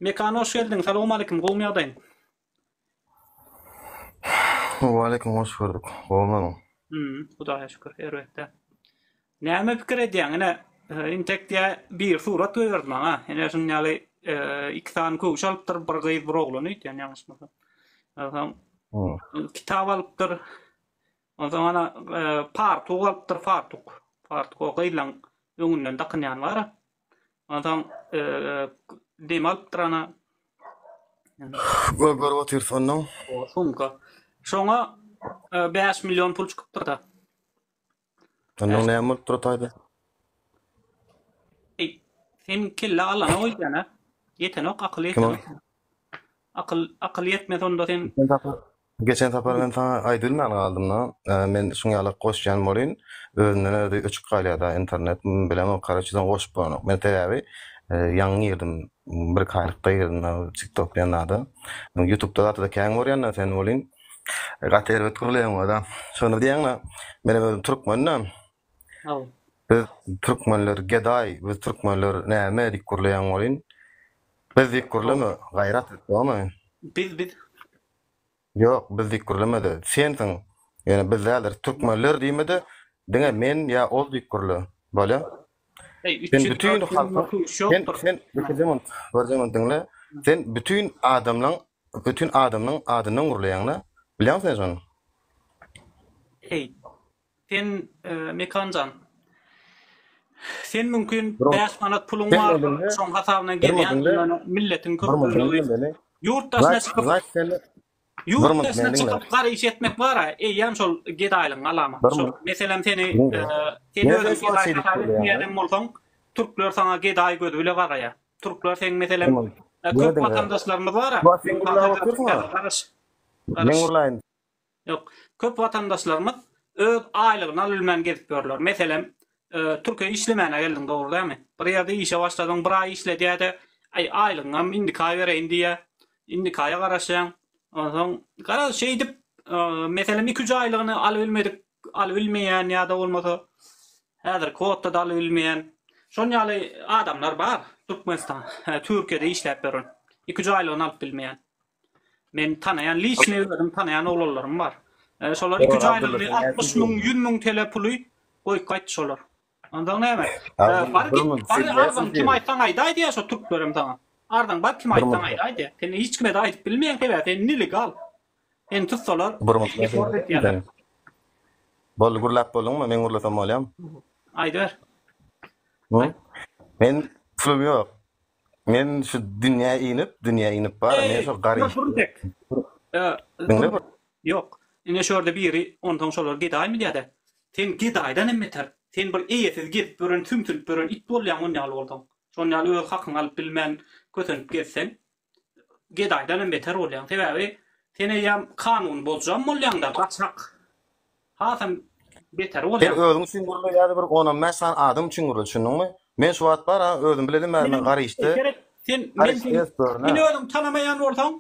Mekan hoş geldiň. Salowmaleýkim. Gowmy ýagdaýyň? Waleýkim hoş gördük. Gowmy? Hmm, Hudaýa şükür, erbetde. Näme pikir edýäň? Ine, e, intek diýä bir surat goýberdi maňa. Ine şuň ýaly e, iki sany köwüş alypdyr, bir gyz, bir oglan öýtýän ýalňyşmasam. Onsoň Hmm. kitap alypdyr. Onsoň ana e, fartuk alypdyr, fartuk. Fartuk o gyzlaň öňünden dakynýan bar. Onsoň e, dem alypdyr ana. Gör görüp otyrys ondan. O sumka. Şoňa 5 million pul çykypdyr-da. Ondan näme bolup dur taýda? Eý, sen kelle alana goýýan-a. Ýetenok, akyl ýetenok. Akyl, akyl ýetmese onda sen Geçen sapar, geçen sapar men saňa aýdylman galdym-da. Men şuň ýaly goşýan bolyn, özünden özi öçük galýar-da internet. Bilemok, karoçe soň goşup bolanok. Men sebäbi ýaňy girdim, bir-iki aýlykda girdim TikTok diýen zada. Ýutubda zatda kän görýän-de sen bolyn. Gaty erbet gürleýäň oda. Şony diýýäň-de, menem özüm türkmen-de. Hawa. Biz türkmenler gedaý, biz türkmenler näme diýip gürleýäň welin, biz diýip gürleme, gaýrat et, dogrymy? Biz, biz. Ýok, biz diýip gürleme-de, sensiň, ýöne biz däldir, türkmenler diýme-de, diňe men ýa ol diýip gürle, bolýa? Eý, Sen 300 bütin 400 halkyň, köwüş sen, ýokdur. sen, bir minut, bir minut diňle, sen bütin adamlaň, bütin adamlaň adyndan gürleýäň-de, bilýäňmi sen şony? Eý, Sen Mekanjan. Sen mümkin Bir 5 manat puluň Sen bardyr, özüňde şoň hasabyna bir gezýän, minut diňle. ýöne milletiň Bir köp minut diňle bölegi meni. ýurt daşyna Znaç, çykyp znaç sen bir ýurt minut daşyna meni diňle. çykyp gar iş etmek bar-a, eýýäm şol gedaýlygyň alamaty. Bir Şol minut meselem seni diňle. sen Men özüň sen şu wagt gedaý şeýdip hasap gürleýäň-le. etmeýänem bolsaň, türkler saňa gedaý gözi bile garaýar. Türkler seň Bir meselem minut. Diňle köp diňle. watandaşlarymyz bar-a, Şu wagt sen gürläp otyrsyň-a. garaş, Men garaş. gürläýin. Ýok. Köp watandaşlarymyz öz aýlygyny alybilmän gezip ýörler. Meselem, Türkiýä işlemäne geldiň, dogry dälmi? Bir ýerde işe başladyň, bir aý işledýä-de, aý, aýlygyňam indiki aý bereýin diýýä. Indiki aýa garaşýaň. Onsoň, garaz, şeýdip, meselem, iki-üç aýlygyny alybilmedik, alybilmeýän ýa-da bolmasa, häzirki wagtda-da alybilmeýän, şon ýaly adamlar bar Türkmenistan, Türkiýede işläp ýören, iki-üç aýlygyny alyp bilmeýän. Men tanaýan liçny özüm tanaýan oglanlarym bar. E, şolar 2-3 aýlygyny 60 müň, 100 müň TL puly goýup gaýtdy şolar. Ondan näme? E, bar git, bar arzaň kim aýtsaň aýdaý diýýär şo türklerem saňa. Arzaň bar kim aýtsaň aýdaý diýýär. Sen hiç kime-de aýdyp bilmeýäň sebäbi sen nelegal. Seni tutsalar, deport etýärler. Boldy gürläp bolduňmy? Men gürlesem bolýamy? Aýdyber. Men pulum ýok. Men şu dünýä inip, dünýä inip bar, men şol gar işi. Diňle bir. Ýok. Ine şu ýerde biri, onsoň şolar gedaýmy diýýär-de. Sen gedaýdan hem beter. Sen bir eýesiz gezip ýören, sümsünip ýören it bolýaň on ýaly bolsaň. Şon ýaly öz hakyňy alyp bilmän kösenip gezseň, gedaýdan hem beter bolýaň. Sebäbi sen eýýäm kanuny bozjam bolýaň-da, gaçak. Hasam beteri Sen bolýar. özüň üçin gürle ýa-da bir on-on bäş sany adam üçin gürle, düşündiňmi? Men şu wagt bar-a, özüm biledim bäri men gar işde, Seret, sen gar men işde seni gezip sen özüň tanamaýan bolsaň,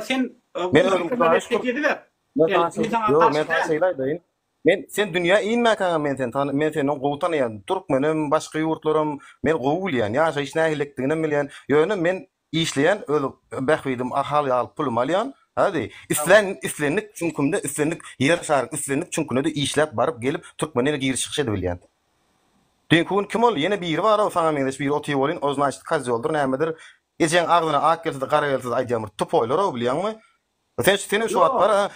sen Men özüm Hudaýa şükür. geziber. Men Men saňa saňa ýok, men garşy saňa däl. şeýle aýdaýyn. Men sen dünýä inmäkäňem men seni tan men seni gowy tanaýan. Türkmenem, başga ýurtlaram men gowy bilýän. Ýaşaýyş nähilidiginem bilýän. Ýöne men Işleýän öz bähbidim ahal ýaly pulumy alýan hadi islän islendik çüňkümde islendik ýer şaryň islendik çüňkünede işläp baryp gelip türkmenden giriş çykyş edibilýän. Düýnki gün kim ol ýene biri barow saňa meňzeş biri otyr welin o znaçit kozýoldyr nämedir ejeň agzyna ak gelsede gara gelsede aýdýan bir tupoýlarow bilýäňmi sen senem şu wagt bar a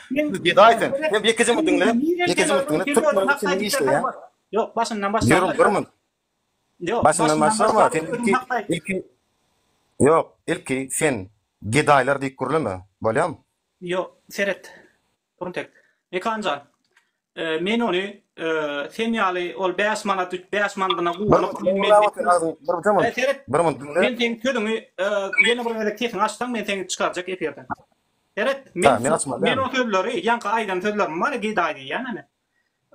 gedaý sen sen ýekeje minut diňle ýekeje minut diňle türkmeniň içinde işleýän Ýok başyndan başla. Ýörüň bir minut Ýok, Başyndan başyndan başlama, başlap sen özüň ilki, hakda aýt. ilki, ýok, ilki sen gedaýlar diýip gürleme, bolýamy? Ýok, seret, Buruntek. Mekan jan, e, men ony e, sen ýaly ol 5 manat, 5 manadyna Bir guwanyp, minut, men men gürläp otyryn, agzyň, bir E, minut, seret, bir minut diňle. men seň sözüňi e, ýene bir gezek sesiňi açsaň, men seni çykarjak efirden. Seret, Ha, men men açmaly men dälmi? o sözleri, ýaňky aýdan sözlerim bar, gedaý diýýän ene.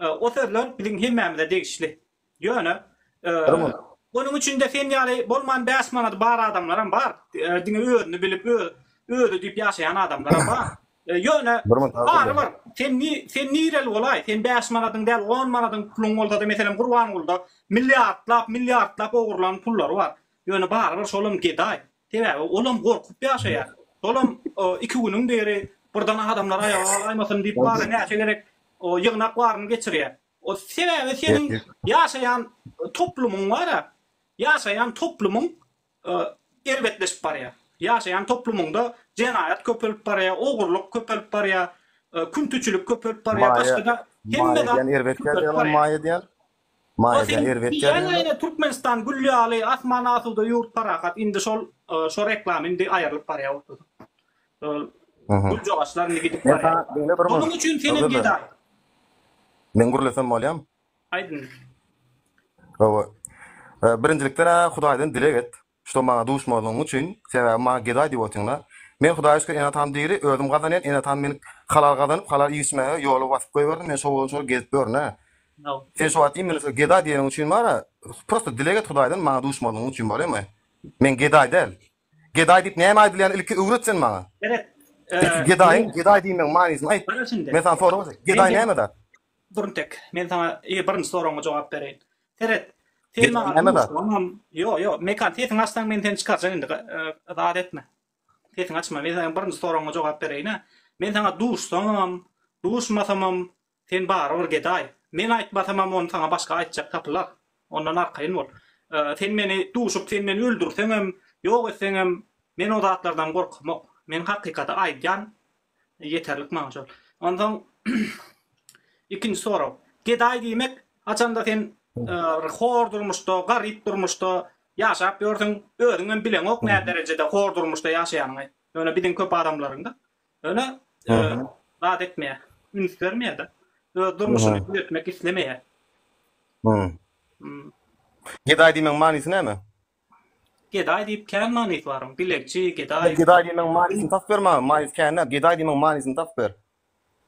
E, o sözler biziň hemmämize degişli. Ýöne, onuň içinde sen ýaly bolman 5 manady bar adamlaram bar. Diňe özüni bilip, özi diýip ýaşaýan adamlaram bar. Ýöne, barybir, sen sen nireli bolaý, sen 5 manadyň däl, 10 manadyň puluň bolsa-da, meselem, Gurbangulyda milliardlap, milliardlap ogurlan pullary bar. Ýöne barybir şolam gedaý. Sebäbi olam gorkup ýaşaýar. Şolam iki günüň biri birden adamlar aýaga galaýmasyn diýip bary näçe gezek ýygnak baryny geçirýär. O sebäbi seniň ýaşaýan toplumyň bar-a, ýaşaýan toplumyň erbetleşip barýar. Ýaşaýan toplumyňda jenaýat köpelip barýar, ogurlyk köpelip barýar, küntiçilik köpelip barýar, başga-da hemme zat köpelip barýar. Maýa diýen Maýa diýen erbet diýen. Türkmenistan gül ýaly, asman asuda, ýurt parahat. Indi şol şo reklama indi aýrylyp barýar ortadan. Şol güljagaçlar indi gidip barýar. Şonuň üçin senem gedaý. Men gürlesem bolýamy? Aýt indi. Hawa. Birinjilikden-ä Hudaýdan dileg et, şto maňa duşmazlygyň üçin, sebäbi maňa gedaý diýip otyňda. Men Hudaýa şükür ene-atam diri, özüm gazanýan, ene-atam meni halal gazanyp, halal iýip-içmäge ýola basyp goýberdi, men şo bolan şol gezip ýörün-ä. Sen şo wagt imенно şo gedaý diýeniň üçin bar-a, prosto dileg et Hudaýdan maňa duşmazlygyň üçin bolýamy? Men gedaý däl. Gedaý diýip näme aýdylýany ilki öwret sen maňa. Seret. Ilki gedaýyň gedaý diýmegiň manysyny aýt. Men saňa sorag berjek. Gedaý näme zat? Dur entek. Men saňa birinji soragyňa jogap bereýin. Seret. Sen maňa duşsaňam, ýo, ýo, Mekan sesiňi açsaň men seni çykarjak indi. Zat etme. Sesiňi açma. Men saňa birinji soragyňa jogap bereýin-ä. Men saňa duşsamam, duşmasamam Sen barybir gedaý. Men aýtmasamam ony saňa başga aýtjak tapylar. Ondan arkaýyn bol. Sen meni duşup sen meni öldürseňem, ýok etseňem men o zatlardan gorkamok. Men hakykaty aýdýan ýeterlik maňa şol. Onsoň ikinji sorag. Gedaý diýmek haçanda sen hor durmuşda, garyp durmuşda ýaşap ýörsüň, özüňem bileňok nä derejede hor durmuşda ýaşaýanyňy. Ýöne biziň köp adamlaryňda Ýöne zat etmeýär. Üns bermeýär-de. Öz durmuşyny düzetmek islemeýär. Gedaý diýmegiň manysy näme? Gedaý diýip kän manysy bar oň. Dilegçi, gedaý. Gedaý diýmegiň manysyny tapyp ber maňa. Manysy kän däl. Gedaý diýmegiň manysyny tapyp ber.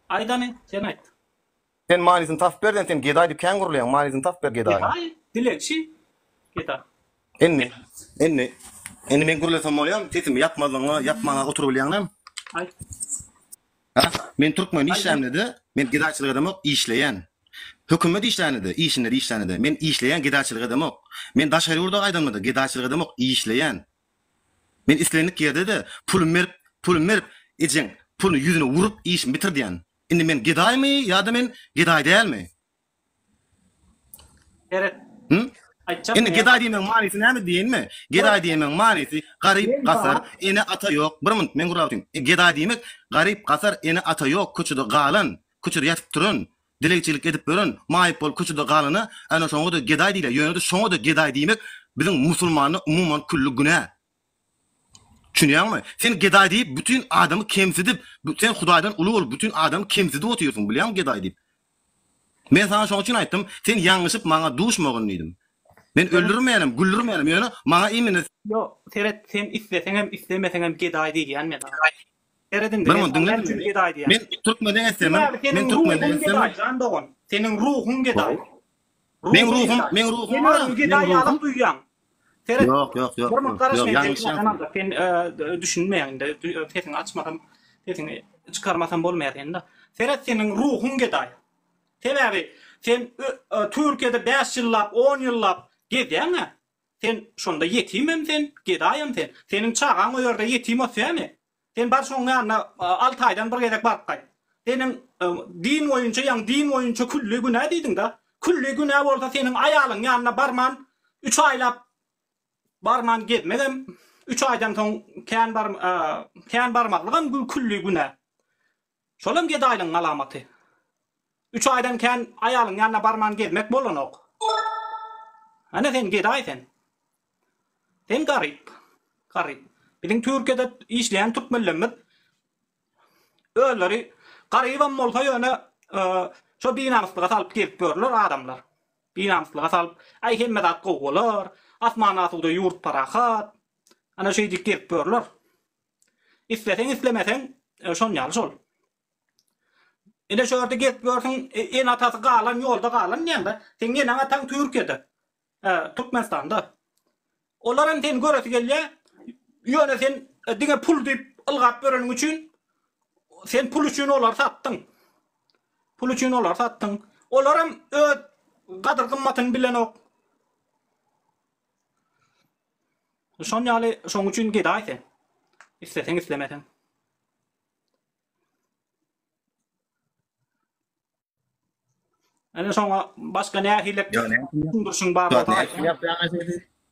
Aýt hany, sen aýt. Sen manysyny tapyp ber sen gedaý diýip kän gürleýäň manysyny tapyp ber gedaýyň. Gedaý dilegçi gedaý. Indi indi indi men gürlesem bolýamy sesimi ýapmazlygyňa ýapmaga oturybilýäňmi? Aýt. Ha men türkmen işlämde-de men gedaýçylyk edemok işleýän. Hökümet işlände-de işinde işlände-de men işleýän gedaýçylyk edemok. Men daşary ýurda gaýdamda-da gedaýçylyk edemok işleýän. Men islendik ýerde-de pulumy berip pulumy berip ejeň puluny ýüzüne urup işimi bitirdýän. Indi men gedaýmy ýa-da men gedaý dälmi? Seret. Hı? Aýtjak Indi gedaý diýmegiň manysy näme diýenmi? Gedaý diýmegiň manysy garyp, gasar, ene ata ýok. Bir minut men gürläp oturyn. Gedaý diýmek garyp, gasar, ene ata ýok, köçede galan, köçede ýatyp duran, dilegçilik edip ýören, maýyp bolup köçede galana, ana şoňa-da gedaý diýilýär. Ýöne-de şoňa-da gedaý diýmek biziň musulmanda umuman külli günä. Düşünýäňmi? Sen gedaý diýip bütin adamy kemsidip, sen Hudaýdan uly bolup bütin adamy kemsidip otyrsyň, bilýäňmi gedaý diýip. Men saňa şoň üçin aýtdym, sen ýalňyşyp maňa duşmagyn diýdim. Men öldürmeýänem, güldürmeýänem, ýöne maňa imенно Ýok, seret, sen isleseňem, islemeseňem gedaý diýýän men saňa. Seret indi, Bir men saňa näme üçin gedaý diýýän. Men türkmene etsemem, men seniň türkmene ruhuň gedaý, jan dogan. Seniň ruhuň gedaý. Meň ruhum, meň ruhum Sen özüňi gedaý ýaly duýýaň. Seret. Ýok, ýok, ýok. Bir minut garaş men seni sen düşünmeýäň indi. Sesiňi açmasam, sesiňi çykarmasam bolmaýar sende. Seret seniň ruhuň gedaý. Sebäbi sen Türkiýede 5 ýyllap, 10 ýyllap gezýäň-ä. Sen şonda ýetimem sen, gedaýam sen. Seniň çagaň o ýerde ýetim ösýärmi? Sen bar şoň ýanyna alty aýdan bir gezek baryp gaýt. Seniň din boýunça ýaňy din boýunça külli günä diýdiňda. Külli günä bolsa seniň aýalyň ýanyna barman üç aýlap barman gezmegem üç aýdan soň kän bar kän barmazlygam külli günä. Şolam gedaýlygyň alamaty. Üç aýdan kän aýalyň ýanyna barman gezmek bolanok. Ana sen gedaý sen. Sen garyp. Garyp. Biziň Türkiýede işleýän türkmenlerimiz özleri garybam bolsa ýöne şo binamyslyga salyp gezip ýörler adamlar. Binamyslyga salyp, aý hemme zat gowy bolar, asman asuda ýurt parahat. Ana şeýdip gezip ýörler. Isleseň islemeseň şon ýaly şol. Ine şu ýerde gezip ýörsüň, ene-atasy galan ýolda galan diýende, seň eneň-ataň Türkiýede. Türkmenistanda. Olar hem seni göresi gelýär. Ýöne sen diňe pul diýip ylgap ýöreniň üçin sen pul üçin olary satdyň. Pul üçin olary satdyň. Olar hem öz gadyr-gymmatyny bilenok. Şon ýaly şoň üçin gedaý sen. Isleseň islemeseň. Ene şoňa başga nähili düşündirişiň bar bolsa aýt.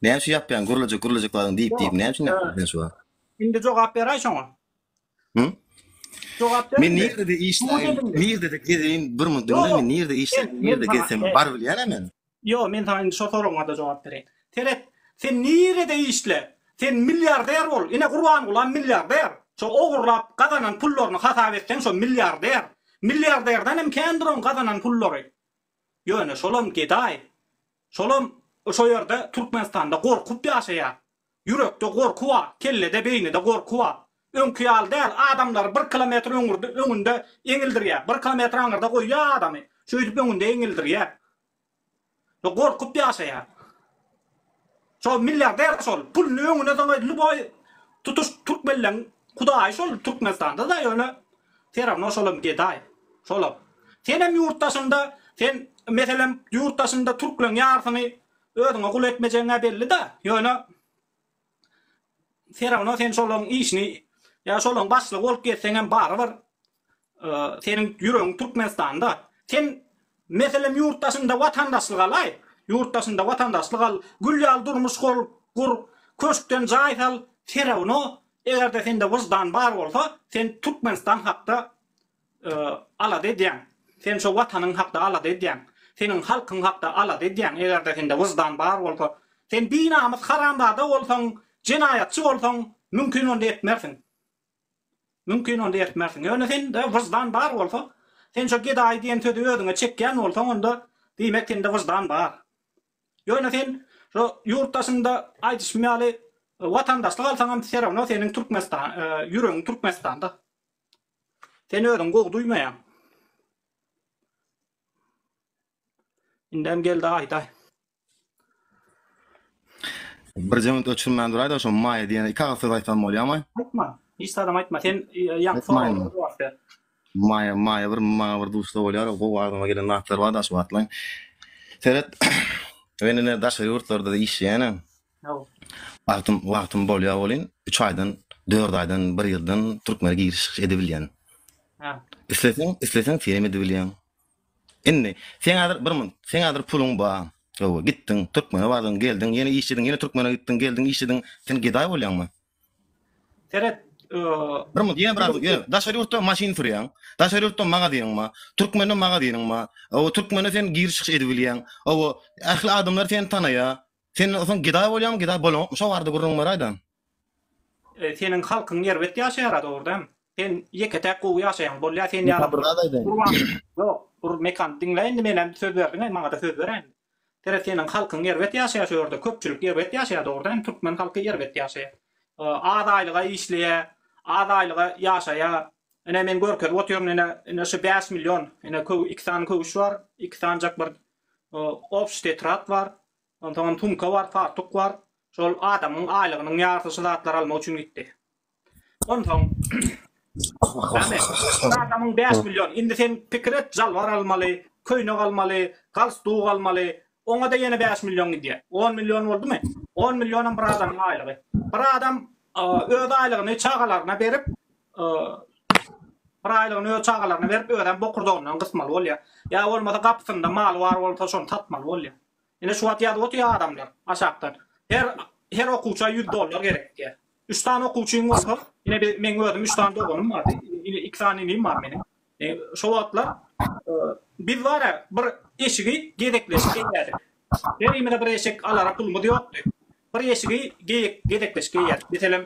Näme üçin ýapýaň? Gürlejek gürlejek zadyň diýip diýip näme üçin ýapýaň sen şu wagt? Indi jogap beräý şoňa. Hı? Jogap ber. Men nirede işläýin, nirede gezeýin, bir minut diňle, men nirede işläýin, nirede gezsem bar bilýän men. Ýo, men saňa indi şo soragyňa-da jogap bereýin. Seret, sen nirede işle, sen milliarder bol, ine Gurbangulam milliarder. Şo ogurlap gazanan pullaryny hasap etseň şo milliarder. Milliarderden hem kändir oň gazanan pullary. Ýöne şolam gedaý. Şolam şo ýerde Türkmenistanda gorkup ýaşaýar. Ýürekde gorky bar, kellede, beýnide gorky bar. Öňki ýaly däl, adamlary bir kilometr öňürde, öňünde eňildirýär. Bir kilometr aňyrda goýýar adamy. Şeýdip öňünde eňildirýär. Şo gorkup ýaşaýar. Şo milliarder şol. Puluny öňüne soňa lýuboý tutuş türkmenleň hudaýy şol Türkmenistanda-da ýöne seravno şolam gedaý. Şolam. Senem ýurt daşynda, sen meselem ýurt daşynda türkleň ýarsyny Özüňe gul etmejegiň-ä belli-dä, ýöne serawno sen şolaryň işini ýa şolaryň başlygy bolup gezseňem barybir seniň ýüregiň Türkmenistanda. Sen meselem ýurt daşynda watandaşlyk alaý, ýurt daşynda watandaşlyk al, gül ýaly durmuş gur, köşkden jaý sal, serawno eger-de sende wyždan bar bolsa, sen Türkmenistan hakda alada edýäň. Sen şo watanyň hakda alada edýäň. Seniň halkyň hakda alada edýäň, eger-de sende wyždan bar bolsa. Sen binamys haramzada bolsaň, jenaýatçy bolsaň, mümkin onda etmersiň. Mümkin onda etmersiň. Ýöne sende wyždan bar bolsa, sen şo gedaý diýen sözi özüňe çekýän bolsaň, onda diýmek sende wyždan bar. Ýöne sen şo ýurt daşynda aýdyşym ýaly watandaşlyk alsaňam serawno seniň Türkmenistan, ýüregiň Türkmenistanda. Sen özüň gowy duýmaýaň. Indem geldi aýdaý. Birje minut öçürmän duraýda şo Maýa diýene iki agyz söz aýtsam bolýamy? Aýtma. Hiç zadam aýtma. Sen ýaňky soragyňa jogap ber. Maýa Maýa bir maňa bir duşsa bolýar gowy agzyma gelen zatlar bar da şu wagtlaň. Seret men ine daşary ýurtlarda-da işleýänem. Wagtym wagtym bolýar welin, üç aýdan, dört aýdan, bir ýyldan türkmene giriş çykyş edebilýän. Hä. Isleseň, isleseň senem edebilýäň. Indi, seň häzir bir minut, seň häzir puluň bar. Hawa, gitdiň, türkmene bardyň, geldiň, ýene işlediň, ýene türkmene gitdiň, geldiň, işlediň. Sen gedaý bolýaňmy? Seret, Bir minut, ýene biraz, ýene daşary ýurtda maşyn sürýäň, daşary ýurtda magazynyň bar, türkmende magazynyň bar. Hawa, türkmene sen giriş çykyş edebilýäň. Hawa, ähli adamlar seni tanaýar. Sen soň gedaý bolýaňmy, gedaý bolaňokmy? Şo barada gürrüň beräýdä. Seniň halkyň erbet ýaşaýara dogry dämi? Sen ýeke täk gowy ýaşaýaň bolýa sen ýaly bir zat aýdaýyn. Gurban ýok dur Mekan diňle indi menem söz berdiňä maňada söz beräý indi. Seret seniň halkyň erbet ýaşaýa şu ýerde köpçülik erbet ýaşaýa dogry dämi türkmen halky erbet ýaşaýa. Az aýlyga işleýä az aýlyga ýaşaýa ine men görkezip otyryn ine ine şu 5 million ine köw iki sany köwüş bar iki sanyjak bir Obşi tetrat bar. Onsoňam sumka bar, fartuk bar. Şol adamyň aýlygynyň ýarysy şu zatlary almak üçin gitdi. Onsoň Näme? Bir adamyň 5 million. Indi sen pikir et, jalbar almaly, köýnek almaly, galstuk almaly. Oňa-da ýene 5 million gidýär. 10 million boldumy? 10 millionam bir adamyň aýlygy. Bir adam öz aýlygyny çagalaryna berip, Bir aýlygyny öz çagalaryna berip, özem bokurdagyndan gysmaly bolýar. Ýa bolmasa gapysynda maly bar bolsa şony satmaly bolýar. Ine şu wagt ýazyp otyr adamlar aşakdan. Her her okuwça 100 dollar gerek diýýär. Üç sany okuwçyň bolsa, ine bi meň özüm üç sany doganym bar. Ine iki sany inim bar meniň. E, şo wagtlar e, biz bar bir eşigi gezekleşip geýýärdik. Herimize bir eşik alara pulumyz ýokdy. Bir eşigi geýik gezekleşip geýýärdik. Meselem,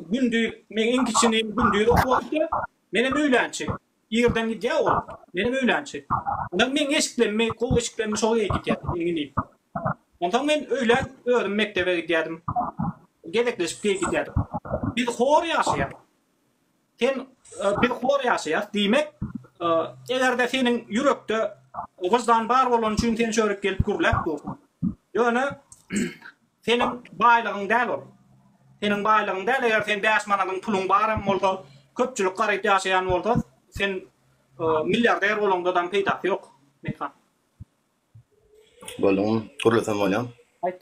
gündiz meň iň kiçi inim gündiz okuwa gidýär. Menem öýlänçi. Irden gidýär ol. Menem öýlänçi. Ondan meň eşiklerimi, gowy eşiklerimi şol geýip gidýär, meň inim. Onsoň men öýlän özüm mekdebe gidýärdim. Gezekleşip geýip gidýärdik. Biz hor ýaşaýardyk. Sen biz hor ýaşaýas diýmek, eger-de seniň ýürekde wyždan bar bolany üçin sen şörik gelip gürläp dursuň. Ýöne seniň baýlygyň däl ol. Seniň baýlygyň däl, eger sen 5 manadyň puluň baram bolsa, köpçülik garyp ýaşaýan bolsa, sen milliarder bolaňdadam peýdasy ýok, Mekan. Boldumy? Gürlesem bolýamy? Aýt.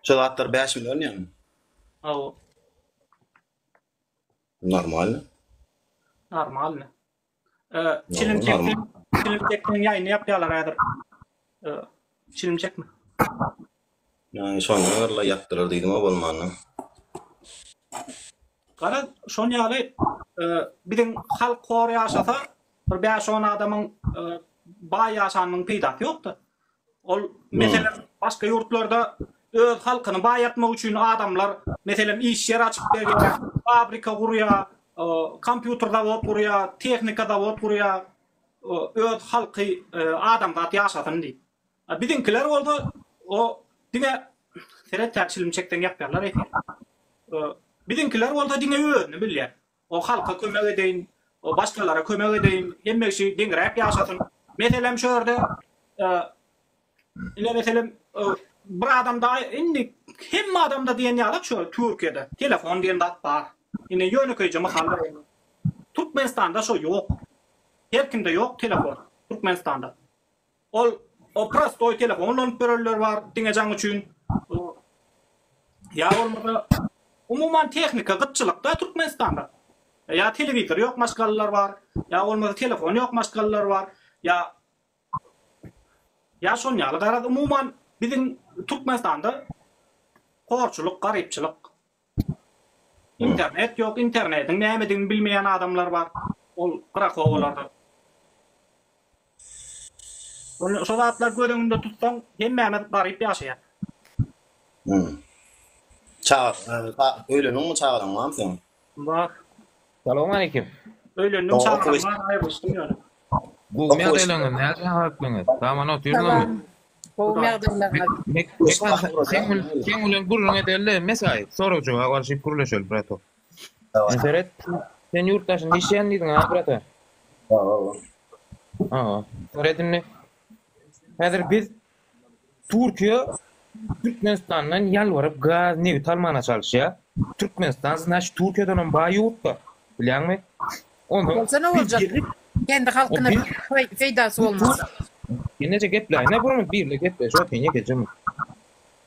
Şo zatlar 5 million ýaňy. Hawa. Normalny. Normalny. Çilim çekseň, çilim çekseň ýaýyny ýapýarlar häzir. Çilim çekme. Ýa şonda birla ýapdylar diýdim-a bolmanda. Garaz, şon ýaly biziň halk hor ýaşasa, bir bäş-on adamyň baý ýaşanynyň peýdasy ýok-da. Ol, meselem, başga ýurtlarda öz halkyny baýatmak üçin adamlar, meselem, iş ýer açyp berýär, fabrika gurýar, kompýuter zawod gurýar, tehnika zawod gurýar, öz halky adamzat ýaşasyn diýip. A biziňkiler bolsa o diňe seret çilim çekseň ýapýarlar efir. Biziňkiler bolsa diňe özüni bilýär. O halka kömek edeýin, o başgalara kömek edeýin, hemme kişi deňräk ýaşasyn. Meselem şu ýerde ine meselem bir adamda indi hemme adamda diýen ýaly şu Türkiýede telefon diýen zat bar. Ine ýönekeýje mysal bereýin. Türkmenistanda şo ýok. Her kimde ýok telefon Türkmenistanda. Ol o prostoý telefon ulanyp ýörenler bar diňe jaň üçin. Ýa bolmasa umuman tehnika gytçylykda Türkmenistanda. Ýa telewizor ýok maşgalalar bar, ýa bolmasa telefon ýok maşgalalar bar, ýa ýa şon ýaly garaz umuman biziň Türkmenistanda horçulyk, garypçylyk. Internet ýok, internetiň nämedigini bilmeýän adamlar bar. Ol gyrak obalarda. Şo zatlary göz öňünde tutsaň, hemmämiz garyp ýaşaýas. Hmm. Çaga, öýlendiňmi, çagalaň barmy seň? Bar. Salowmaleýkim. Öýlendim, çagalam bar, aýrylyşdym ýöne. Gowy ýagdaýlaryňyz, näce halklaryňyz? Saman otyrmyňyzmy? Gowy ýagdaýlaryňyz. Mekan, seň bilen, seň bilen gürrüň edeli-de, mesaý, sorag-jogap alşyp gürleşeli, bratok. Seret, sen ýurt daşynda işleýän diýdiň, a, brata? Hawa. Hawa. Seret indi. Häzir biz Türkiýe Türkmenistandan ýalbaryp gaz, nebit almana çalyşýar. Türkmenistan znaçt Türkiýeden hem baý ýurt-da. Bilýäňmi? Onsoň Bolsa ne boljak? Kendi halkyna peýdasy bolmasa. Ýeneje gepläýin-ä bir birle gepleşip otyryn ýekeje.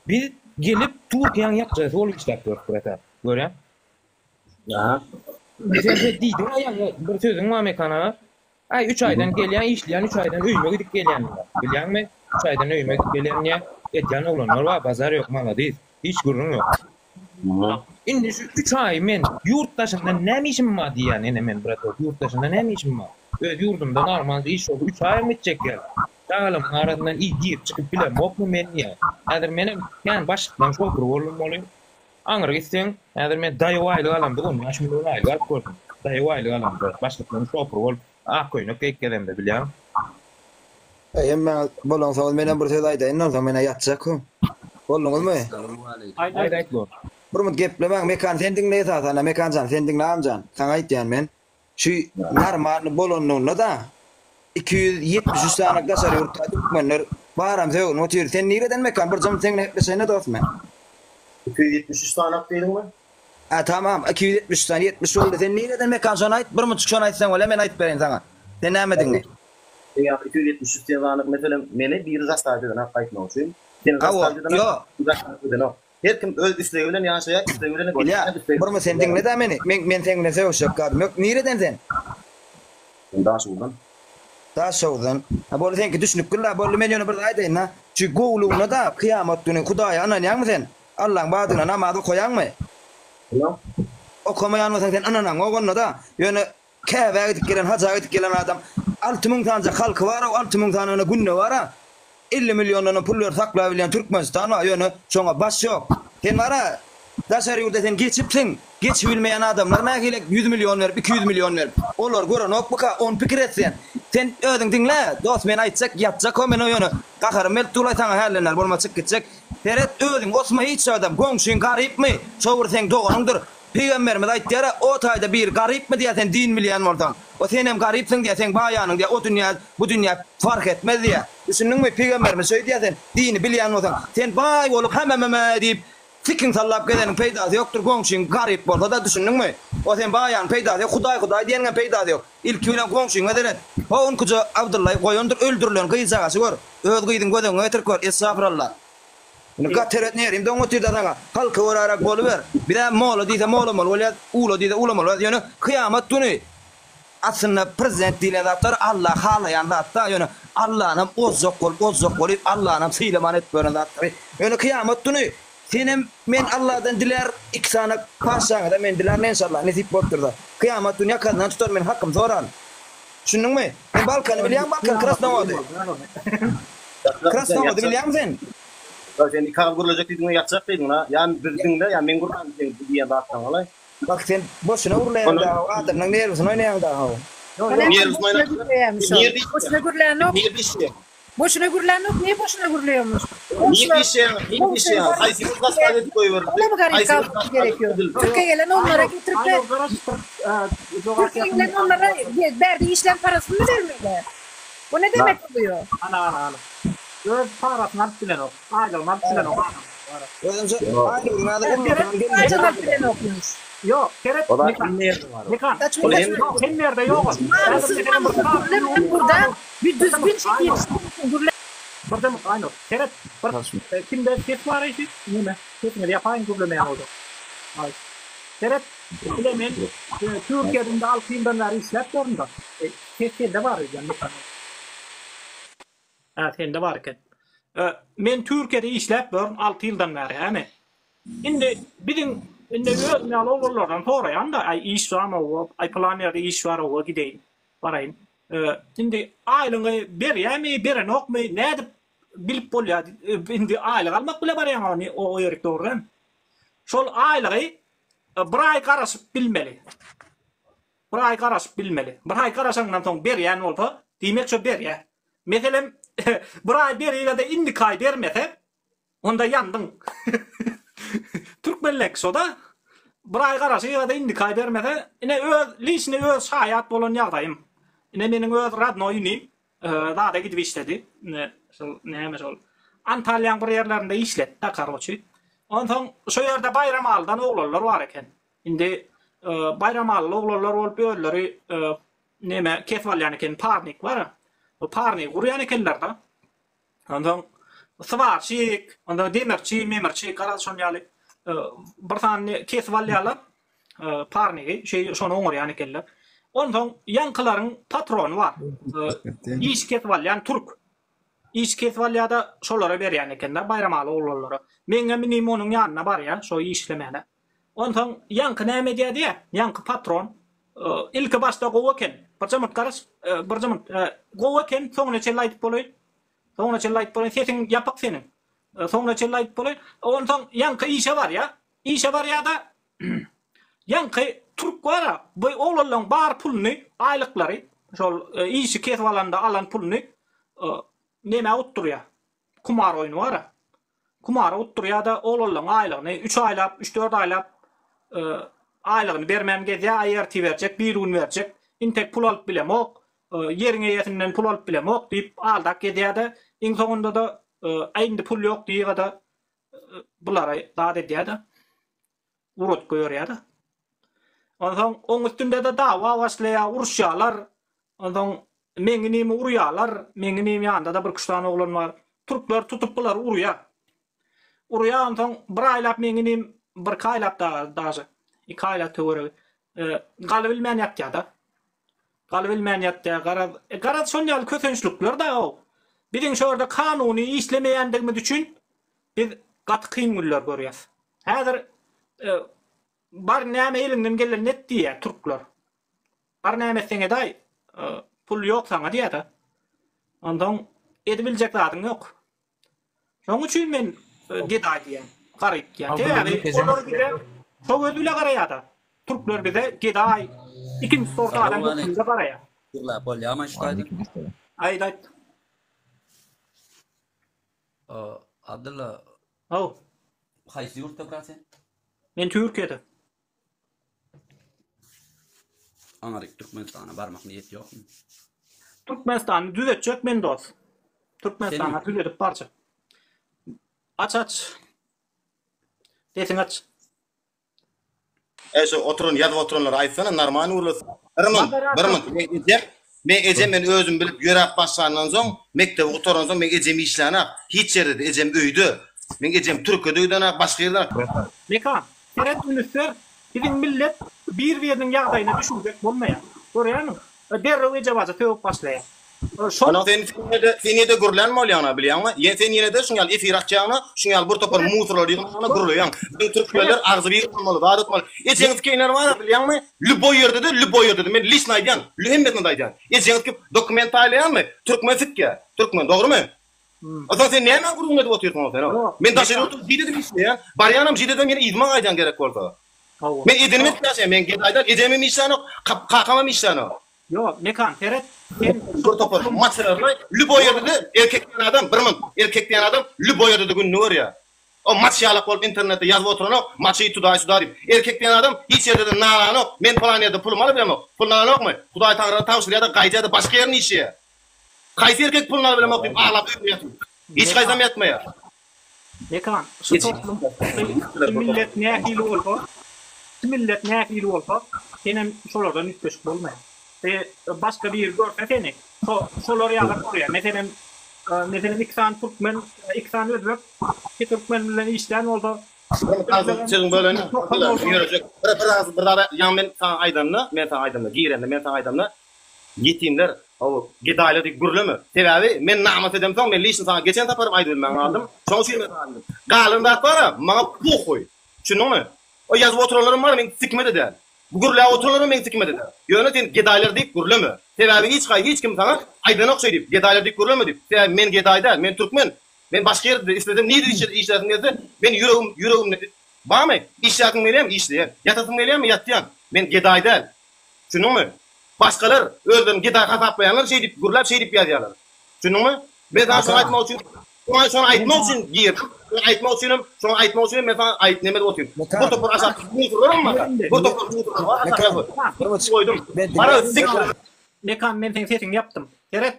Biz gelip Türkiýäň ýakjasy bolup işläp ýörüs brata. Görýäň? Aha. Sen sen diýdiň-ä ýaňy bir sözüň bar Mekan aga. Aý üç aýdan gelýän işleýän üç aýdan öýüme gidip gelýän diýýär. Bilýäňmi? Üç aýdan öýüme gidip gelýän diýýär. Edýän oglanlar bar bazar ýok maladis. Hiç gürrüň ýok. Indi şu üç aý men ýurt daşynda näme işim bar diýýän ene men bratok ýurt daşynda näme işim bar. Öz ýurdumda normalny iş bolsa üç aýam gitjek ýer. Çagalarymyň arasyndan girip çykyp bilemokmy men diýýär. Häzir menem kän başlykdan şofur boldum welin Aňry gitseň, häzir men daýaw aýlyk alamda 15 million aýlyk alyp gördüm. Daýaw aýlyk alamda, başlyklaryň şofry bolup, ak köýnek geýip gezemde, bilýäňmi? Eý, hemmäňiz bolansoňyz menem bir söz aýdaýyn onsoň menä ýatjak. Bolduňyzmy? Aýt, aýt bor. Bir minut geplemäň, Mekan sen diňle esasanda, Mekanjan sen diňle agamjan, saňa aýtýan men. Şu normalny bolanlygynda-da 273 sany daşary ýurtda türkmenler baram sögünip otyr. Sen nireden Mekan? Bir jymy seň bilen gepleşeýin-de dost men. 273 sanak diýdiňmi? Hä tamam 273 sany 70 boldy. Sen nireden Mekan şony aýt. Bir munçuk şony aýtsaň bolýa men aýdyp bereýin saňa. Sen nämedigiňi. Eýýäm 273 diýen sany meselem meni biri zastawiýt edenok gaýtmak üçin. Seni Hawa, zastawiýt edenok, ýok. zastawiýt edenok. Her kim öz islegi bilen ýaşaýar, islegi bilen Bolýa. gidýär, islegi Birmi sen diňle-dä meni. Men men seň bilen sögüşjek zadym ýok. Nireden sen? Men Daşoguzdan. Daşoguzdan. Ha boldy seňki düşnükli-la. Boldy men ýöne bir zat aýdaýyn-da. Şu gowulygyna-da kyýamat güni Hudaýa ynanýaňmy sen? Allaň bardygyna namaz okaýaňmy? Ýok. Okamaýan bolsaň sen ynanaňok onda-da. Ýöne Käbä gidip gelen, haja gidip gelen adam 6000 sanyjak halky bar-ow, 6000 sanyna günde bar-a. 50 milliondanam pul berip saklabilýän Türkmenistan bar, ýöne şoňa baş ýok. Sen bar-a, daşary ýurda sen geçipsiň, geçibilmeýän adamlar nähili ýüz million berip, 200 million berip, olar görenokmyka, ony pikir et sen. Sen özüň diňle, dost men aýtjak, ýatjak-ow men ýöne gaharym gelip dur-laý saňa hälden bäri bolmasa çykyp gitjek. Seret özüň osma hiç adam, goňşyň garypmy, şo bir seň doganyňdyr. Pygamberimiz aýtýar-a, o taýda biri garypmy diýýär, sen din bilýän bolsaň. O senem garypsyň diýýär, seň baýanyň diýýär, o dünýä, bu dünýä fark etmez diýýär. Düşündiňmi? Pygamberimiz şeý diýýär, sen dini bilýän bolsaň, sen baý bolup hemememe diýip, sikiň sallap gezeniň peýdasy ýokdur, goňşyň garyp bolsa-da, düşündiňmi? O sen baýanyň peýdasy ýok, Hudaý Hudaý diýeniňem peýdasy ýok. Ilki bilen goňşyňa seret. Ho onkuja Abdyllaý goýandyr öldürilen gyzjagaşy gör. Öz gyzyň göz öňüňe getirip gör, estagfurallah. Indi gaty eret nerim doň otyrda saňa. Halka göräräk boluber. Bizä mola diýse molamaly bolýas, ula diýse ulamaly bolýas. Ýöne kyýamat güni aslynda prezident diýlen zatlar Alla halaýan zatda, ýöne Allanam ozjak bolup, ozjak bolyp, Allanam sylaman edip ýören zatlary. Ýöne kyýamat güni senem men Alladan dilär, iki sany paşşaňyzam men dilärin enşalla, nesip bolup dursa. Kyýamat güni ýakasyndan tutar men hakym soran. Düşündiňmi? Sen Balkany bilýäňmi Balkan Krasnowody? Krasnowody bilýäňmi sen? Ýa sen iki agyz gürlejek diýdiň-de ýatjak diýdiň-la. Ýa bizi diňle, ýa men gürläýin seň bu diýýän zatlaryňa-laý. Bak sen boşuna gürleýäň dagy, adamlaň nerwisini oýnaýaň dagy. Nerwisini oýnap Nirde Boşuna gürlänok. Nirde işleýäň? Boşuna gürlänok, niye boşuna gürleýärmiş? Nirde işleýäň? Nirde işleýäň? Haýsy ýurt edip goýberdi? Ola Haýsy gerek ýok. Türkiýe gelen onlara getirip Türkiýe gelen onlara bärde işlän parasyny bermeli. Bu ne demek bolýar? Ana ana ana. Öz parasyny alyp bilenok. Aýlygyny alyp bilenok adam. Özümçe aýlygyny häzir ullakan gelmejek. Alyp bilenokmyş. Ýok, seret. Mekan. Ýok, hemme ýerde ýok ol. Burada bir düzgün çekýär. Bir demik Aýnur. Seret. Bir kimde ses bar eýsi? Neme? Sesiňizi ýapaýyň gürlemeýän bolsa. Aý. Seret. Bile men Türkiýede indi 6 ýyldan bäri işläp ýörün-de. Ses sende bar öýdýän Mekan. Hä, sende bar eken. Men Türkiýede işläp ýörün 6 ýyldan bäri, hämi? Indi biziň indi özüm ýaly oglanlardan soraýan-da, aý iş barmy owa, aý pylan ýerde iş bar owa gideýin, baraýyn. Indi aýlygyňy berýämi, berenokmy, nädip bilip bolýar? Indi aýlyk almak bile barýaň ony o ýerik dogry dälmi? Şol aýlygy bir aý garaşyp bilmeli. Bir aý garaşyp bilmeli. Bir aý garaşaňdan soň berýän bolsa, diýmek şo berýär. Meselem, bir aý berýär-de indiki aý bermese, onda ýandyň. Türkmenleňki şo-da. Bir aý garaşyp-da indiki aý bermese, ine öz liçni öz şaýat bolan ýagdaýym. Ine meniň öz radnoý inim zada gidip işledi. Ine şol näme şol Antalýaň bir ýerlerinde işledi-de, karoçi. Onsoň şo ýerde Baýramalydan oglanlar bar eken. Indi Baýramalyly oglanlar bolup özleri neme kesip alýan eken parnik bar. O parnigi gurýan ekenler-de. Onsoň swarçik, onsoň demirçi, memirçi, garaz şon ýaly bir sany kesip alýarlar parnigi, şeý şony oňarýan ekenler. Onsoň ýaňkylaryň patrony bar. Iş kesip alýan türk. Iş kesip alýar-da şolara berýän ekenler, Baýramaly oglanlara. Meňem inim onuň ýanyna barýar şo işlemäne. Onsoň ýaňky näme edýär diýýär, ýaňky patron ilki başda gowy eken, birje munt garaş, birje munt, gowy eken, soňuna çenli aýdyp bolaýyn. Soňuna çenli aýdyp bolaýyn, sesiň ýapyk seniň. Soňuna çenli aýdyp bolaýyn. Onsoň ýaňky işe barýar. Işe barýar-da, ýaňky türk bar-a, bu oglanlaryň bar puluny, aýlyklary, şol işi kesip alanda alan puluny nämä utdurýar? Kumar oýny bar-a. Kumara utdurýar-da, oglanlaryň aýlygyny üç aýlap, üç-dört aýlap aýlygyny bermän gezýär, aý ertir berjek, bir gün berjek, intek pul alyp bilemok, ýeriň eýesinden pul alyp bilemok diýip aldap gezýär-de, iň soňunda-da aý indi pul ýok diýip-de bulara zat edýär-de, ugradyp goýberýär-de. Onsoň oň üstünde-de dawa başlaýar, uruşýarlar. Onsoň meň inimi urýarlar. Meň inim ýanynda-da birküç sany oglan bar. Türkler tutup bulary urýar. Urýar onsoň bir aýlap meň inim, birki aýlap daže, iki aýlap töweregi galybilmän ýatýar-da. Galybilmän ýatýar. Garaz, garaz şon ýaly kösençlikler dagy. Biziň şu ýerde kanuny işlemeýändigimiz üçin biz gaty kyn günler görýäs. Häzir Bar näme eliňden gelenini et diýýär türkler. Bar näme etseň edaý, pul ýok saňa diýýär-de. Onsoň edibiljek zadyň ýok. Şonuň üçin men gedaý diýýän, garyp diýýän. Sebäbi olar bize şo göz bile garaýar-da. Türkler bize gedaý, ikinji sort adam hökmünde garaýar. Gürläp bolýarmy şu taýdan? Aýt, aýt. Abdylla. Haw. Haýsy ýurtda brat sen? Men Türkiýede. Aňaryk Türkmenistana barmak niýet ýokmy? Türkmenistany düzetjek men dos. Türkmenistana düzedip barjak. Aç aç. Sesiňi aç. Eý şu oturan ýazyp oturanlara aýtsana normalny gürlesin. Bir munt, bir munt. Men ejem, men ejem men özüm bilip ýöräp başlandan soň, mekdebi gutaransoň men ejem işlänok. Hiç ýerde-de ejem öýde. Meň ejem Türkiýede gidenak, başga ýerden. Mekan, seret üns ber, biziň millet bir-biriniň ýagdaýyna düşünjek bolmaýar. Görýärmiň? Derrew eje-baja sögüp başlaýar. Şol. Onsoň sen ýene-de, sen ýene-de gürlän bolýaň-a, bilýäňmi? Ýene sen ýene-de şuň ýaly efir açýaň-a, şuň ýaly bir topar musorlary ýygnaýaň-a, gürleýäň. Biziň türkmenler agzybir bolmaly, zat etmeli. Ejeňi sikeýinler bar-a, bilýäňmi? Lýuboý ýerde-de, lýuboý ýerde-de, men liçno aýdýan, hemmesine-de aýdýan. Ejeňi sikip, dokument taýlaýanmy? Türkmen sikýär. Türkmen, dogrumy? Onsoň sen nämäň gürrüňini edip otyrsyň ol sen? Men daşary ýurtda jidedip işleýän, barýanam jidedem ýene yzyma gaýdýan gerek bolsa. Men edenim edip ýaşaýan, men gedaýdan ejemem işlänok, kakamam işlänok. Ýok, Mekan, seret, sen Bir topar maçylaryny lýuboý ýerde-de erkek diýen adam, bir munt, erkek diýen adam lýuboý ýerde-de gününi görýär. O maç ýalak bolup internetde ýazyp oturanok, maçy tudaý-sudaý diýip. Erkek diýen adam hiç ýerde-de nalanok, men pylan ýerde pulumy alybilemok. Puluny alanokmy? Hudaý Taňryna tabşyrýar-da, gaýdýar-da başga ýerinde işleýär. Haýsy erkek puluny alybilemok diýip aglap öýünde ýatyr. Hiç haýsam ýatmaýar. Mekan, şu toplum, şu millet nähili bolsa, şu millet nähili bolsa, senem şolardan üýtgeşik bolmaýaň. E, başga biri görse seni, şo, şolar ýaly görýär. Meselem, meselem iki sany türkmen, iki sany özbek, iki türkmen bilen işlän bolsa, Sözüň böleni, ýörejek. Bir bir az bir zada ýaňy men saňa aýdanda, men saňa aýdanda, girende men saňa aýdanda, Ýetimler, hawa, gedaýlar diýip gürleme. Sebäbi men namys edemsoň, men liçno saňa geçen saparam aýdyp bilmän galdym. Şonuň üçin men saňa aýdym. Galan zat bar-a, maňa pohuý. Düşündiňmi? O ýazyp oturanlaram bar, meň sikime-de däl. Bu gürläp oturanlaram meň sikime-de däl. Ýöne sen gedaýlar diýip gürleme. Sebäbi hiç haý hiç kim saňa aýdanok şeý diýip, gedaýlar diýip gürleme diýip. Sebäbi men gedaý däl, men türkmen. Men başga ýerde islesem nirede işläsim gelse, men ýüregim ýüregimde barmy? Işläsim gelýärmi, işleýän. Ýatasym gelýärmi, ýatýan. Men gedaý däl. Düşündiňmi? Başgalar özlerini gedaý hasaplaýanlar şeýdip gürläp şeýdip ýazýarlar. Düşündiňmi? Men saňa şony aýtmak üçin şoňa şony aýtmak üçin girdim. Şony aýtmak üçinem şony aýtmak üçinem men saňa aýt neme edip otyryn. Bir topar aşak musurlaram bar. Bir topar musurlar bar aşak ýazyp. Goýdum. Gara sik. Mekan men seň sesiňi ýapdym. Seret.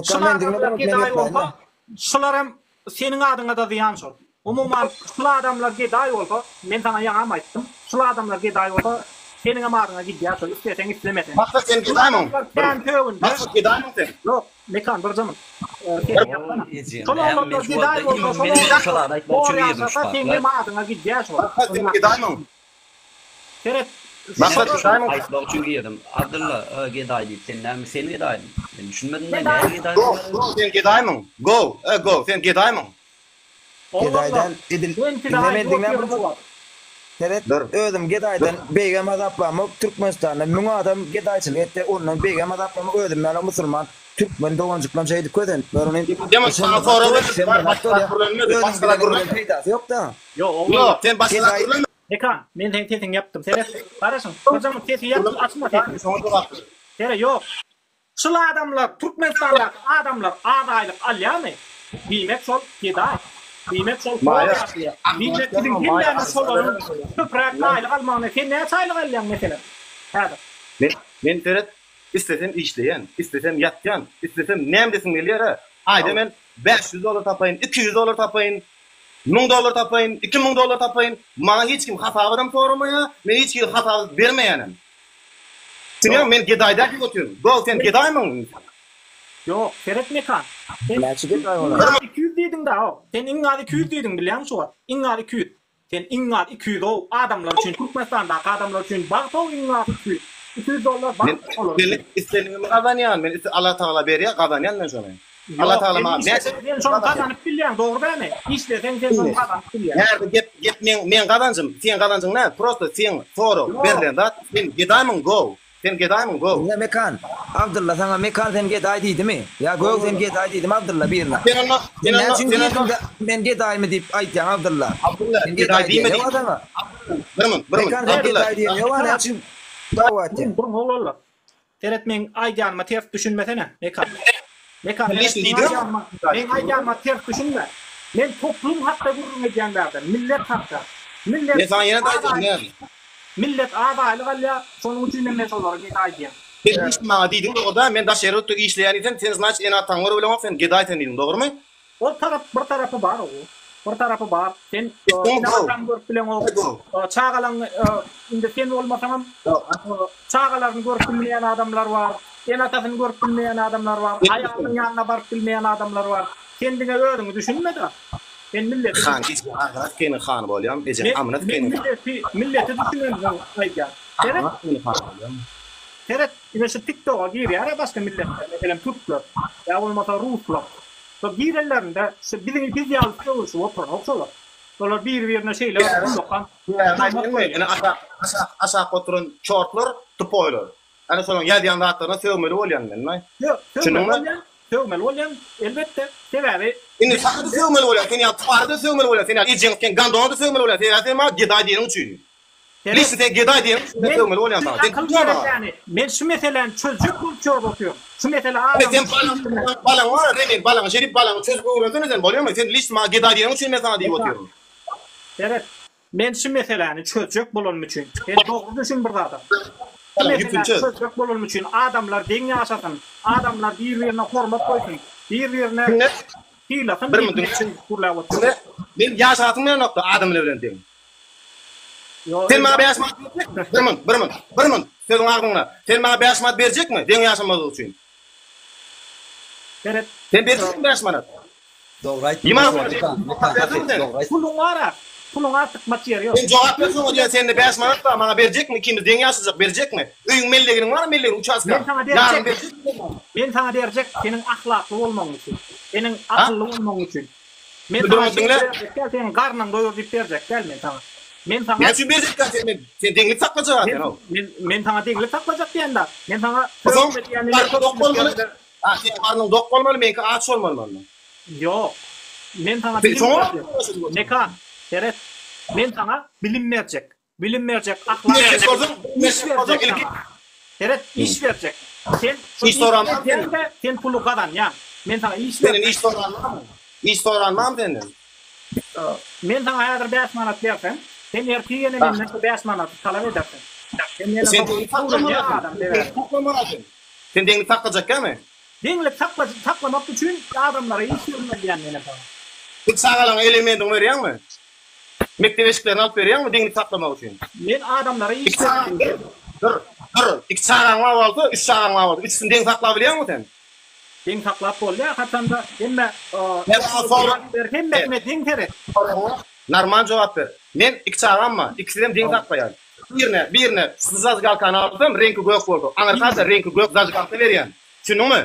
Şul adamlar gedaý bolsa, şularam Seniň adyňada zyýan şol. Umuman şul adamlar gedaý bolsa, men saňa ýaňam aýtdym, şul adamlar gedaý bolsa seniňem adyňa gidýär şol isleseň islemeseň. Maksat sen gedaýmyň? Kän sögünde. Maksat gedaýmyň sen? Ýok, Mekan birje mun. Şol oglanlar gedaý bolsa şol oglanlar bor ýaşasa seňem adyňa gidýär şol. Maksat sen gedaýmyň? Seret. Maksat gedaýmyň? Aýtmak üçin girdim. Abdylla gedaý diýip sen näme sen gedaýmyň? Men düşünmedim näme gedaý Go, go sen gedaýmyň? Go, e go sen gedaýmyň? Gedaý däl, edil diňle men diňle bir Seret, özüm gedaýdan beýgem hasaplamok, Türkmenistanda müň adam gedaýçylyk etse ondan beýgem hasaplamok, özüm ýaly musulman türkmen doganjyklam şeýdip kösenip ýör ony. Demek saňa sorag berdim, Özüň bileniň bilen peýdasy ýokda. Ýok, sen başga gürleme. Mekan, men seň sesiňi ýapdym. Seret, garaşyň. Hojamyň sesi ýapyk, açma sesini. Şoňa jogap ber. Seret, ýok. Şul adamlar, Türkmenistandaky adamlar az aýlyk alýarmy? Diýmek şol gedaý. Diýmek şol hor ýaşaýar. Diýmek biziň hemmämiz şolaryň köpräk aýlyk almagyna, sen näçe aýlyk alýaň meselem, häzir? Men, men seret, isleseň işleýän, islesem ýatýan, islesem näme edesim gelýär-ä. Aýda men 500 dollar tapaýyn, 200 dollar tapaýyn, 1000 dollar tapaýyn, 2000 dollar tapaýyn, maňa hiç kim hasabatam soramaýar, men hiç hili hasabat bermeýänem. Düşünýäňmi, men gedaý däl diýip otyryn. Go, sen gedaýmyň? Ýok, seret Mekan. Sen Näçe gedaý iň bolar? az 200 diýdiň-dä, ho. Sen iň az 200 diýdiň, bilýäňmi şu wagt? Iň az 200. Sen iň az 200 how adamlar üçin Türkmenistandaky adamlar üçin bagt how iň az 200. 200 dollar Men bagt olar men üçin. islendigimi gazanýan, men iste Allah Tagala berýär, gazanýan men şony. Allah Ýok, Tagala sen maňa işleseň näçe sen şony gazanyp bilýäň, dogry dälmi? Işleseň sen şony gazanyp bilýäň. Bärde gep gep meň meň gazanjym, seň gazanjyň näme? Prosta seň sorag Ýok. berlen zat, sen gedaýmyň go. Sen gedaýmyň go. Diňle Mekan, Abdylla saňa Mekan sen gedaý diýdimi? Ýa Gök sen gedaý diýdimi Abdylla birine? Sen onda Sen sen näme onda üçin sen onda girdiňde men gedaýmy diýip aýtýaň Abdylla? Abdylla Sen gedaý gedaý diýen diýmedi. ýok saňa. Abdylla bir minut bir minut Mekan sen Abdylla gedaý diýen ýok näme üçin dawa etýäň? Duruň duruň oglanlar. Seret meň aýdýanyma ters düşünmesene, Mekan. Mekan Sen seret liçni meň diýdiňmi? aýdýanyma, meň aýdýanyma ters düşünme. Men toplum hakda gürrüň edýän bärde, millet hakda. Millet Men saňa ýene-de az aýdýan aýlyk, näme? millet az aýlyk alýar, şonuň üçin hem men şolara gedaý diýýän. Sen liçni maňa diýdiň dogry-da, men daşary ýurtda işleýän diýsem, sen znaçt ene-ataňy görüp bileňok, sen gedaý sen diýdiň, dogrymy? Ol tarap bir tarapy bar ow. Bir tarapy bar. Sen Etdiň ene go. ataňy görüp bileňok. Go. Çagalaňy indi sen bolmasaňam çagalaryny görüp bilmeýän adamlar bar. Ene atasyny görüp bilmeýän adamlar bar. Aýalynyň ýanyna baryp bilmeýän adamlar bar. Sen diňe özüňi düşünme-de. Sen milleti Han ejeň agzyna tikeniň hany bolýam, ejeň Men amyna men tikeniň milleti milleti düşünensoň aýdýan. Seret Agzyna tikeniň hany bolýam. Seret, ine şu TikToga girýär-ä başga milletler, meselem türkler, ýa bolmasa ruslar. Şo girenlerinde şu biziň biz ýaly sögüşip oturanok şolar. Şolar biri-birine şeýle bir ullakan Sebäbi hormat aýdýan goýýar. ine aşak aşak aşak oturan çortlar tupoýlar. Ana şolaryň ýazýan zatlaryna sögmeli bolýan men naý. Ýok, sögmeli Düşündiňmi? bolýan, sögmeli bolýan, elbetde. Sebäbi Indi saňa-da sögmeli bolýan, sen ýaly tupara-da sögmeli bolýan, sen ýaly ejeň sen gandona-da sögmeli bolýan, sebäbi sen maňa gedaý diýeniň üçin. Seret, Lişni sen gedaý diýeniň üçin men men sögmeli bolýan şu saňa. Sen akyl kimsiň maňa? meseläni, men şu meseläni çözjek bolup çörde otyryn. Şu mesele Ine sen adamyň balaň, üstüne. balaň bar, Remin, balaňy şeýdip balaňy çözüp öwrensene sen, bolýamy? Sen lişni maňa gedaý diýeniň üçin men saňa diýip Mekan, otyryn. seret, Men şu meseläni çözjek bolanym üçin, sen dogry düşün bir zada. Şu Balaň ýüpüni meseläni çöz. çözjek bolanym üçin adamlar deň ýaşasyn, adamlar bir-birine hormat goýsun, bir-birine Diňle, sylasyn bir diýip minut men diňle. şeýdip gürläp otyryn. Diňle, men ýaşasym gelenokda adam ile bilen deň. Ýo, Sen öýle maňa 5 manat berjekmi? Bir minut, bir minut, bir minut, sözüň agzyňda. Sen maňa 5 manat berjekmi deň ýaşamazlyk üçin? Seret, Sen berjekmi 5 manat? Dogry aýtdyň Ýyman Mekan, Mekan hakyky dogry aýtdyň. Puluň bar-a, puluň artykmaç ýeri ýok. Sen jogap ber şoňa diýen sende 5 manat bar maňa berjekmi ikimiz deň ýaşajak berjekmi? Öýüň melleginiň barmy melleginiň uçastkaň? Men saňa Ýaryny berjek. berjekmi sen maňa? Men saňa berjek seniň ahlakly bolmagyň üçin. Seniň Ha? akylly bolmagyň üçin. Men Bir saňa minut şeýle diňle. berjek däl, seniň garnyň doýur diýip berjek däl men saňa. Men saňa Näme üçin berjekkä sen men sen deňlik saklajak-a Men sen ow. men men saňa deňlik saklajak diýen-dä. Men saňa Onsoň sögme diýen garnyň dok bolmaly. Ha seniň garnyň dok bolmaly, meňki aç bolmaly onda. Ýok. Men saňa Sen bilim şoňa berjek. Mekan, seret. Men saňa bilim berjek. Bilim berjek, ahlak Berjek berjek, bolsaň, iş berjek bolsaň berjek ilki saňa. Seret, iş berjek. Sen şol Iş iş soran barmy senden? berseň-de, sen puly gazanýaň. Men saňa iş Senden berjek. iş soran barmy? Iş soran barmy senden? Men saňa häzir 5 manat bersem, sen ertir ýene menden şu 5 manaty talap edersiň. Sen ýene Sen soň deňlik öwrenýän saklamaly adam sen. sebäbi. Deňlik saklamaly sen. Sen deňlik saklajak dälmi? Deňlik sakla saklamak üçin adamlara iş bermeli diýýän menem saňa. Sen çagalaryňa elemendiňi berýäňmi? Mekdep eşiklerini alyp berýäňmi deňlik saklamak üçin? Men adamlara iş Iki çagaň bermeli. dur, dur, iki çagaň bar bolsa, üç çagaň bar bolsa, üçüsini deň saklap bilýäňmi sen? Deň saklap bolýar haçanda hemme Men saňa sorag ber hemmesine deň seret. Soragyňa normal jogap ber. Men iki çagam bar, ikisinem deň saklaýan. Birine, birine şu zažigalkany alsam, reňki gök bolsa, aňyrka-da reňki gök zažigalka berýän. Düşündiňmi?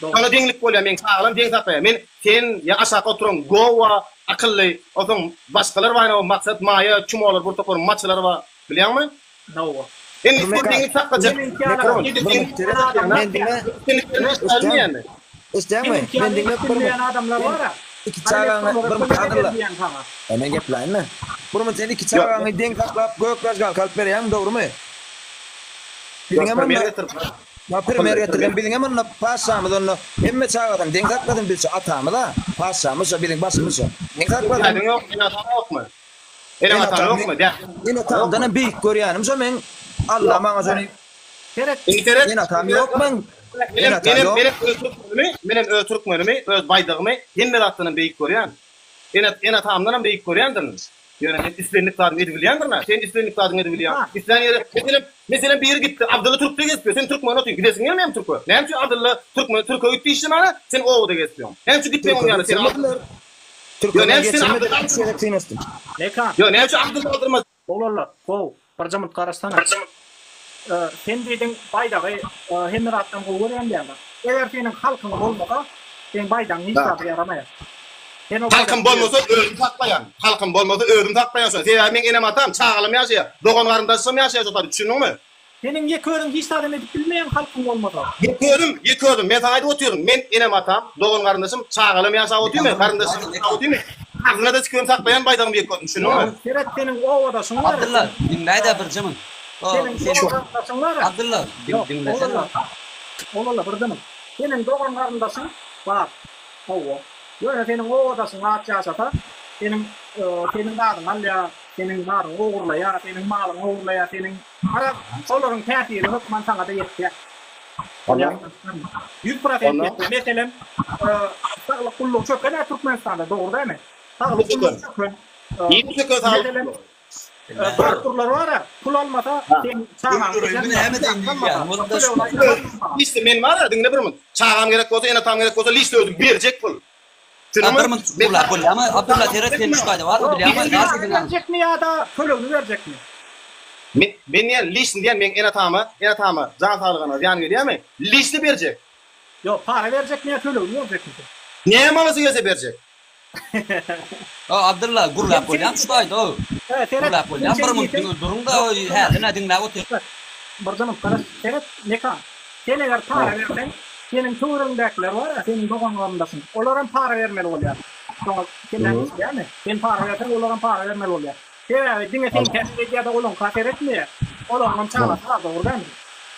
Şonda deňlik bolýar, meň çagalarym deň saklaýar. Men sen ýa aşakda oturan Gowa akylly, onsoň başgalar bar ýa Maksat, Maýa, çumolar bir topar maçylar bar, bilýäňmi? Hawa. Indi sen deňlik saklajak. Men diňe Eşitýäňmi? Men diňe bir adamlar bar. Iki çagaňy bir Abdylla. Men gepläýinmi? Bir sen iki çagaňy deň saklap gök zažgalka alyp berýäňmi, dogrumy? Biziňem onda Ma primer getirdim. Biziňem onda paşamyz onda hemme çagasyny deň saklasyn biz şu atamyz-a. Paşamyz şo biziň başymyz şo. Deň saklasyn. Dädiň ýok, ene ataň ýokmy? Ene ataň ýokmy? Dädiň. Ene atamdan hem beýik görýänim şo meň. Alla maňa şony Seret. Indi seret. Ene atam ýok meň. Ene atam ýok. Menem öz türkmenimi, menem öz türkmenimi, öz baýdagymy hemme zatdan hem beýik görýän. Ene ene atamdan hem beýik görýändirin. Ýöne men islendik zadymy edibilýändirin-ä. Sen islendik zadyňy edibilýäň. Islän ýere, meselem, meselem biri gitdi, Abdylla türkde gezip ýör, sen türkmen otyň, gidesiň gelmeýärmi türke? Näme üçin Abdylla türkmen türke gitdi işlemäge, sen obada gezip ýöň? Näme üçin gitmeýäň onuň ýanyna, sen Abdylla Türke näme üçin Abdylla üç gezek synanyşdym. Mekan. Ýok, näme üçin Abdylla aldyrmaz? Oglanlar, gowy, birje minut garaşsana. Sen diýdiň baýdagy hemme zatdan gowy görýän diýýäň-de. Eger seniň halkyň bolmasa, seň baýdagyň hiç zada ýaramaýar. Sen o Halkym bolmasa özüm saklaýan. Halkym bolmasa özüm saklaýan şony. Sebäbi meň enem-atam, çagalarym ýaşaýar. Dogan-garyndaşlarym ýaşaýar şo taýda, düşündiňmi? Seniň ýeke özüň hiç zadam edip bilmeýäň halkyň bolmasa. Ýeke özüm, ýeke özüm. Men saňa aýdyp otyryn. Men enem-atam, dogan-garyndaşym, çagalarym ýaşap otyr men, garyndaşlarym ýaşap otyr men. Agzyna-da tükürip saklaýan baýdagymy ýeke özüm, düşündiňmi? Seret seniň obadaşyň bar. Abdylla, diňläý-dä birje mün. Seniň dogan-garyndaşyň bar. Abdylla, diňlesene. Oglanlar, birje mün. Seniň dogan-garyndaşyň bar. Hawa. Ýöne seniň obadaşyň aç ýaşasa, seniň seniň zadyňy alýar, seniň zadyňy ogurlaýar, seniň malyňy ogurlaýar, seniň Garaz, şolaryň täsiri hökman saňa-da ýetýär. 100% ýetýär. Meselem, saglyk gullugy çöken-ä Türkmenistanda, dogry dälmi? Saglyk gullugy çöken. Nirede çöken saglyk gullugy? Doktorlar bar-a, pul almasa, seň çagaňy Lişni men bar-a, diňle bir minut. Çagam gerek bolsa, ene-atam gerek bolsa, lişni özüm berjek pul. Ha, bir minut gürläp bolýarmy? Abdylla seret sen şu taýda bar, bilýärmi? Para berjekmi ýa-da tölegini berjekmi? Men men diýen liçni diýen meň ene-atama, ene-atama jan saglygyna zyýan gelýärmi? Liçni berjek. Ýok, para berjekmi ýa tölegini berjekmi sen? Näme alasy gelse berjek. O Abdylla gürläp bolýarmy şu taýda? Gürläp bolýarmy? Bir minut diňe duruň-da, häzir-ä diňläp otyr. Bir minut garaş, seret Mekan. Sen eger para berseň, seniň töweregiňdäkiler bar-a, seniň dogan-garyndaşyň, olaram para bermeli bolýar. Şoňa kelläň düşýärmi? Sen para berseň, olaram para bermeli bolýar. Sebäbi diňe seňkä seredýär-de, olaňka seretmeýär. Olaryňam çagasy bar, dogry dälmi?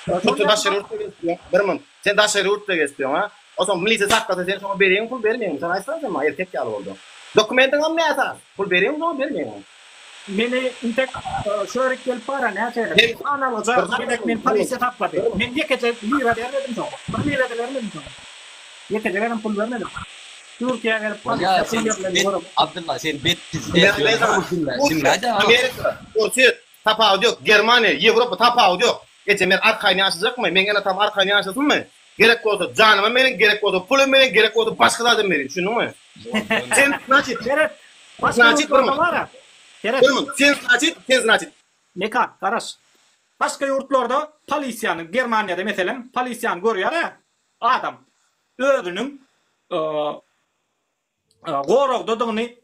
Sen daşary ýurtda gezip, bir minut. Sen daşary ýurtda gezip ýöň, a? Onsoň milisiýa saklasa sen şoňa berýäňmi pul, bermeýäňmi? Sen aýtsana sen maňa erkek ýaly bolduň. Dokumentiňem näsaz. Pul berýäňmi şoňa, bermeýäňmi? Meni intek şu ýerik gelip bara näçe gezek san algyja gezek meni polisiýa saklady. Men ýekeje lira bermedim şoňa. Bir lira-da bermedim şoňa. Ýekeje gezem pul bermedim. Türkiýä gelip polisiýa pul berlenini görüp. Abdylla sen bet pizdes ýöne Amerika, Orsýet tapawudy ýok, Germaniýa, Ýewropa tapawudy ýok. Eje men arkaýyn ýaşajakmy? Meň ene-atam arkaýyn ýaşasynmy? Gerek bolsa janymam berin, gerek bolsa pulum berin, gerek bolsa başga zadam berin, düşündiňmi? Sen znaçit, Seret, başga znaçit bir ýurtlarda minut, bar-a. Seret. bir minut, sen znaçit, sen znaçit. Mekan, garaş. Başga ýurtlarda polisiýany, Germaniýada meselem, polisiýany görýär-ä adam, özüniň goragdadygyny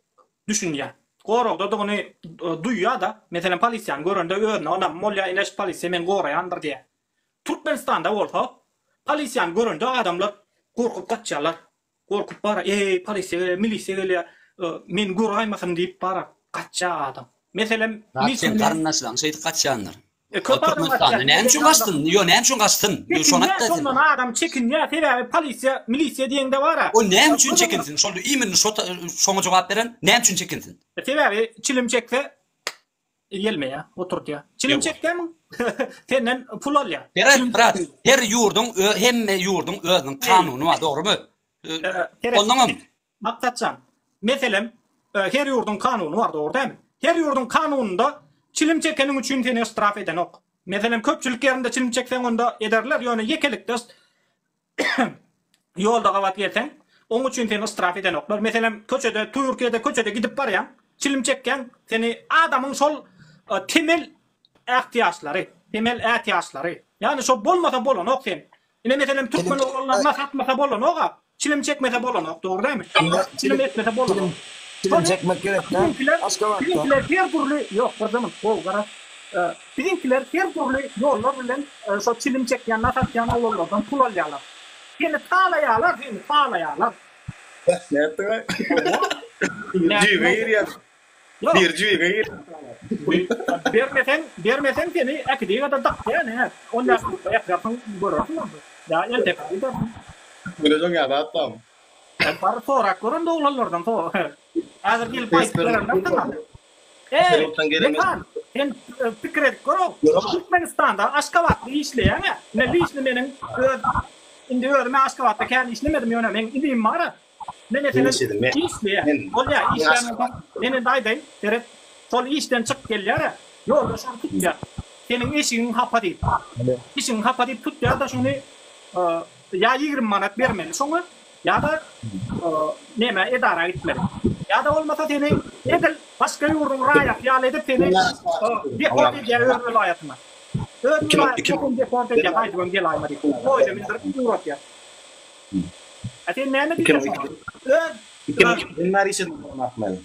düşünýär. Goragdadygyny duýýar-da, meselem, polisiýany görende özüne ynamy bolýar, ine şu polisiýa meni goraýandyr diýýär. Türkmenistanda bolsa, polisiýany görende adamlar gorkup gaçýarlar. Gorkup bara, eý, polisiýa gelýär, milisiýa gelýär, meni göräýmesin diýip bara gaçýar adam. Meselem, Seň garyndaşlaryň şeýdip gaçýandyr. E, köp adam Türkmenistanda gaçýar. näme üçin gaçsyn? Ýo, näme üçin gaçsyn? Ýo, şony Çekinýär, aýtda sen. şondan adam çekinýär, sebäbi polisiýa, milisiýa diýeňde bara. O näme üçin çekinsin? Şol imенно şo şoňa jogap beren näme üçin çekinsin? Sebäbi çilim çekse ýelmeýär, oturdýar. Çilim çekýärmiň? Senden pul alýar. Seret, brat, her ýurduň hemme ýurduň özüniň kanuny bar, dogrymy? Onnoňam Maksatjan, meselem, her ýurduň kanuny bar, dogry dälmi? Her ýurduň kanunynda çilim çekeniň üçin seni ştraf edenok. Meselem, köpçülik ýerinde çilim çekseň onda ederler, ýöne ýekelikde ýolda gabat gelseň, oň üçin seni ştraf edenoklar. Meselem, köçede, Türkiýede köçede gidip barýaň, çilim çekýäň, seni adamyň şol temel ähtiýaçlary, temel ätiýaçlary, ýagny şo bolmasa bolanok sen. Ine meselem türkmen oglanlaryna satmasa bolanoga, çilim çekmese bolanok, dogry dälmi? Çilim etmese bolanok. Çilim çekmek gerek däl. Biziňkiler, biziňkiler her dürli, ýok bir minut, gowy gara. Biziňkiler her dürli ýollar bilen şo çilim çekýän, nas atýan oglanlardan pul alýarlar. Seni talaýarlar, seni talaýarlar. Nätdiňaý? Jüýge girýär. Bir jüýge gir. Bermeseň, bermeseň seni äkidiga-da dakýan, hä. On ýaşlykda ýatyrsyň, görersiň onda. Ýa eltepä gidersiň. Görejeň ýa zat barmy? Sen bar sorap gör onda oglanlardan sor. Häzir gelip aýdyp bererler saňa. Eý, Mekan, sen pikir edip gör-ow. Türkmenistanda, Aşgabatda işleýäň-ä. Ine, liçni meniň öz, indi özüm-ä Aşgabatda kän işlemedim, ýöne meň inim bar-a. Men meselem işleýän, bolýar işlän bolsaň, men indi aýdaýyn, seret, şol işden çykyp gelýär-ä, ýolda şony tutýar. Seniň eşigiň hapa diýip. Eşigiň hapa diýip tutýar-da şony ýa 20 manat bermeli şoňa, ýa-da neme edara gitmeli. Ýa-da bolmasa seni edil başga ýurduň raýaty ýaly edip seni deport edýär öz welaýatyňa. Öz welaýatyňa seni deport edýär, gaýdybam gelaýma diýip. Poýeza mindirip ugratýar. A sen näme diýýäň şoňa? Öz 2002-den bäri işledim göremok men.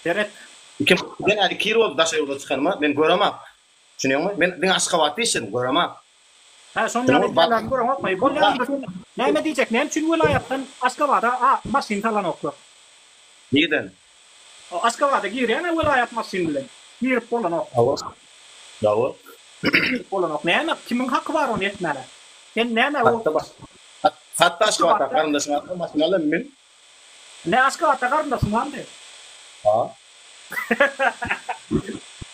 Seret. 2002-den bäri 2 ýyl boldy daşary ýurda çykanyma, men göremok. Düşünýäňmi? Men diňe Aşgabatda işledim, göremok. Hä, şoň ýaly edýänlerini göreňokmy? Bolýar onda sen näme diýjek? Näme üçin welaýatdan Aşgabada a maşyn salanoklar? Nirden? Aşgabada girýäň-ä welaýat maşyn bilen. Girip bolanok. Hawa. Hawa. Girip bolanok. Näme, kimiň haky bar ony etmäge? Sen näme o Hatda Aşgabatda garyndaşyň barka maşyn al min. Ne Aşgabatda garyndaşyň barmy? Ha.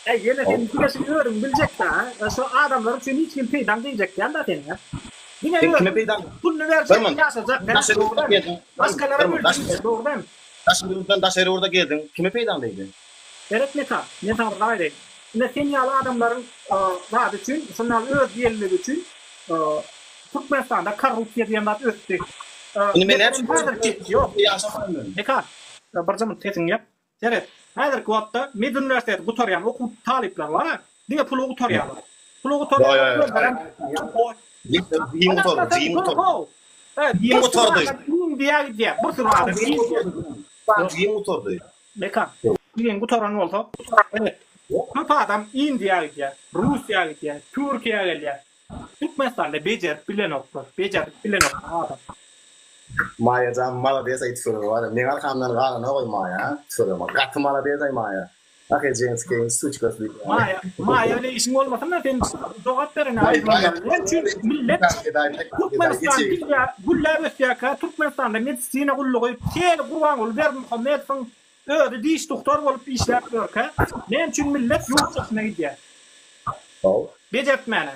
Äý ýene sen diňe şu özüň biljekdä. Şu adamlar üçin hiç kim peýdaň degjek däl-dä seniň. Diňe Sen kime özüň peýdaň? puluny berjek, ýaşajak. Başgalara öldürmejek, dogry dälmi? Daşary ýurtdan daşary ýurda geldiň, kime peýdaň degdi? Seret Meka, men saňa bir zat aýdaýyn. Ine sen ýaly adamlaryň zady üçin, şundan öz diýenligi üçin Türkmenistanda korrupsiýa diýen zat ösdi. Indi men näme üçin häzirki ýok. Ýaşaman men. Mekan, birje minut sesiňi ýap. Seret, häzirki wagtda med uniwersiteti gutarýan okuw talyplar bar-a, diňe pula gutarýarlar. Pula gutarýarlar, özlerem Jigim gutardy, jigim gutardy. Jigim gutardy. Indiýa gidýär, bir sürü adam. Jigim gutardy. Mekan, jigiň gutaran bolsa, evet, köp adam Indiýa gidýär, Russiýa gidýär, Türkiýä gelýär. Türkmenistanda bejerip bilenoklar, bejerip bilenoklar adam. Maýajan malades aý tüferegi bar meň arkamdan galana goý Maýa tüferegi gaty malades aý Maýa ah ejeňsi suçkasy diýip Maýa Maýa bilen işiň bolmasyn da sen jogap berene aýdylanlara näme üçin millet Türkmenistan dünýä gülläp ösýärkä Türkmenistanda medisina gullugy tel Gurbanguly Berdimuhamedowyň özi diş dugtor bolup işläp ýörkä näme üçin millet ýurt daşyna gidýär bejertmäne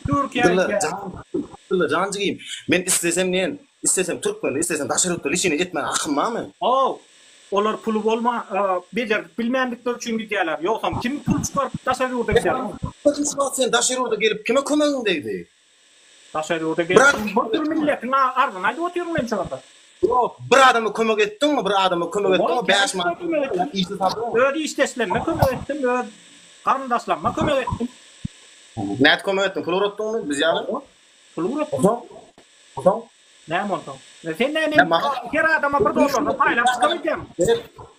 Türkiýä gidýär. Abdylla jan jigim men islesem men islesem türkmende islesem daşary ýurtda liçeniýa etmäge hakym barmy? How olar puly bolma bejerdip bilmändikleri üçin gidýärler ýogsam kim pul çykaryp daşary ýurda gidýär. Şu wagt sen daşary ýurda gelip kime kömegiň degdi? Daşary ýurda gelip bir sürü milletiň arzyny aýdyp otyryn men şu ýerde. Ýok, bir adama kömek etdiňmi, bir adama kömek etdiňmi, 5 manat işli tapdyňmy? Öz işdeşlerime kömek etdim, öz garyndaşlaryma kömek etdim. Nädip kömek etdiň? Pul ugratdyňmy biz ýaly? Pul ugratdym. Onsoň? Onsoň? Näme onsoň? Sen näme her adama bir dollardan paýlap çykar öýdýäňmi?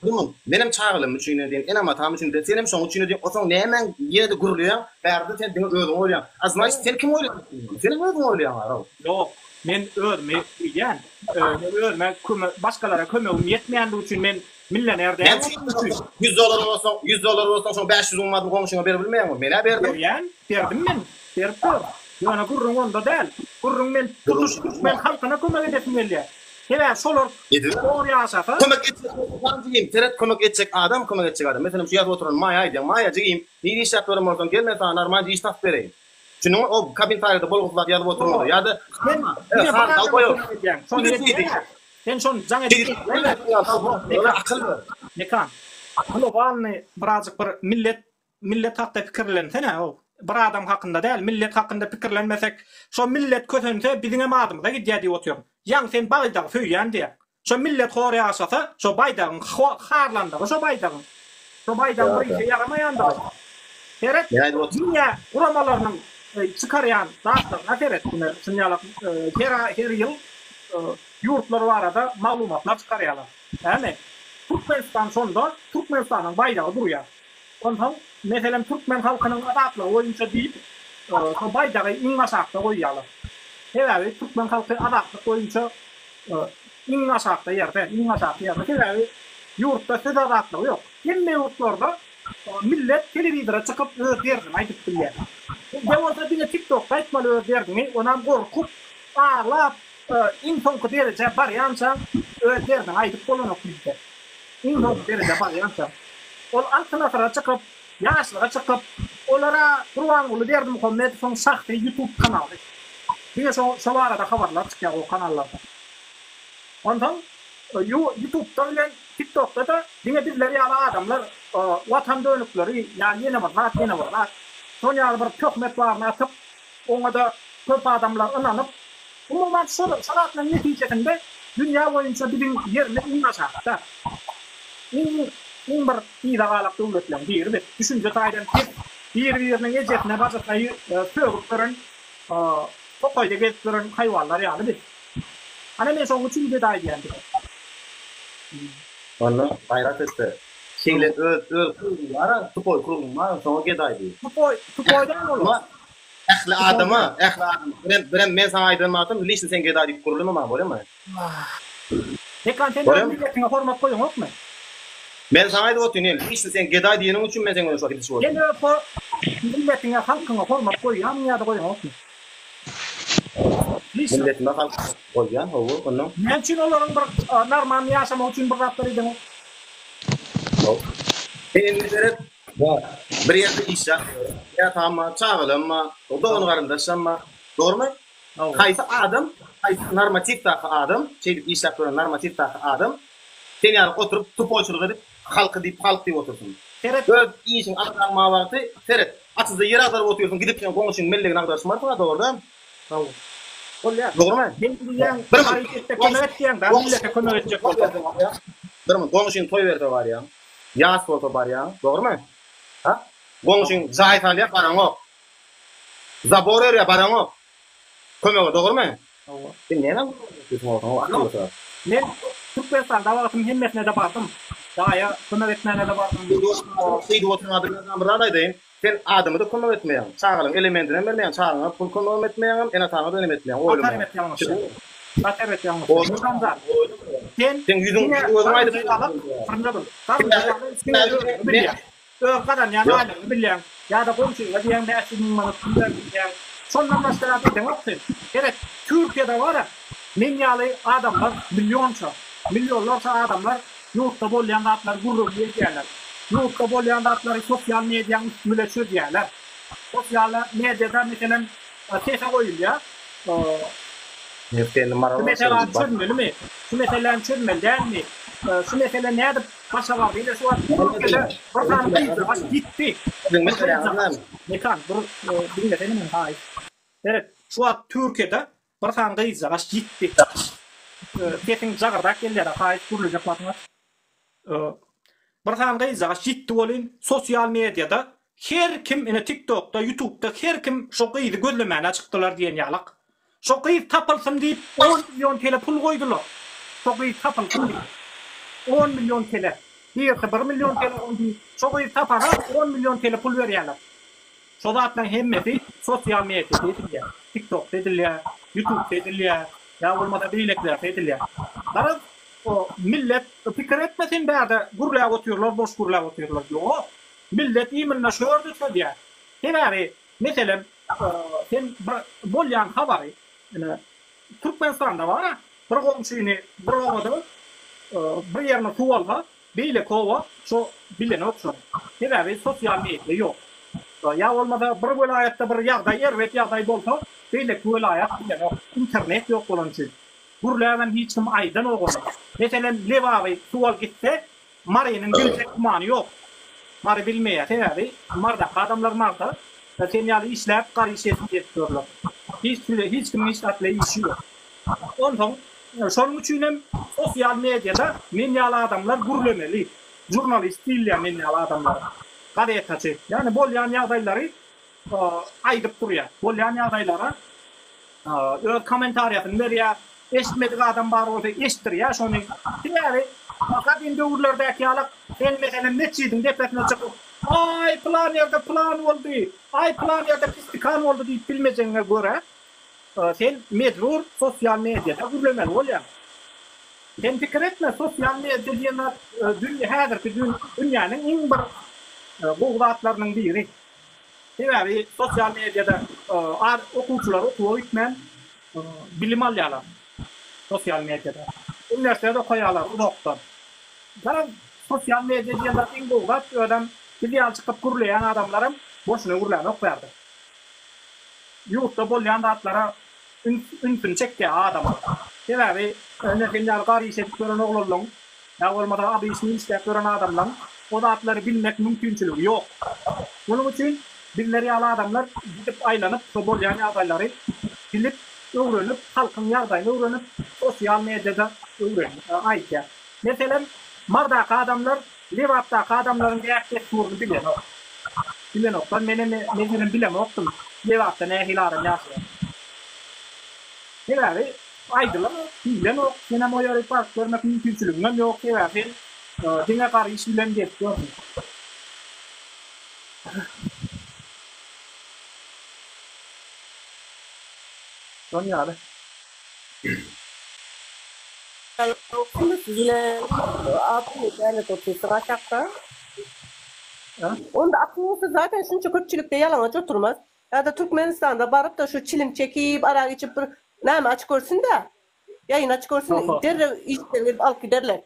Durmun. Menem çagalarym üçin edýän, enem-atam üçin edýän, senem şoň üçin edýäň. Onsoň nämäň ýene-de gürleýäň? Bärde sen diňe özüňi oýlaýaň. A znaçit sen kimi oýlaýaň? Senem özüňi oýlaýaň araw. Ýok, men özümi diýýän. Men özüme kömek, başgalara kömegim ýetmeýändigi üçin men millioner däl boldum üçin. 100 dollar bolsaň, 100 dollar bolsaň, şoň 500 müň manadyny goňşyňa berip bilmeýäňmi? Men-ä berdim. Berýän, berdim men. Berip dur. Ýöne gürrüň onda däl. Gürrüň men tutuş türkmen halkyna kömek edesim gelýär. Sebäbi şolar hor ýaşasa. Kömek etjek bolsaň jigim, seret kömek etjek adam kömek etjek adam. Meselem şu ýazyp oturan Maýa aýdýaň. Maýa jigim, nirde işläp ýören bolsaň gel men saňa normalny iş tapyp bereýin. Düşündiňmi? O kommentariýada bolgusyz zat ýazyp oturma-da. Ýa-da Sen diňe bir adama kömek edýäň. Şony edýäň-ä. Sen şony jaň edip Akyl ber. Mekan. Globalny birazjyk bir millet Millet hakda pikirlensene-ow. Bir adam hakynda däl, millet hakynda pikirlenmesek, şo millet kösense biziňem adymyza gidýä diýip otyryn. Ýaňy sen baýdagy söýýän diýýäň. Şo millet hor ýaşasa, şo baýdagyň harlandygy şo baýdagyň. Şo baýdagyň bir işe ýaramaýandygy. Seret, dünýä guramalarynyň çykarýan zatlaryna seret. Ine, şuny ýaly her aý, her ýyl ýurtlar barada maglumatlar çykarýarlar. Näme? Türkmenistan şonda Türkmenistanyň baýdagy durýar. Onsoň, meselem, türkmen halkynyň azatlygy boýunça diýip, şo baýdagy iň aşakda goýýarlar. Sebäbi türkmen halky azatlyk boýunça iň aşakda ýerde, iň aşaky ýerde. Sebäbi ýurtda söz azatlygy ýok. Hemme ýurtlarda millet telewizora çykyp öz derdini aýdyp bilýär. Bizde bolsa diňe TikTokda aýtmaly öz derdiňi, onam gorkup, aglap, iň soňky derejä barýançaň öz derdiňi aýdyp bolanok bizde. Iň soňky derejä barýança. Ol Altyn asyra çykyp, ýaşlyga çykyp, olara Gurbanguly Berdimuhamedowyň şahsy YouTube kanaly. Diňe şo şo barada habarlar çykýar o kanallarda. Onsoň YouTubda bilen TikTokda-da diňe bizler ýaly adamlar watan dönükleri ýa ýene bir zat, ýene bir zat. Şol ýaly bir töhmet baryny atyp, oňa-da köp adamlar ynanyp, Umuman şol şol zatlaryň netijesinde dünýä boýunça biziň ýerimiz iň aşakda. Iň iň bir yza galak döwletleriň biri biz. Düşünje taýdan pes, biri-biriniň ejesine bajysyna sögüp ýören, tokaýda gezip ýören haýwanlar ýaly biz. Ana men şonuň üçin gedaý diýýän size. Onda gaýrat etde. Şeýle öz öz krugyň bar-a, tupoý krugyň bar, şoňa gedaý diý. Tupoý tupoý däl olar. Ähli adama, ähli adama. Birem, birem men saňa aýdan wagtym liçno sen gedaý diýip gürleme maňa bolýamy? Mekan sen öz milletiňe hormat goýaňokmy? Men saňa aýdyp otyryn ýene, liçno sen gedaý diýeniň üçin men seň bilen şu wagt gidişip otyryn. Sen öz milletiňe, halkyňa hormat goýýarmyň ýa-da goýaňokmy? Liçno. Milletime halkyma goýýan, hawa, onnoň. Näme üçin olaryň bir normalny ýaşamagy üçin bir zatlar edeňok? Hawa. Sen indi seret, Bar. Bir ýerde işläp ýör. Ýatagam bar, çagalam bar, dogan-garyndaşam bar. Dogrumy? Haýsy adam, haýsy normatiwdaky adam, şeýdip işläp ýören normatiwdaky adam sen ýaly oturyp tupoýçylyk edip, halky diýip, halk diýip otursyn. Seret. Öz işiň agdaryň bar wagty, seret, atyzda ýer agdaryp otyrsyň, gidip sen goňşyň mellegini agdaryşmarsyň-a, dogry dälmi? Dogry. Bolýar. Dogrumy? Sen diýýäň, Bir haýyş etse kömek et diýýäň, da millete kömek etjek bolsa. Bir minut, goňşyň toý berse barýaň, ýas bolsa barýaň, dogrumy? Ha? Goňşyň jaý salýar, baraňok. Zabor örýär, baraňok. Kömege, dogrumy? Hawa. Sen näme gürrüň Men Türkmenistanda wagtym hemmesine-de bardym. Jaýa kömek etmäne-de bardym. Şeýdip oturan adamlardan bir zat aýdaýyn. Sen adama-da kömek etmeýäň, çagalaryň elementinem bermeýäň, çagaňa pul kömegem etmeýäňem, ene-ataňa-da enem etmeýäň, Gaty erbet ýalňyşýaň. Gaty erbet ýalňyşýaň. Muhammet, sen Seň ýüzüň diňe özüň aýdyp garynja ýaly, garynja ýaly diňe özüňi bilýäň. Öz gazanýan aýlygyňy bilýäň. Ýa-da goňşyňa diýýäň 500 müň manat pul ber diýýäň. Şondan başga zat edeňok sen. Seret, Türkiýede bar-a, men ýaly adamlar millionça, millionlarça adamlar Ýurtda bolýan zatlary gürrüňini edýärler. Ýurtda bolýan zatlary sosial mediaň üsti bile çözýärler. Sosial mediada meselem sese goýulýar. Şu meseläni çözmelimi? Şu meseläni çözmeli dälmi? Şu mesele nädip başa bardy? Ine şu wagt Türkiýede bir sany gyzjagaş ýitdi. Mekan, dur diňlesene meni haýyş. Seret, şu wagt Türkiýede bir sany gyzjagaş ýitdi. Sesiň jagyrdak gelýär-ä, haýyş gürlejek wagtyňa. Bir sany gyzjagaş ýitdi welin, sosial mediada her kim ine TikTokda, YouTubda her kim şo gyzy gözlemäne çykdylar diýen ýalak. Şo gyz tapylsyn diýip on million tele pul goýdular. Şo gyz tapylsyn diýip. On million tele. Birisi bir million tele goýdy. Şo gyzy tapana on million tele pul berýärler. Şo zatlaryň hemmesi sosial mediada edilýär. TikTokda edilýär, YouTubda edilýär, ýa bolmasa beýlekilerde edilýär. Garaz, o millet pikir etmesin bärde gürläp otyrlar, boş gürläp otyrlar. Ýok. Millet imенно şu ýerde çözýär. Sebäbi, meselem, sen bir bolýan habary, ine, Türkmenistanda bar-a, bir goňşyny bir obada bir ýerine suw alsa, Beýleki oba şo bilenok şony. Sebäbi sosial media ýok. Ýa bolmasa bir welaýatda bir ýagdaý erbet ýagdaý bolsa beýleki welaýat bilenok. Internet ýok bolany üçin. Gürläbem hiç kim aýdanok ony. Meselem Lebaby suw alyp gitse Marynyň biljek gümany ýok. Mary bilmeýär. Sebäbi Mardaky adamlar Marda sen ýaly işläp gar iş edip gezip ýörler. Hiç hiç kimiň hiç zat bilen işi ýok. Onsoň şonuň üçin hem sosial mediada men ýaly adamlar gürlemeli. Žurnalist diýilýär men ýaly adamlara. Gazetaçy. Ýagny bolýan ýagdaýlary aýdyp durýar. Bolýan ýagdaýlara öz kommentariýasyny berýär. Eşitmedik adam bar bolsa eşitdirýär şony. Sebäbi gadym döwürlerdäki ýalak sen meselem metjidiň depesine çykyp, Aý pylan ýerde pylan boldy, aý pylan ýerde pistikan boldy diýip bilmejegiňe görä, Sen mejbur sosial mediada gürlemeli bolýaň. Sen pikir etme sosial media diýen zat dünýä häzirki dünýäniň iň bir gowy zatlarynyň biri. Sebäbi sosial mediada okuwçylar okuwa gitmän bilim alýarlar sosial mediada. Uniwersitet okaýarlar uzakdan. Garaz sosial media diýen zat iň gowy zat özem biz ýaly çykyp gürleýän adamlaram boşuna gürlänok bärde. Ýurtda bolýan zatlara üns ünsüni çekýär adamyň. Sebäbi ine sen ýaly gar iş edip ýören oglanlaň ýa bolmasa aby işini işläp ýören adamlaň o zatlary bilmek mümkinçiligi ýok. Şonuň üçin bizler ýaly adamlar gidip aýlanyp şo bolýan ýagdaýlary bilip öwrenip halkyň ýagdaýyny öwrenip sosial mediada öwren aýdýar. Meselem Mardaky adamlar Lebapdaky adamlaryň däp-dessuryny bilenok. Bilenoklar. Menem meselem bilemokdym Lebapda nähili adam ýaşaýar. Sebäbi aýdylanok, diýlenok. Senem o ýere baryp görmek mümkinçiligiňem ýok. Sebäbi sen diňe gar iş bilen gezip ýörsüň. Şon ýaly. Onda akyl bolsa zaten şunça köpçülikde ýalaňaç oturmaz. Ýa-da Türkmenistanda baryp-da şu çilim çekip, arak içip bir näme açyp görsün-dä. Ýaýyn açyp görsün, derrew işden gelip alyp giderler.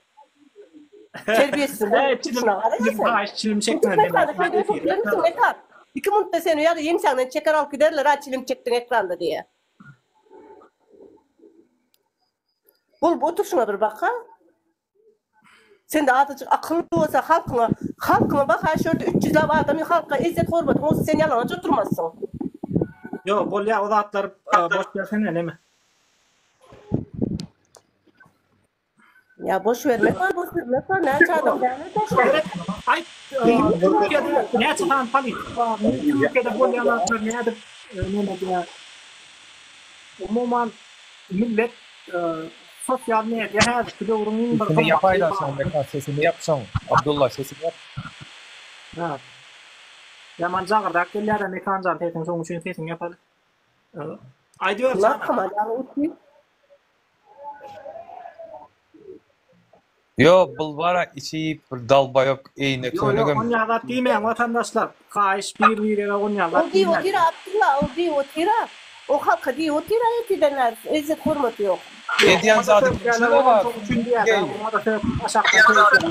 Terbiýesiz bolup şuna garaýa sen. Çilim çekmän. Türkmenistanda şeýdip oturyp bilermisiň Mekan? Iki minutda seni ýa-da ýeňsäňden çeker alyp giderler, a çilim çekdiň ekranda diýe. Bolup oturşyňa bir baka. Sende azajyk akyl bolsa halkyňa, halkyňa bak ha şu ýerde 300 läp adamy halka ezzet hormatyň bolsa sen ýalaňaç oturmazsyň. Ýok bolýa o zatlar boş bersene neme. Ýa boş bermek bar, boş bermek bar. Näçe adam Seret, aýt, Türkiýede näçe sany politik bar? Türkiýede bolýan zatlar nädip neme edýär? Umuman millet sosial media häzirki döwrüň iň bir Sesini gymmatly ýapaýdan soň Mekan sesini ýap soň Abdulla sesini ýap. Ha. Ýaman jagyrdap gelýär-de Mekanjan sesiň şoň üçin sesiňi ýapaly. Aýdyber jana. Ýo bul bara içi bir dalbaýok eýne Ýo ýo köýnegem. onýa zat diýmäň watandaşlar. Haýyş bir birege onýa Ol zat diýip diýmäň. otyr Abdylla ol diýip otyra. O halka diýip otyra ertirden bäri ezzet hormaty ýok. Edýän Oňa-da zady sögýärler düşüne olam bar. şoň üçin diýýär Geý. oňa-da sög aşakdan sögýärler.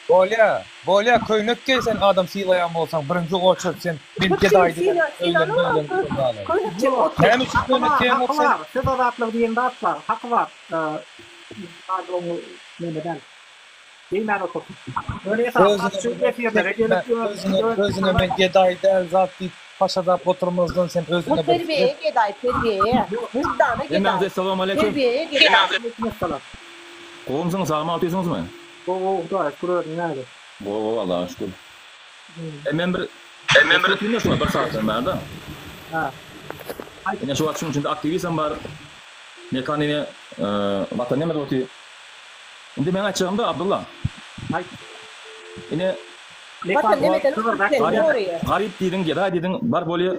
Bolýa bolýa köýnek geý sen adam sylaýan bolsaň birinji oçert sen men Köpçülik gedaý diýen syla öýlen sylanok öýlen köp ýaly. köýnekçe otyr. Näme üçin Haky köýnek bar geýeňok haky sen? bar söz azatlygy diýen zat bar haky bar. Neme däl. Geýmän otursyn. Ýöne esasy Özüne şu efirlere gelip özüne özüne men gedaý däl zat diýip paşadap oturmazdan sen Bu özüne bir terbiýeye gedaý terbiýeye. Wyždana gedaý. Hemmäňize Essalamu Aleýkum. Terbiýeye gedaý. Aleýkum essalam. Gowumsyňyz sagman otyrsyňyzmy? Gowy gowy Hudaýa şükür özüň nähili? Gowy gowy Allaha şükür. E men bir men bir otyryn şuna bir sagatdan bärde. Ha. Ine şu wagt şuň içinde aktiwistem bar. Mekan ine Watan neme otyr. Indi meň aýtjagym-da Abdylla. Aýt. Ine Watan nemeden Garyp garyp diýdiň gedaý diýdiň bar bolýa.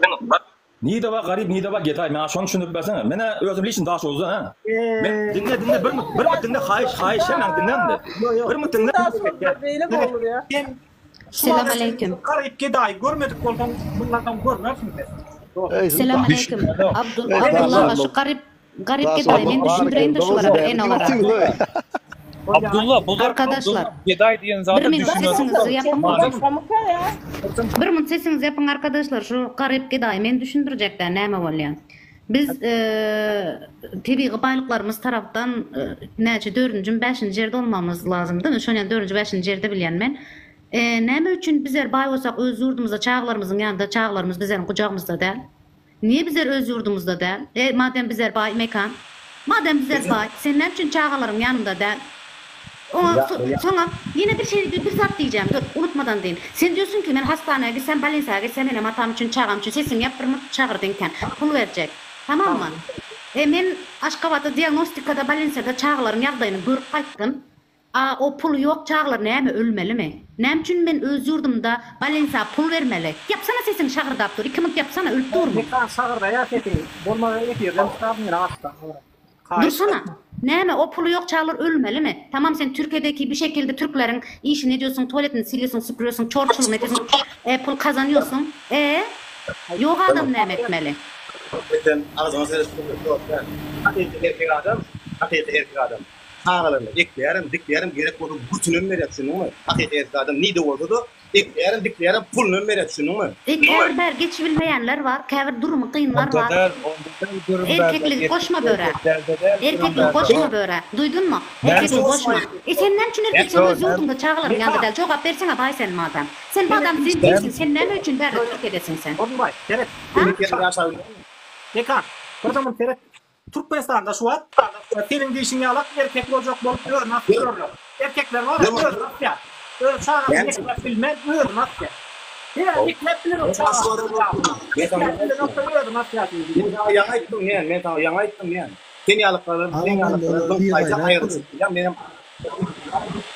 Nide bar garyp nide bar gedaý maňa şony düşündirip bersene. Menä özüm liçni Daşoguzdan hä. Men diňle diňle bir mut bir mut diňle haýyş haýyş hemäň diňle indi. Bir mut diňle. Beýle bolur ýa. Sen Selam aleýkum. Garyp gedaýy görmedik bolsaň mundan soň görmersiň sen. Selam aleýkum. Abdul Abdullaga şu garyp garyp gedaýy men düşündireýin-de şulara bir ene olara. Abdulla bular Arkadaşlar, Abdulla gedaý diýen Bir zada minut düşünen sesiňizi ýapyň. Başgamyka ýa? Bir minut sesiňizi ýapyň arkadaşlar şu garyp gedaýy men düşündirjekdä näme bolýan. Biz tebigy baýlyklarymyz tarapdan näçe dördünjimi bäşinji ýerde bolmamyz lazymdy. Şonýan dördünji bäşinji ýerde bilýän men. Näme üçin bizler baý bolsak öz ýurdumyzda çagalarymyzyň ýanynda çagalarymyz bizleriň gujagymyzda däl. Niye bizler öz ýurdumyzda däl? E madem bizler baý Mekan. Madem bizler baý sen näme üçin çagalaryň ýanynda däl? Oňa soňam ýene bir şey bir zat diýjäm dur unutmadan diýin. Sen diýorsuň ki men hastanaya gitsem bolnisa gitsem enem atam üçin çagam üçin sesiňi ýap bir munt çagyrdyň eken pul berjek. Tamammy? E men Aşgabatda diagnostikada bolnisada çagalaryň ýagdaýyny görüp gaýtdym. A o puly ýok çaglar näme ölmelimi? Näme üçin men öz ýurdumda bolnisa pul bermeli? Ýapsana sesiňi şagyrdap dur iki munt ýapsana ölüp durmyň? Mekan şagyrdaýar sesiň bolmasa efirden çykaryn ýene asla. Dursana. Näme o puly ýok çaglar ölmelimi? Tamam sen Türkiýedeki bir şekilde türkleriň işini edýorsuň tualetini silýorsuň süpürýorsuň çorçulygyny edýorsuň e pul kazanýorsuň e ýok adam näme etmeli? Sen agzyňa seretip dur ýok däl. Hakyky erkek adam, hakyky erkek adam çagalaryny ekleýärem, dikleýärem, gerek bolsa götünem berýär düşündiňmi? Hakyky erkek adam nide bolsa-da Ekleýärem, dikleýärem, pulunam berýär, düşündiňmi? E, käbir bäri geçibilmeýänler bar, käbir durumy kynlar Onda bar. däl, onda däl görüm bärde, Erkekligi erkek goşma börä. erkek dälde däl görüm Erkekligi bärde. goşma börä. Duýdunmy? Näme Erkekligi üçin goşma. E sen näme üçin erkek, sen Ýok, öz näme ýurduňda çagalaryň ýanynda däl. Jogap berseňe baý sen madam. Sen madam zenginsiň, sen näme üçin bärde Türkiýedesiň sen? Orunbaý, seret. Ha? Mekan, bir zaman seret. Türkmenistanda şu wagt seniň diýşiň ýalak erkek boljak bolup özüni asyp ýörler. Erkekler bar özüni asýar. Öz çagasyny ekläp bilmän özüni asýar. Sebäbi ekläp bilenok çagasyny. Ekläp bilenokda özüni asýar diýdi. Men saňa ýaňy aýtdym diýen, men saňa ýaňy aýtdym diýen. Sen ýalyklaryň, sen ýalyklaryň gyňkaýja aýrylyşyp bilýän, menem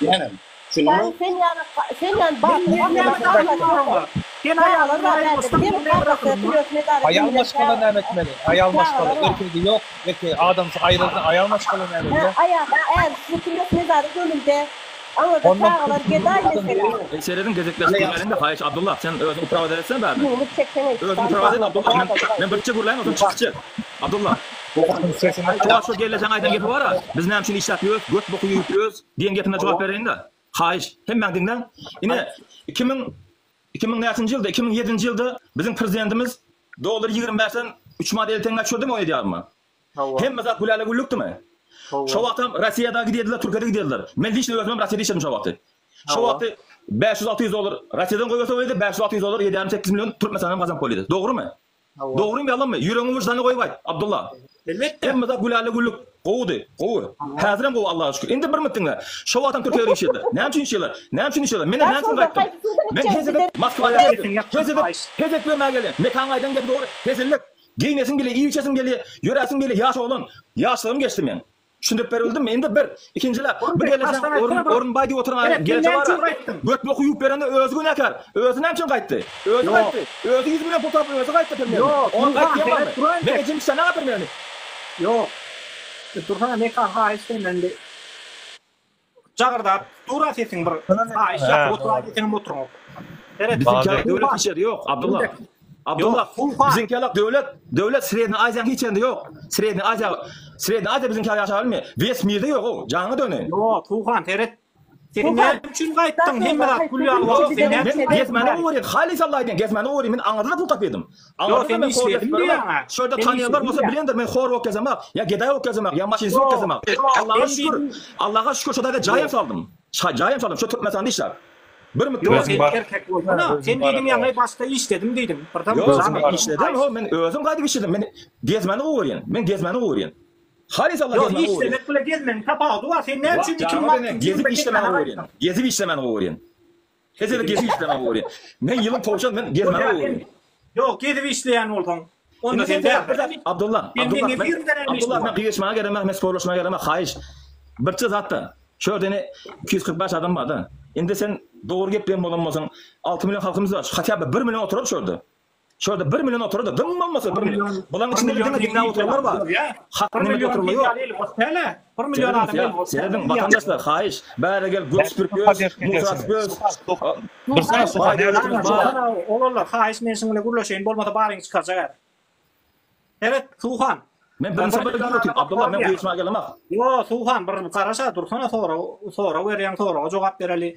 diýenem. Sen sen ýaly sen ýaly batyr Sen aýalyň aýrylyşdyň Aýal maşgala näme etmeli? Aýal maşgala erkegi ýok, erkegi adamsy aýryldy, aýal maşgala näme edýär? Aýal är sütümek mezara gömülde. Aňyrda çagalar gedaý mesela. Eý serediň gezekleşip gürläliňde haýyş Abdulla sen özüň uprawa etsene bärde. Özüň uprawa et Abdulla men men birçe gürläýin onsoň çykyçy Abdulla. Şu wagt şu gellejeň aýdan gepi bara biz näme üçin işläp ýörüs göt boky ýuwup ýörüs diýen gepine jogap bereýin-de. Haýyş, hemmäň diňläň. Ine, 2000 2000 näçinji ýylda, 2007-nji ýylda biziň prezidentimiz dollar 25-den 3 manat 50 teňňä düşürdimi ony edýärmi? Hawa. Hemme zat gülälä-güllükdimi? Hawa. Şo wagtam Rossiýada gidýärdiler, Türkiýede gidýärdiler. Men liçno özümem Rossiýada işledim şo wagty. Şo wagty 500-600 dollar Rossiýadan goýberse bolýardy, 500-600 dollar 7,5-8 million Türkmenistandan gazanyp bolýardy. Dogrumy? Dogrymy ýalanmy? Ýüregiňi wyždanyňa goýup aýt, Abdylla. Elbetde. Hemme zat gülälä-güllük. Gowudy, gowy. Häzirem gowy Allaha şükür. Indi bir minut diňle. Şo wagtam Türkiýede işlediler. Näme üçin işleýärler? Näme üçin işleýärler? Menden näme üçin gaýtdym? Men hezil edip Moskwada geldim. Hezil edip, hezil edip ýörmäge geldim. Mekan aýdan gepi dogry. Hezillik. Geýnesiň gelýär, iýip-içesiň gelýär, ýöräsiň gelýär, ýaş oglan. Ýaşlygym geçdi meň. Düşündirip berildimmi? Indi bir, ikinjiläp, bir gelejeň Orun, Orunbaý diýip oturan Seret, sen geleje näme üçin bar-a. gaýtdyň? Göt boky ýuwup berende özi günäkär. Özi näme üçin gaýtdy? Özi Ýok. gaýtdy. Özi 100 million pul tapyp özi gaýtdy pirmerine. Ýok, Oňa gaýt Muhan, diýen seret barmy? duraýyn Men sen. ejem içse näme pirmerini? Ýok. Dursana Mekan haýyş senden indi. Jagyrdap dur-a sesiň bir haýyş ýakyp otur-a diýseňem oturyňok. Seret, Biziňki döwlet Muhan. hiç ýerde ýok, Abdylla. Abdylla, Ýok, Muhan. biziňki ýalak döwlet, döwlet Sredniý Aziýanyň hiç ýerinde ýok. Sredniý Aziýa, Sredniý Aziýa biziňki ýaly ýaşap bilmeýär. Wes mirde ýok-ow, janyňa döneýin. Ýok, Suhan, seret. Sen Suhan, näme üçin gaýtdyň? Hemme zat gül ýaly wagt sen näme Men üçin gezmäne gowy görýän, halys Alla aýdýan, gezmäne gowy görýän, men aňyrda-da pul tapýardym. Ýok, Aňyrda-da sen men hor işledim gezip göremok. diýýäň-ä. Şu ýerde Sen tanýanlar işledim bolsa diýýäň. bilendir, men hor bolup gezemak, ýa gedaý bolup gezemak, ýa maşynsyz bolup Ýok, gezemak. ýok, Allaha sen şükür, diýdiň. Allaha şükür şu taýda jaýam saldym. Jaýam saldym, şu Türkmenistanda işläp. Bir mütdür. Ýok, sen erkek bolsana. Sen diýdiň ýaňy başda işledim diýdiň. Birden Ýok, men işledim, ho, men özüm gaýdyp işledim. Men gezmäni gowy görýän. Men gezmäni gowy görýän. Halys Allah Ýok, gezmäni gowy görýän. işlemek bilen gezmegiň tapawudy bar. Sen näme üçin 2006-njy Gezip işlemäni gowy görýän. Gezip işlemäni gowy görýän. Hezil gezip işlemäni gowy görýän. Men ýylyň towşan, men gezmäni gowy görýän. Ýok, gezip işleýän bolsaň, onda sen däl. Abdulla, Abdulla, Abdulla, men gygyşmaga gelemok, men sporlaşmaga gelemok, haýyş. Birçe zatda, şu ýerde ine 245 adam bar-da. Indi sen dogry gepleýän bolan bolsaň, 6 million halkymyz bar, hatda bir 1 million oturar şu ýerde. Şu ýerde 1 million oturar-da, dym bolmasa 1 million. Bularyň içinde diňe diňläp oturanlar bar. Hak 1 neme million oturanlar ýok. ýok. 1 million adam el boş. Serediň, watandaşlar, haýyş, bäre gel, göt süpürip ýörüs, musa atyp ýörüs. Dursana Suhan, Oglanlar, haýyş men şuň bilen gürleşeýin, bolmasa baryňy çykarjak häzir. Seret, Suhan. Men birinji sapar gidip otyryn, Abdylla, men gyýyşmaga gelemok. Ýo, Suhan, bir garaşa dursana, sorag, sorag berýäň, soraga jogap bereli.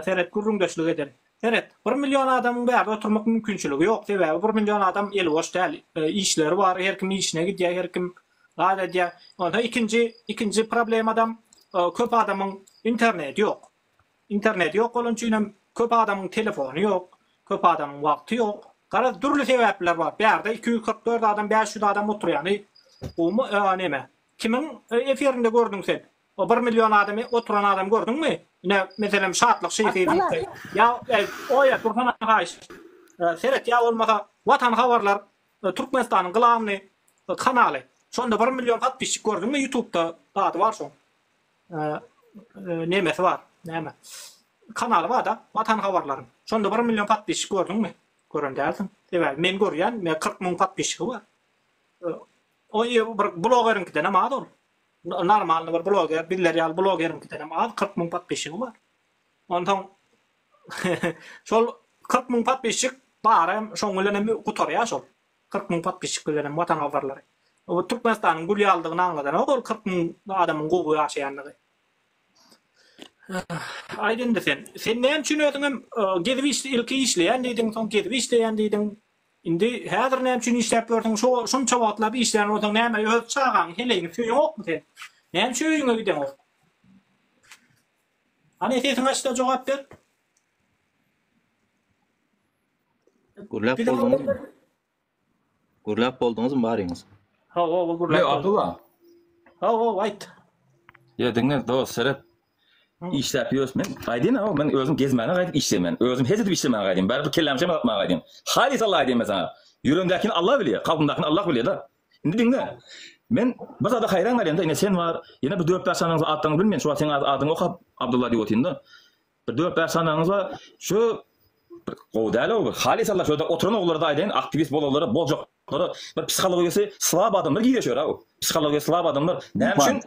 Seret, gürrüňdeşlik edeli. Seret, bir million adamyň bärde oturmak mümkinçiligi ýok, sebäbi bir million adam eli boş däl, işleri bar, her kim işine gidýär, her kim zat edýär. Onsoň ikinji, ikinji problemadam köp adamyň interneti ýok. Interneti ýok bolany üçin hem köp adamyň telefony ýok, köp adamyň wagty ýok. Garaz, dürli sebäpler bar. Bärde 244 adam, 500 adam oturýany gowumy, neme? Kimiň efirinde gördüň sen? O bir million adamy oturan adam gördüňmi? Ine, meselem, Şatlyk Şyhyýewiňki. Ýa, oýa, dursana haýyş. Seret, ýa bolmasa, Watan habarlar, Türkmenistanyň glawnyý kanaly. Şonda bir million podpisçik gördüňmi ýutubda zady bar şoň. Nemesi bar, näme? Kanaly bar-da, Watan habarlaryň. Şonda bir million podpisçik gördüňmi? Gören dälsiň. Sebäbi men görýän, men 40 müň podpisçigi bar. O bir blogeriňkidenem az ol. Normalny bir bloger, bizler ýaly blogeriňkidenem az, 40 müň podpisçigi bar. Onsoň şol 40 müň podpisçik barem şoň bilen hem gutarýar şol. 40 müň podpisçik bilen hem Watan habarlary. O Türkmenistanyň gül ýalydygyny aňladanok ol 40 müň adamyň gowy ýaşaýandygy. Aýt indi sen. Sen näme üçin özüňem gezip iş ilki işleýän diýdiň, soň gezip işleýän diýdiň. Indi häzir näme üçin işläp ýörsüň? Şo şunça wagtlap işlän bolsaň näme öz çagaňy heleýiňi söýeňokmy sen? Näme üçin öýüňe gideňok? Hany sesiňi açda jogap ber. Gürläp bolduňyzmy? Gürläp bolduňyzmy baryňyz? Hawa, hawa, gürläp Ýo, Abdylla. Hawa, hawa, aýt. Ýa diňle dost, seret. Işläp ýörüs men. Aýdyn hawa, men özüm gezmäne gaýdyp işleýän. Özüm hez edip işlemäge gaýdyn. Barybir kellämi şeýme atmaga gaýdyn. Halys Alla aýdyn men saňa. Ýüregimdäkini Alla bilýär, kalbymdakyny Allah bilýär-de. Indi diňle. Men bir zada haýran galýan-da, ine sen bar, ýene bir dört-bäş sanyňyzy atlaryňyzy bilmeýän, şu wagt seň adyňy okap Abdylla diýip otyryn-da. Bir dört-bäş sanyňyz bar, şu bir gowy däl-ow, bir halys Allah şu ýerde oturan ogullara-da aýdaýyn, aktiwist bolanlara, boljaklara, bir psihologiýasy slab adamlar girişýär-ow. Psihologiýasy slab adamlar. Näme üçin?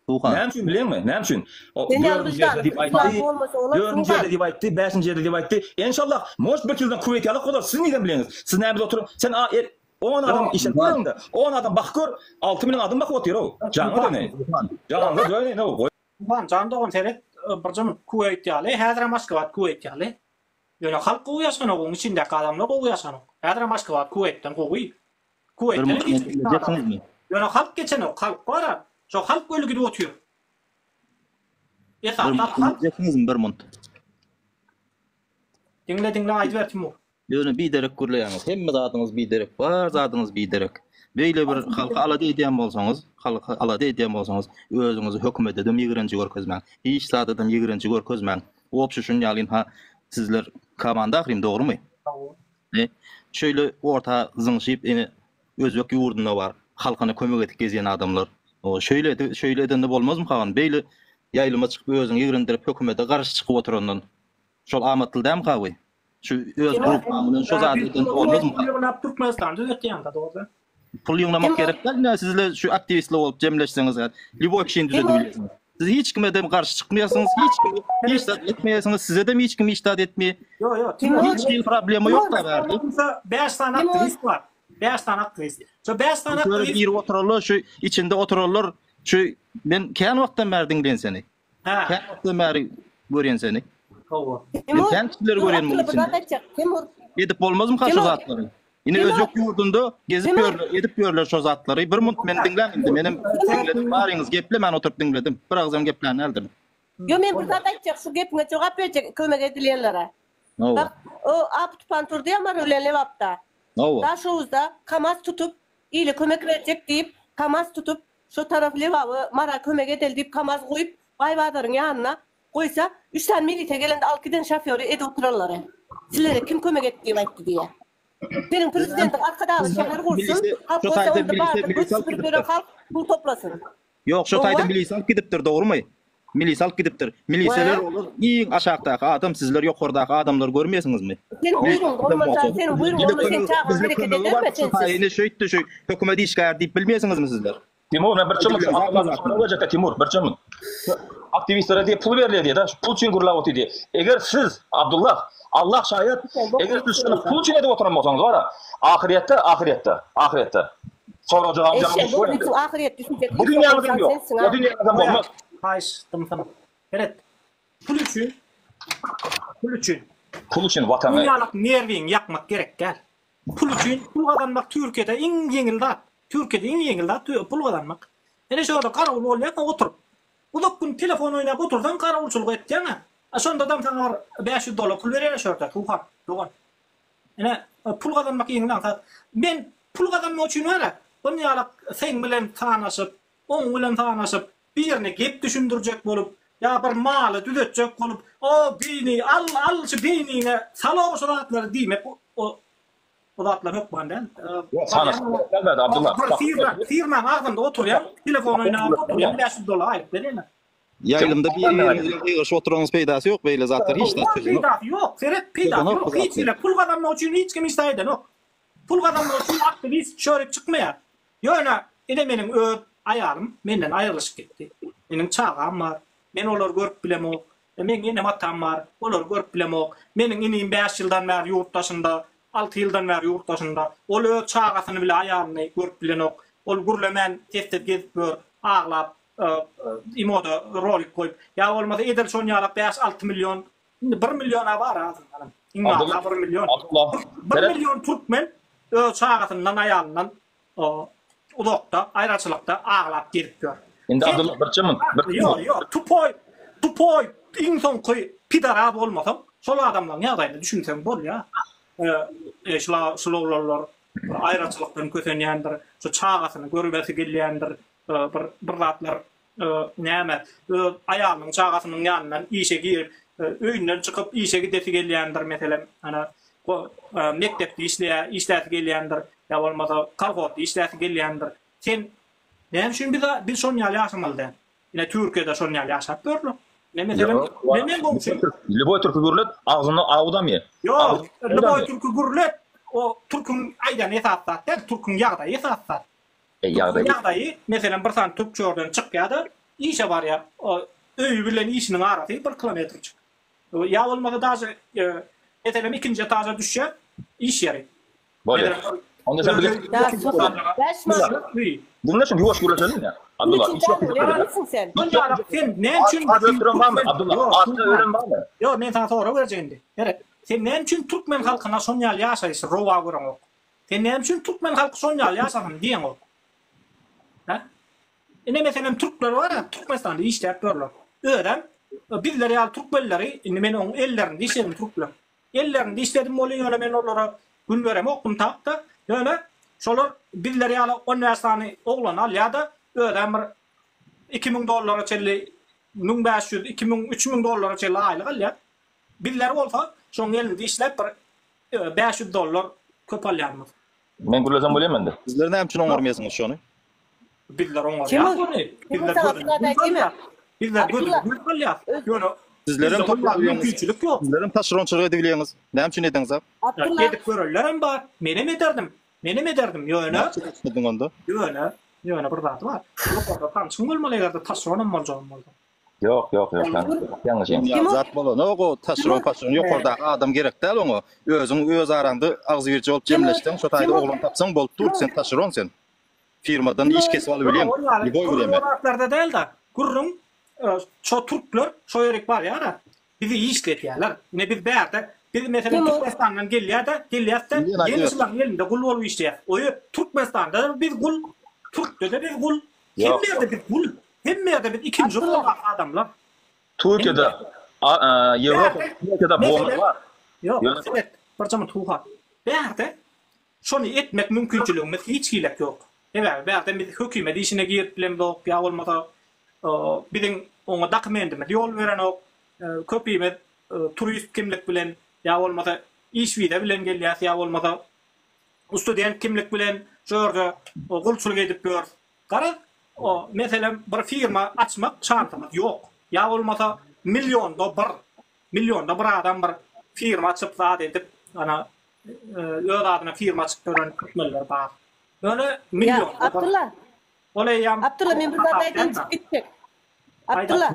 Suhan. Näme üçin bileňmi? Näme üçin? O Sen ýaly dördünji ýerde wyždany diýip aýtdy, slab bolmasa olar dördünji Suhan. ýerde diýip aýtdy, bäşinji ýerde diýip aýtdy. Enşallah, может bir ýyldan Kuweýt ýalak bolar, siz nirden bileňiz? Siz näme oturyp, sen a el on adam işläp görüň-de, on adam bakyp gör, 6 million adam bakyp otyr-ow. Jaňa döneýin. Jaňa döneýin-ow, goý. Suhan jan dogan seret, birje minut Kuweýt ýaly, häzirem Aşgabat Kuweýt ýaly. Ýöne halk gowy ýaşanok, oň içindäki adamlar gowy ýaşanok. Häzirem Aşgabat Kuweýtden gowy. Bir Kuweýtden munt geçip gitdi adam. diňlejekmi? Ýöne halk geçenok, halk bar-a, şo halk öli gidip otyr. Bir Esasan munt halk. diňlejekmi bir munt? Diňle diňle aýdyber Timur. Ýöne biderek gürleýäňiz. Hemme zadyňyz biderek. Bar zadyňyz biderek. Beýle bir halky alada edýän bolsaňyz, halky alada edýän bolsaňyz, özüňizi hökümededem ýigrenji görkezmäň. Hiç zadadam ýigrenji görkezmäň. Wobşe şuny ýaly ynha sizler komanda ahyryn dogrymy? E, şeýle orta zyňşyp ene özbek ýurdunda bar, halkyna kömek edip gezýän adamlar. O şeýle şeýle edende bolmazmy hagan? Beýle ýaýlyma çykyp özüňi ýigrendirip hökümete garşy çykyp oturandan. Şol amatly dälmi hawy? Şu öz gruppaň bilen şo zady edende bolmazmy? Pul ýygnap Türkmenistany düzetýäňda dogry. Pul ýygnamak gerek däl, ine sizle şu aktiwistler bolup jemleşseňiz, lýuboý kişini düzedip bilýärsiňiz. Siz hiç kime dem garşy çykmaýarsyňyz, hiç kime hiç zat etmeýärsiňiz, size dem hiç kim hiç zat etmeýär. Ýok, ýok, Timur. Hiç hili problema ýok da bärde. 5 sany aktiwist bar. 5 sany aktiwist. Şo 5 sany aktiwist. Biri oturarlar, şu içinde oturarlar. Şu men kän wagtdan bäri diňleýän seni. Hä. Kän wagtdan bäri görýän seni. Hawa. Men kän kişileri görýän munuň içinde. Timur. Edip bolmazmyka şu zatlary? Ine özbek ýurdunda gezip ýörler, edip ýörler şo zatlary. Bir munt meni diňläň indi. Menem diňledim. Baryňyz geplemän oturyp diňledim. Bir agzam geplän däldirin. Ýo men bir zat aýtjak şu gepiňe jogap berjek kömek edilýänlere. Hawa. Bak o Apy tupan turdy ýa Mary bilen Lebapda. Hawa. Daşoguzda Kamaz tutup ile kömek berjek diýip Kamaz tutup şo tarap Lebaba Mara kömek edeli diýip Kamaz goýup Baýbazaryň ýanyna Goýsa, üç sany milisiýa gelende alyp giden şofýory edip oturanlary. Sizlere kim kömek etdi diýip aýtdy diýýär. Seniň prezidentiň Arkadagly şäher gursun, halk bolsa onda bardyr göç süpürip ýören halk pul toplasyn. Ýok, şo taýda milisiýa alyp gidipdir, dogrumy? Milisiýa alyp gidipdir. Miliseler olar iň aşakdaky adam, sizler ýokardaky adamlary görmeýärsiňizmi? Seniň buýrugyň bolmasa, seniň buýrugyň bolmasa sen çagaň hereket edermi sensiz? Ine şeýtdi, şu hökümet işgäri diýip bilmeýärsiňizmi sizler? Timur, men bir çemit şu Timur, bir çemit. Aktiwistlere diýip pul berilýär diýip, şu pul üçin gürläp otyr diýip. Eger siz Abdullah, Allah şaýat, eger siz şuny pul üçin edip oturan bolsaňyz bara, ahyrýetde, ahyrýetde, ahyrýetde sorajagam Eşek, bu bütün ahyret düşünjek. Bu dünýämizem ýok. O dünýämizem bolmaz. Haýyş, dymsana. Seret. Pul üçin. Pul üçin. Pul üçin watany. Dünýälik nerwiňi ýakmak gerek däl. Pul üçin pul gazanmak Türkiýede iň ýeňil zat. Türkiýede iň ýeňil zat pul gazanmak. Ine şu ýerde garawul bolýaň oturyp. Uzak gün telefon oýnap otursaň garawulçylyk etýäň-ä. A şondadam saňa bir 500 dollar pul berýärler şu ýerde Suhan dogan. Ine pul gazanmak ýeňil aňsat. Men pul gazanmak üçin bar-a, bunýalak seň bilen sanaşyp, oň bilen sanaşyp, birine gep düşündirjek bolup, ýa bir maly düzetjek bolup, o beýni al, al şu beýniňe sal-ow şu zatlary diýmek o o zatlar hökman däl. Ýok, sanaşyp gerek däl bärde Abdylla. Bir firma, firmaň agzynda oturýaň, telefon oýnap oturýaň, 500 dollar aýlyk berýärler. Ýaýlymda biri-biriňiz bilen gygyryşyp oturanyňyz peýdasy ýok, beýle zatlar hiç zat çözenok. Peýdasy ýok, seret, peýdasy ýok. Hiç hili pul gazanmak üçin hiç kim hiç zat edenok. Pul gazanmak üçin aktiwist çörek çykmaýar. Ýöne ine meniň öz aýalym menden aýrylyşyp gitdi. Meniň çagam bar. Men olary görüp bilemok. Meň enem-atam bar. Olary görüp bilemok. Meniň inim bäş ýyldan bäri ýurt daşynda, alty ýyldan bäri ýurt daşynda. Ol öz çagasyny bile aýalyny görüp bilenok. Ol gürlemän sessiz gezip ýör, aglap, imoda rolik goýup. Ýa bolmasa edil şon ýalak bäş-alty million Indi bir milliona bar azyndanam. Iň azyndan bir million. Bir million türkmen öz çagasyndan, aýalyndan uzakda, aýraçylykda aglap gezip ýör. Indi Abdylla birçe munt. Ýok, ýok, tupoý, tupoý iň soňky pidara bolmasaň, şol adamlaryň ýagdaýyna düşünseň bolýar. E, şula, şul oglanlar bir aýraçylykdan kösenýändir, şu çagasyny görmesi gelýändir, bir bir zatlar Näme, öz aýalynyň, çagasynyň ýanyndan işe girip, öýünden çykyp işe gidesi gelýändir, meselem, ana, mekdepde işleýär, işläsi gelýändir, ýa bolmasa kolhozda işläsi gelýändir. Sen näme üçin biz biz şon ýaly ýaşamaly däl? Ine Türkiýede şon ýaly ýaşap ýörler. Ine meselem, men men goňşy. Lýuboý türki gürlet, agzynda awy damýar. Ýok, lýuboý türki gürlet, o türküň aýdany esasy zat däl, türküň ýagdaýy esasy zat. Ýagdaýy. Ýagdaýy, meselem, bir sany türk çörden çykýar-da, işe barýar. Öýi bilen işiniň arasy bir kilometrjik. Ýa bolmasa daže, meselem, ikinji etaža düşýär, iş ýeri. Bolýar. Onda sen bize Diňle şuny, ýuwaş gürleşeliň ýa. Abdylla, iş ýok diýip. Sen näme üçin Abdylla, atda ölen barmy? Ýok, men saňa sorag berjek indi. Seret, sen näme üçin türkmen halkyna şon ýaly ýaşaýşy rowa göreňok? Sen näme üçin türkmen halky şon ýaly ýaşasyn diýeňok? Hä? Ine meselem türkler bar-a Türkmenistanda işläp ýörler. Özem bizler ýaly türkmenleri indi men oň ellerinde işledim türkleň. Ellerinde işledim welin ýöne men olara gün beremokdym tak-da. Ýöne. Şolar bizler ýaly 15 sany oglany alýar-da, özem bir 2000 dollara çenli, 1500, 2000, 3000 dollara çenli aýlyk alýar. Bizler bolsa şoň elinde işläp bir 500 dollar köp alýarmyz. Men gürlesem bolýarmy indi? Sizler näme üçin oňarmaýasyňyz şony? Bizler oňarýas ony. Bizler gözüni gül salýas. Bizler gözüni gül salýas. Ýöne Sizlerem toplap mümkinçilik ýok. Sizlerem taşeronçylyk edibilýäňiz. Näme üçin edeňizok? Edip görenlerem bar. Menem ederdim. Menem ederdim. Ýöne Näme üçin etmediň onda? Ýöne, ýöne bir zady bar. Ýokarda tanşyň bolmaly eger-de taşeronam boljagam bolsa. Ýok, ýok, ýok, ýalňyş, ýalňyş. Ýa zat bolanok o taşeron paşeron ýokardaky adam gerek däl oňa. Özüň öz araňda agzybirje bolup jemleşseň şo taýda oglan tapsaň bolup dur sen taşeron sen. Firmadan iş kesip alybilýäň. Lýuboý bireme. Gürrüň o zatlarda däl-de, gürrüň şo türkler şo ýerik barýar-a, bizi işledýärler. Ine biz bärde, biz meselem Türkmenistandan gelýär-de, gelýäs-de, ýene şularyň elinde gul bolup işleýäs. Oýa Türkmenistanda-da biz gul, Türkde-de biz gul, hemme ýerde biz gul, hemme ýerde biz ikinji roldaky adamlar. Türkiýede, Ýewropa, Amerikada bonus bar. Ýok, seret, birje minut Huha. Bärde Şony etmek mümkinçiligimiz hiç hilek ýok. Sebäbi bärde biz hökümet işine girip bilemzok ýa bolmasa biziň oňa dokumendimiz ýol berenok. Köpimiz turist kimlik bilen ýa bolmasa iş wiza bilen gelýäs ýa bolmasa student kimlik bilen şu ýerde gulçulyk edip ýörüs. Garaz, meselem bir firma açmak şansymyz ýok. Ýa bolmasa millionda bir, millionda bir adam bir firma açyp zat edip ana öz adyna firma açyp ýören türkmenler bar. Ýöne million. Ýa Abdylla. Ol eýýäm Abdylla men bir zat aýdaýyn çykyp gitjek. Abdylla.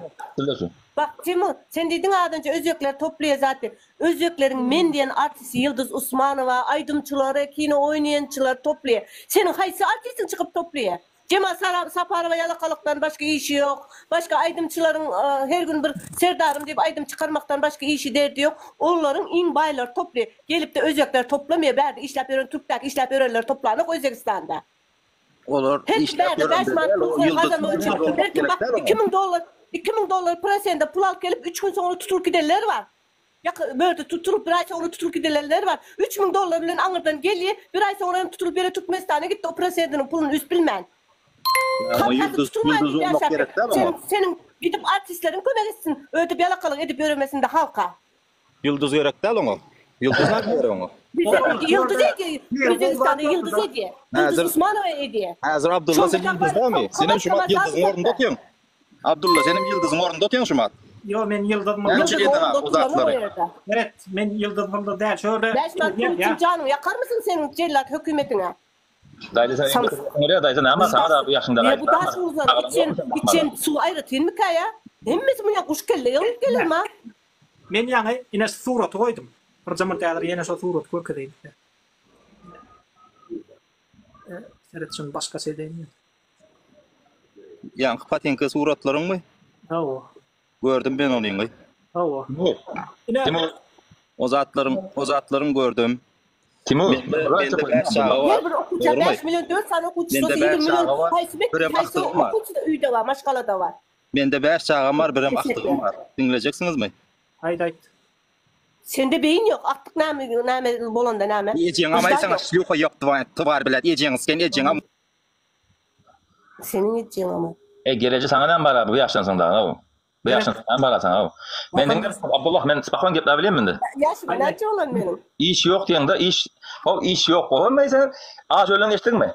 Bak Timur sen diýdiň az önje özbekler toplaýar zat diýip. Özbekleriň men diýen artisti Ýyldyz Usmanowa, aýdymçylary, kino oýnaýançylary toplaýar. Seniň haýsy artistiň çykyp toplaýar? Jemal Saparowa ýalakalykdan başga işi ýok. Başga aýdymçylaryň her gün bir Serdarym diýip aýdym çykarmakdan başga işi derdi ýok. Olaryň iň baýlary toplaýar. Gelipde özbekler toplamaýar. Bärde işläp ýören türkdäki işläp ýörenleri toplanok Özbegistanda. Olar Her kim işläp bärde bäş ýörende manat däl, pul o goýup ýyldyz gazanmak üçin bolmak her kim gerek bak däl oňa. 2000 dollar 2000 dollar prosende pul alyp gelip üç gün soňra tutulyp gidenler bar. Ýa börde tutulyp bir aý soňra tutulyp gidilenler bar. 3000 dollar bilen aňyrdan gelýär, bir aý soňra hem tutulyp ýene Türkmenistana gitdi o prosendiniň puluny üz bilmän. Oňa Halk ýyldyz, tutulmaýan ýyldyz diýip bolmak ýaşap gerek däl oňa. Seniň, seniň gidip artistleriň kömek etsin, ödüp ýalakalyk edip ýöremesinde halka. Ýyldyz gerek däl oňa. Ýyldyz näme gerek oňa? Ýyldyz edýär, Özbegistanda ýyldyz edýär. Ýyldyz Usmanowa edýär. Häzir Abdylla sen ýyldyz dälmi? Senem şu wagt ýyldyzyň ornunda otyň. Abdylla senem ýyldyzyň ornunda otyň şu wagt. Ýok men ýyldyz Näme üçin ediň o zatlary? Seret men ýyldyz myldyz däl şu ýerde. Bäş manat pul üçin janyňy ýakarmysyň seniň jellat hökümetiňe? Daýza sen bolýa daýza näme saňa da bu ýaşyňda gaýtsa. Bu daş uzlar içen içen suw aýratynmyka ýa? Hemmesi muňa guş kelle ýygylyp gelermi a? Men ýaňy ine şu suraty goýdum. Bir jymyrt häzir ýene şo suraty görkezeýin size. Seret şuny başgaça edeýin men. Ýaňky patinka suratlaryňmy? Hawa. Gördüm men onyňy. Hawa. Ine. Timur. O zatlaryň, o zatlaryň gördüm. Timur. Mende, mende bäş çaga bar. Her bir okuwça 5 million 4 sany okuwçysy Mende bolsa bäş 20 million çaga bar. haýsy mekdep Birem haýsy agtygym bar. okuwçyda öýde bar, maşgalada bar. Mende bäş çagam bar, birem agtygym bar. Diňlejeksiňizmi? Aýt aýt. Sende beýin ýok, agtyk näme näme bolanda näme? Ejeňe aýtsaňa şlýuha ýok twar bilet ejeňi sen ejeňe Seniň ejeň ama. E geleje saňa näme bar bu ýaşdan soň dagy bu. Bu ýaşdan soň näme bar saňa bu. Men diňle Abdullah men spokon gepläp bilýän indi. Ýaşym näçe bolan meniň? Iş ýok diýeňde iş hop iş ýok bolmy sen aç ölen geçdiňmi?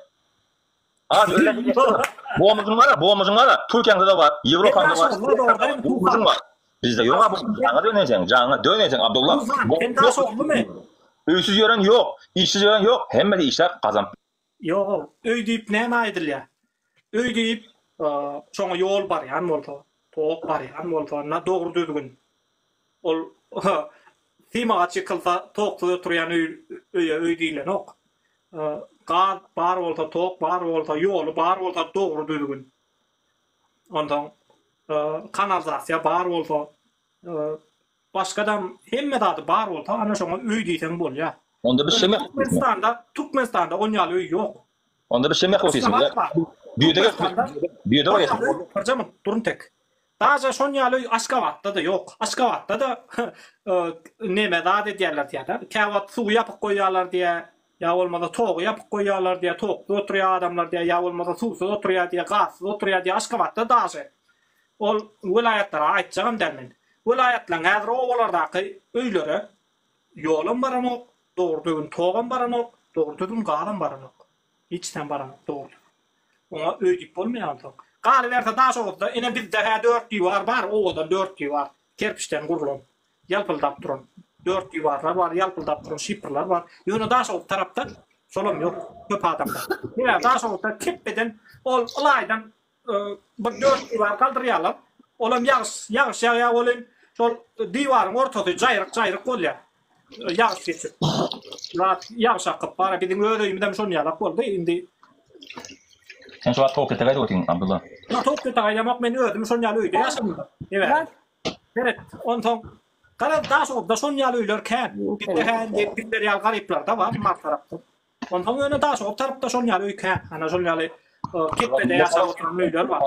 Aç ölen geçdiňmi? Bomuzyň bar, bomuzyň bar, Türkiýäňde-de bar, Ýewropaňda bar. Bomuzyň bar. Bizde ýok a bu jana döneýseň, jana döneýseň Abdullah. Sen daş oglumy? Öýsüz ýören ýok, işsiz ýören ýok, hemmesi işläp gazanyp Ýog-ow, öý diýip nämä aýdylýar? Öý diýip, şoňa ýol barýan bolsa, tok barýan bolsa, na dogry-düzgün. Ol sim agaç ýykylsa, toksuz oturýan öý öýe öý diýlenok. Gaz bar bolsa, tok bar bolsa, ýoly bar bolsa dogry-düzgün. Onsoň kanalizasiýa bar bolsa, Başgadam hemme zady bar bolsa ana şoňa öý diýseň bolýar. Onda biz şemek Türkmenistanda Türkmenistanda on ýaly öý ýok. Onda biz şemek otyrsyň. Düýede düýede barýarsyň. Birjemik durun tek. Daže şon ýaly öý Aşgabatda-da ýok. Aşgabatda-da neme zat edýärler diýýär-de. Käwagt suwy ýapyk goýýarlar diýýär. Ýa bolmasa togy ýapyk goýýarlar diýýär, tokda oturýar adamlar diýýär, ýa bolmasa suwsuz oturýar diýýär, gazsyz oturýar diýýär. Aşgabatda daşy. Ol welaýatlara aýtjagam däl men. Welaýatlaryň häzir obalardaky öýlere ýolam baranok, dogry düzgün togam baranok, dogry düzgün gazam baranok. Hiçisem baranok dogry düzgün. Oňa öý diýip bolmaýar onsoň. Galyberse Daşoguzda ine bizde-hä dört diwar bar, owadan dört diwar, kerpiçden gurlan. Ýalpyldap duran dört diwarlar bar, ýalpyldap duran şiprler bar. Ýöne Daşoguz tarapda şolam ýok köp adamda. Sebäbi Daşoguzda kepbeden ol ylaýdan bir dört diwar galdyrýarlar. Olam ýagyş, ýagyş ýagýar welin şol diwaryň ortasy jaýryk-jaýryk bolýar. Ýagyş geçip. Zat ýagyş akyp bara biziň öz öýümizem şon ýalak boldy. Indi Sen şu wagt Tokýoda gaýdyp otyň, Abdylla. Ýok, Tokýoda gaýdamok, men özüm şon ýaly öýde ýaşadym. Sebäbi Seret, onsoň garaz Daşoguzda şon ýaly öýler kän. Bizde hä indi bizler ýaly garyplarda bar Mary tarapda. Onsoň ýöne Daşoguz tarapda şon ýaly öý kän. Ana şon ýaly kepbede ýaşap oturan öýler bar.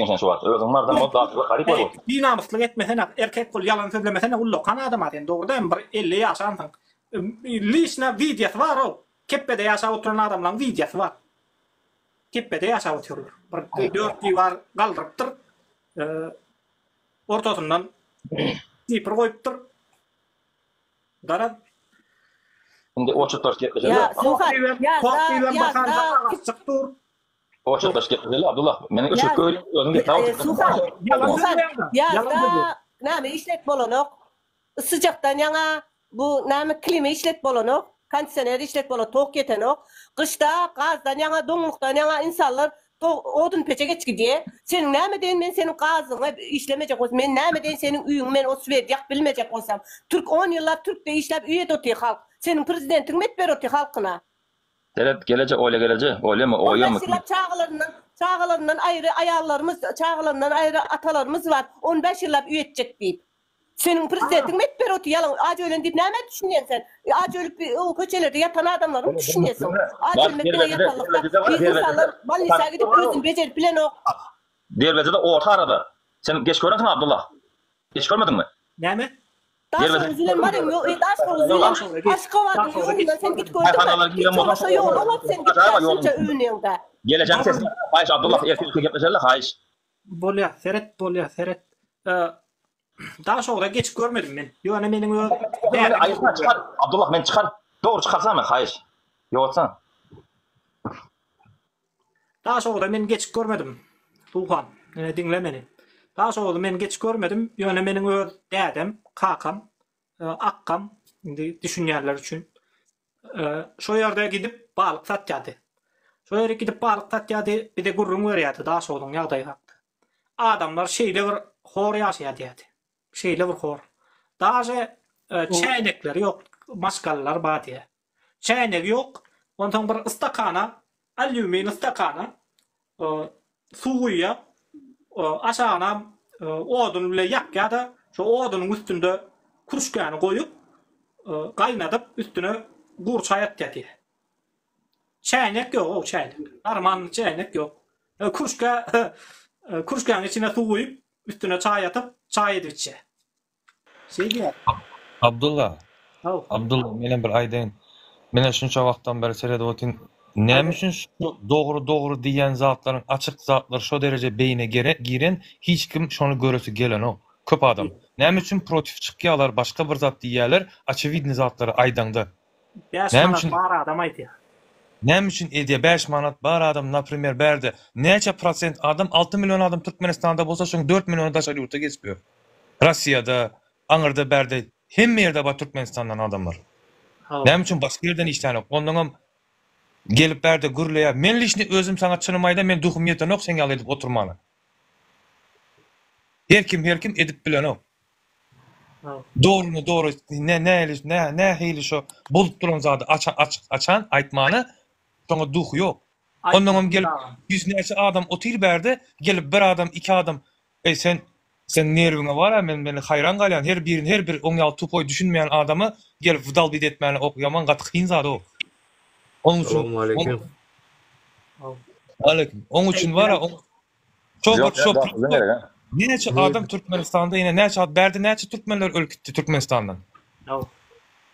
Sen şu wagt özüň Marydan bolup Daşoguzda garyp bolup otyrsyň. Binamyslyk etmesene, erkek bol, ýalan sözlemesene, ullakan adam-a sen, dogry dälmi, bir 50 ýaşansyň. Liçna wideosy bar-ow, kepbede ýaşap oturan adamlaň wideosy bar. Kepbede ýaşap otyrlar. Bir dört diwar galdyrypdyr. Ortasyndan sipr goýupdyr. Garaz. Indi oçurtlaş gepleşeli. Ýa Suhan, ýa ýa Çyk dur. Oçurtlaş gepleşeli Abdullah. Meni öçürip goý, özüň gep. Suhan, Suhan, ýa näme işlet bolanok. Ysyjakdan ýaňa bu näme klima işlet bolanok, kondisioner işlet bolan tok ýetenok. Gyşda gazdan ýaňa doňlukdan ýaňa insanlar odun peçe geç gidýä. Seniň näme deýin men seniň gazyňa işlemejek bolsam, men näme deýin seniň öýüňi men o swet ýakyp bilmejek bolsam. Türk on ýyllap türkde işläp öý et otyr halk. Seniň prezidentiň met ber otyr halkyna. Seret geleje oýla geleje oýlama On oýama bäş ýyllap çagalaryndan çagalaryndan aýry aýallarymyz çagalaryndan aýry atalarymyz bar on bäş ýyllap öý etjek diýip. Seniň prezidentiň met ber oty ýalan aç ölen diýip nämä düşünýän sen? Aç ölüp o köçelerde ýatan adamlarymy düşünýäsiň? Aç ölmek diňe ýatanlykda bir insanlar bolnisa gidip özüni bejerip bilenok. Derwezede orta arada. Sen geç görensiň Abdullah. Geç görmediňmi? Näme? Daşoguz bilen Maryň ýo Daşoguz bilen Aşgabadyň ýolundan sen git gördüňmi? Hiç bolmasa ýol oňat sen git şunça öwünýäňdä. Gelejäň sesini haýyş Abdullah ertir gepleşeli haýyş. Bolýar, seret, bolýar, seret. Daşogza geçip görmedim men. Ýöne meniň öz Aýypma çykar. Abdullah men çykar. Dogry çykarsaň men haýyş. Ýogatsaň. Daşogza men geçip görmedim. Suhan, ine diňle meni. Daşogza men geçip görmedim. Ýöne meniň öz dädem, kakam, akgam indi düşünýänler üçin Şo ýerde gidip balyk satýardy. Şo ýere gidip balyk satýardy, bize gürrüň berýärdi Daşogzuň ýagdaýy hakda. Adamlar şeýle bir hor ýaşaýar diýýärdi. Şeýle bir hor. Daže çäýnekleri ýok maşgalalar bar diýýär. Çäýnegi ýok, onsoň bir stakana, alýumin stakana suw guýýar, aşagynam odun bile ýakýar-da, şo odunyň üstünde kürüşgäni goýup, gaýnadyp, üstüne gur çaý atýar diýýär. Çäýnek ýog-ow, çäýnek. Normalny çäýnek ýok. Kürüşgä, kürüşgäniň içine suw guýup, üstüne çaý atyp, çaý edip içýär. Şeýdýär. Abdylla. Haw. Abdylla menem bir aýdaýyn. Menä şunça wagtdan bäri seredip otyryn. Näme üçin şu dogry dogry diýýän zatlaryň açyk zatlar şo dereje beýne giren hiç kim şony göresi gelenok. Köp adam. Näme üçin protiv çykýalar başga bir zat diýýäler oçewidnyý zatlary aýdaňda. Bäş Näme manat üçin bar adam aýdýar. Näme üçin edýär bäş manat bar adam naprimer bärde näçe prosent adam alty million adam Türkmenistanda bolsa şoň dört milliony daşary ýurta geçip ýör. Rossiýada aňyrda bärde hemme ýerde bar Türkmenistandan adamlar. Näme üçin başga ýerden işlänok ondaňam gelip bärde gürleýär men liçni özüm saňa çynymy aýdaýyn men duhum ýetenok seň ýaly edip oturmana. Her kim her kim edip bilenok. Dogryny dogry ne nähili nä nähili şo bolup duran zady aça açyk açan aýtmana şoňa duhy ýok. Onnoňam gelip ýüz näçe adam otyr bärde gelip bir adam iki adam eý sen sen nerwiňe bara men men haýran galýan her birini her bir oň ýaly tupoý düşünmeýän adama gelip wdalbit etmäne ok ýaman gaty kyn zat o. Oň üçin Salowmaleýkim. Aleýkim. Oň üçin bara oň Şo bir şo näçe adam Türkmenistanda ýene näçe ad bärde näçe türkmenler ölüp gitdi Türkmenistandan.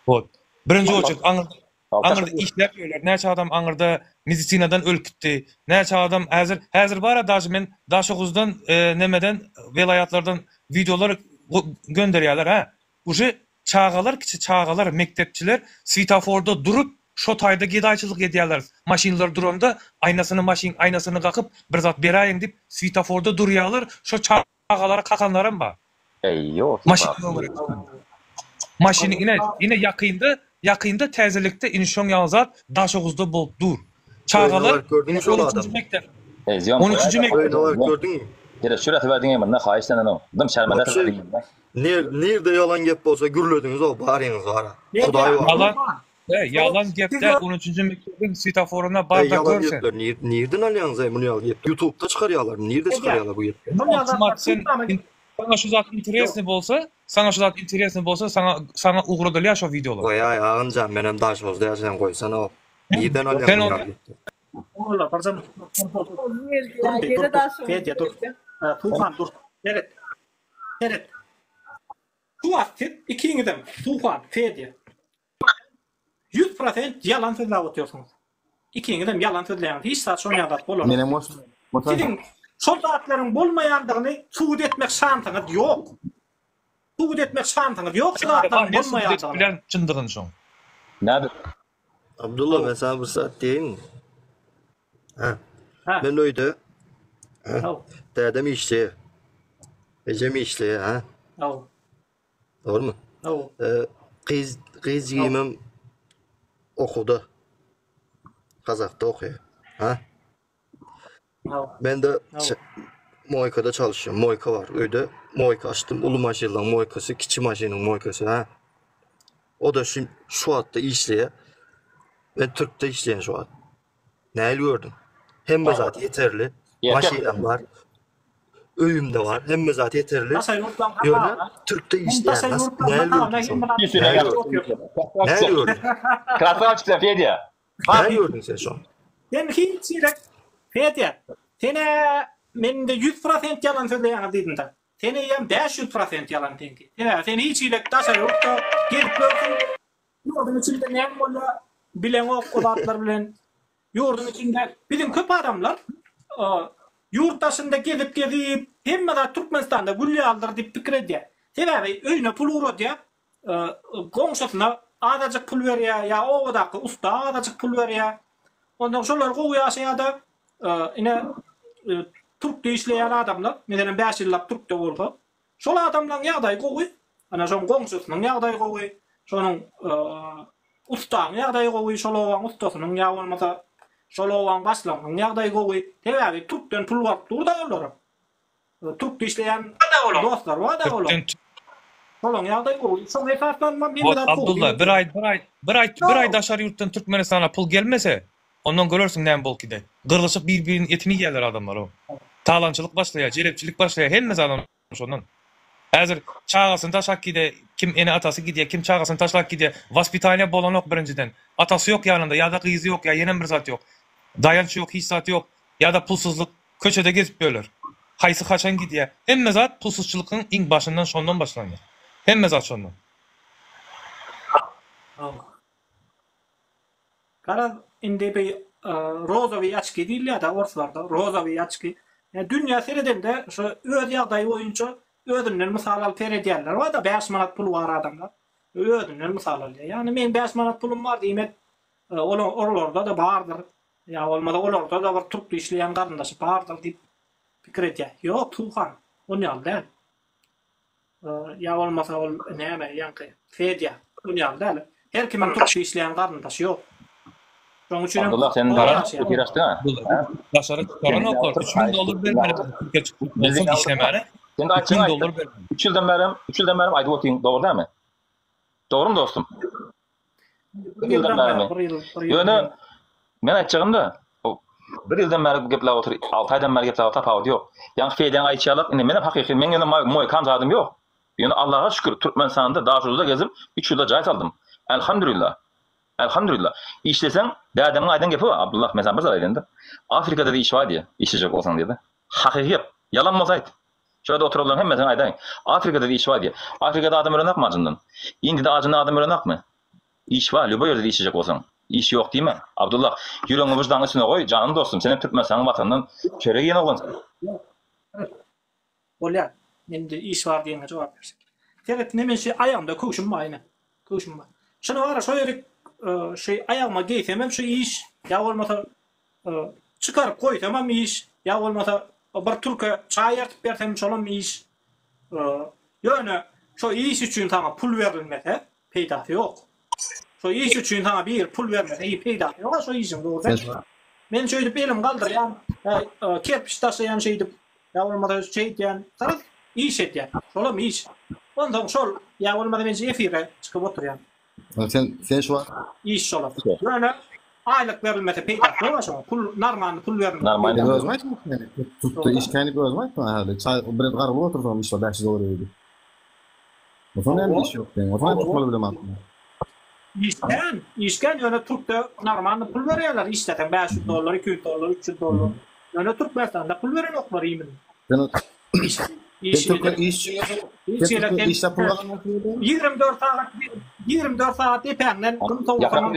Wot. Birinji oçert aňyrda. Aňyrda işläp ýörler. Näçe adam aňyrda medisinadan ölüp gitdi. Näçe adam häzir häzir bara daže men Daşoguzdan nemeden welaýatlardan wideolar gönderýärler hä. Uje çagalar kiçi çagalar mekdepçiler switaforda durup şo taýda gedaýçylyk edýärler. Maşynlar duranda aýnasyny maşyn aýnasyny kakyp bir zat beräýiň diýip switaforda durýarlar şo Çagalary kakanlaram bar. Eý ýok. Maşynyň öňüne çykan. Maşyny ine ine ýakynda ýakynda täzelikde ine şoň ýaly zat Daşoguzda bolup dur. Çagalar Öýüne baryp gördüňmi şol on üçünji adamy? mekdep. Eý ziýan On üçünji mekdep. Öýüne baryp gördüňmi? Ýere şurasy bar diňe munda haýyş senden o. Dym şermende Wapşe diňe. Nir nirde ýalan gep bolsa gürlediňiz o baryňyz bara. Hudaý bar. Ýalan He, ýalan gep däl, on üçünji mekdebiň swetoforyna Eý bar-da ýalan gör sen. gepler nir nirden alýaňyz eý muny ýaly gep. Ýutubda çykarýalarmy nirde çykarýalar bu gepleri. Şumat sen saňa şu zat interesny bolsa, saňa şu zat interesny bolsa saňa saňa ugradylýar şo wideolar. Goýaý agam jan menem Daşoguzda ýaşaýan goýsana o. Nirden alýaň Sen muny ony ýaly gepleri. Ola birjam dur dur dur Fedya dur. Suhan dur. Seret. Seret. Şu wagt siz ikiňizem Suhan, Fedya 100% ýalan sözläp otyrsyňyz. Ikiňizem ýalan sözleýäňiz. Hiç zat şon ýaly zat bolanok. Menem goşdum. Siziň şol zatlaryň bolmaýandygyny subut etmek şansyňyz ýok. Subut etmek şansyňyz ýok şu zatlaryň Men subut edip bolmaýandygyny. bilen çyndygyny şoň. Nädip? Abdulla men saňa bir zat diýeýinmi? Hä. Hä. Men öýde hä, Haw. dädem işleýär. Ejem işleýär, hä. Haw. Dogrumy? Haw. Ee, gyz gyz jigimem okuwda. Gazakda okaýar. Ha? Haw. Men de Haw. moýkada çalışýan. Moýka bar öýde. Moýka açdym. Uly maşynlaryň moýkasy, kiçi maşynyň moýkasy, ha. O da şu şu wagtda işleýär. Men Türkde işleýän şu wagt. Nähili gördüň? Hemme zat ýeterli. Maşynam bar. Öýüm-de bar. Hemme zat ýeterli. Daşary ýurtlaryň Ýöne hasabyna. Türkde Sen işleýän. daşary Nas ýurtlaryň nähili hasabyna gördüň şony? hemme zat Nähili ýeterli gördüň? otyrsyň. Nähili gördüň? Krasawçik sen Fedya. Nähili gördüň sen şony? Sen hiç ýere Fedya, sen-ä mende 100% ýalan sözleýäňiz diýdim-de. Sen eýýäm 500% ýalan seňki. Sebäbi sen hiç hili daşary ýurtda gezip ýörsüň. Ýurduň içinde näme bolýar bileňok o zatlar bilen. Ýurduň içinde biziň köp adamlar ýurt daşynda gezip gezip hemme zat Türkmenistanda gül ýalydyr diýip pikir edýär. Sebäbi öýüne pul ugradýar, goňşusyna azajyk pul berýär ýa obadaky ussa azajyk pul berýär. Onsoň şolar gowy ýaşaýar-da, ine türkde işleýän adamlar, meselem bäş ýyllap türkde bolsa, Şol adamlaň ýagdaýy gowy. Ana şoň goňşusynyň ýagdaýy gowy. Şonuň ussaň ýagdaýy gowy, şol obaň ussasynyň ýa bolmasa şol obaň başlygynyň ýagdaýy gowy. Sebäbi türkden pul baryp dur-da olara. Türkde işleýän dostlary bar-da olaň. Şolaň ýagdaýy gowy. Şoňa esaslanman hemme Bot zat gowy Abdulla diýip bir aý bir aý bir aý bir aý Ýok. daşary ýurtdan Türkmenistana pul gelmese ondan görersiň näme bolup gider. Gyrlyşyp bir biriniň etini iýýärler adamlar o. Talançylyk başlaýar, jelepçilik başlaýar hemme zat şondan. Häzir çagasyny taşlap gidýär, kim ene atasy gidýär, kim çagasyny taşlap gidýär. Waspitaniýa bolanok birinjiden. Atasy ýok ýanynda ýa-da gyzy ýok ýa ýenem bir zat ýok. Daýanç ýok, hiç zat ýok. Ýa-da pulsuzlyk. Köçede gezip ýörler. Haýsy haçan gidýär. Hemme zat pulsuzçylykyň iň başyndan şondan başlanýar. Hemme zat şondan. Garaz indi bi rozowyý açki diýilýär-dä orslarda, rozowyý açki. Ýa dünýä seredende şo öz ýagdaýy boýunça özünden mysal alyp seredýänler bar-da, bäş manat puly bar adamlar özünden mysal alýar. Ýagny meň bäş manat pulum bar diýmek, olarda-da bardyr, ýa bolmasa olarda-da bir türkde işleýän garyndaşy bardyr diýip pikir edýär. Ýok, Suhan, on ýaly däl. Ýa bolmasa ol näme, ýaňky Fedýa, ol ýaly däl. Her kimiň türkçe işleýän garyndaşy ýok. Şonuň üçin hem Abdullah sen efir açdyň ha? Daşary çykaranoklar. 3000 dollar bermeli Türkiýe çykyp bolsun işlemäne. Sen de aýtjak dollar bermeli. 3 ýyldan bäri, 3 ýyldan bäri aýdyp otyň, dogry dälmi? Dogrymy dostum? Bir ýyldan bärimi? Ýöne men aýtjagym-da, bir ýyldan bäri gepläp otyr, 6 aýdan bäri gepläp otyr, tapawudy ýok. Ýaňky Fedýaň aýtşy ýaly, indi menem hakyky, meň ýöne moýkam zadym ýok. Ýöne Allaha şükür, Türkmenistanda Daşoguzda gezip, üç ýylda jaý saldym. Elhamdülillah. Elhamdülillah. Işleseň, dädemiň aýdan gepi bar, Abdullah, men saňa bir zat aýdaýyn-da. Afrikada-da iş bar diýýär, işlejek bolsaň diýdi. Hakyky gep. Ýalan bolsa aýt. Şu ýerde oturanlaryň hemmesine aýdaýyn. Afrikada-da iş bar diýýär. Afrikada adam ölenokmy ajyndan? Indide ajyndan adam ölenokmy? Iş bar, lýuboý ýerde-de işlejek bolsaň. Iş ýok diýme. Abdullah, ýüregiňi wyždanyň üstüne goý, janym dostum, senem Türkmenistanyň watanyndan çörek iýen oglansyň. Bolýar. Indi iş bar diýeniňe jogap berjek. Seret, ine men şu aýagymda köwşüm bar ine. Köwşüm bar. Şuny bara şo ýerik şu aýagyma geýsemem şu iş, ýa bolmasa çykaryp goýsamam iş, ýa bolmasa bir türke çaý ertip bersem şolam iş. Ýöne şo iş üçin saňa pul berilmese peýdasy ýok. Şo iş üçin saňa biri pul bermese hiç peýdasy ýok-a şo işiň dogry dälmi? Men şeýdip elimi galdyrýan, kerpiç daşaýan şeýdip, ýa bolmasa şeýdýän, garaz iş edýän. Şolam iş. Onsoň şol ýa bolmasa men şu efire çykyp oturýan. Sen sen şu wagt Iş şolam. Ýöne aýlyk berilmese peýdasy ýok-a şoň. Pul normalny pul berilmese. Normalny. Özüň aýtmaň meni. Tutdy iş känip özüň aýtmaň häli. Çaý biraz gargylyp otursam işle 500 dollar berdi. Onsoň näme iş ýok diýen. Onsoň tutmaly bilen atma. Işkän, işkän ýöne türkde normalny pul berýärler işleseň 500 dollar, 200 dollar, 300 dollar. Ýöne Türkmenistanda pul berenoklar iýmini. Sen iş iş türkmen iş üçin sen işläp pul gazanmak üçin 24 sagat 24 sagat depäňden gün sowusaň.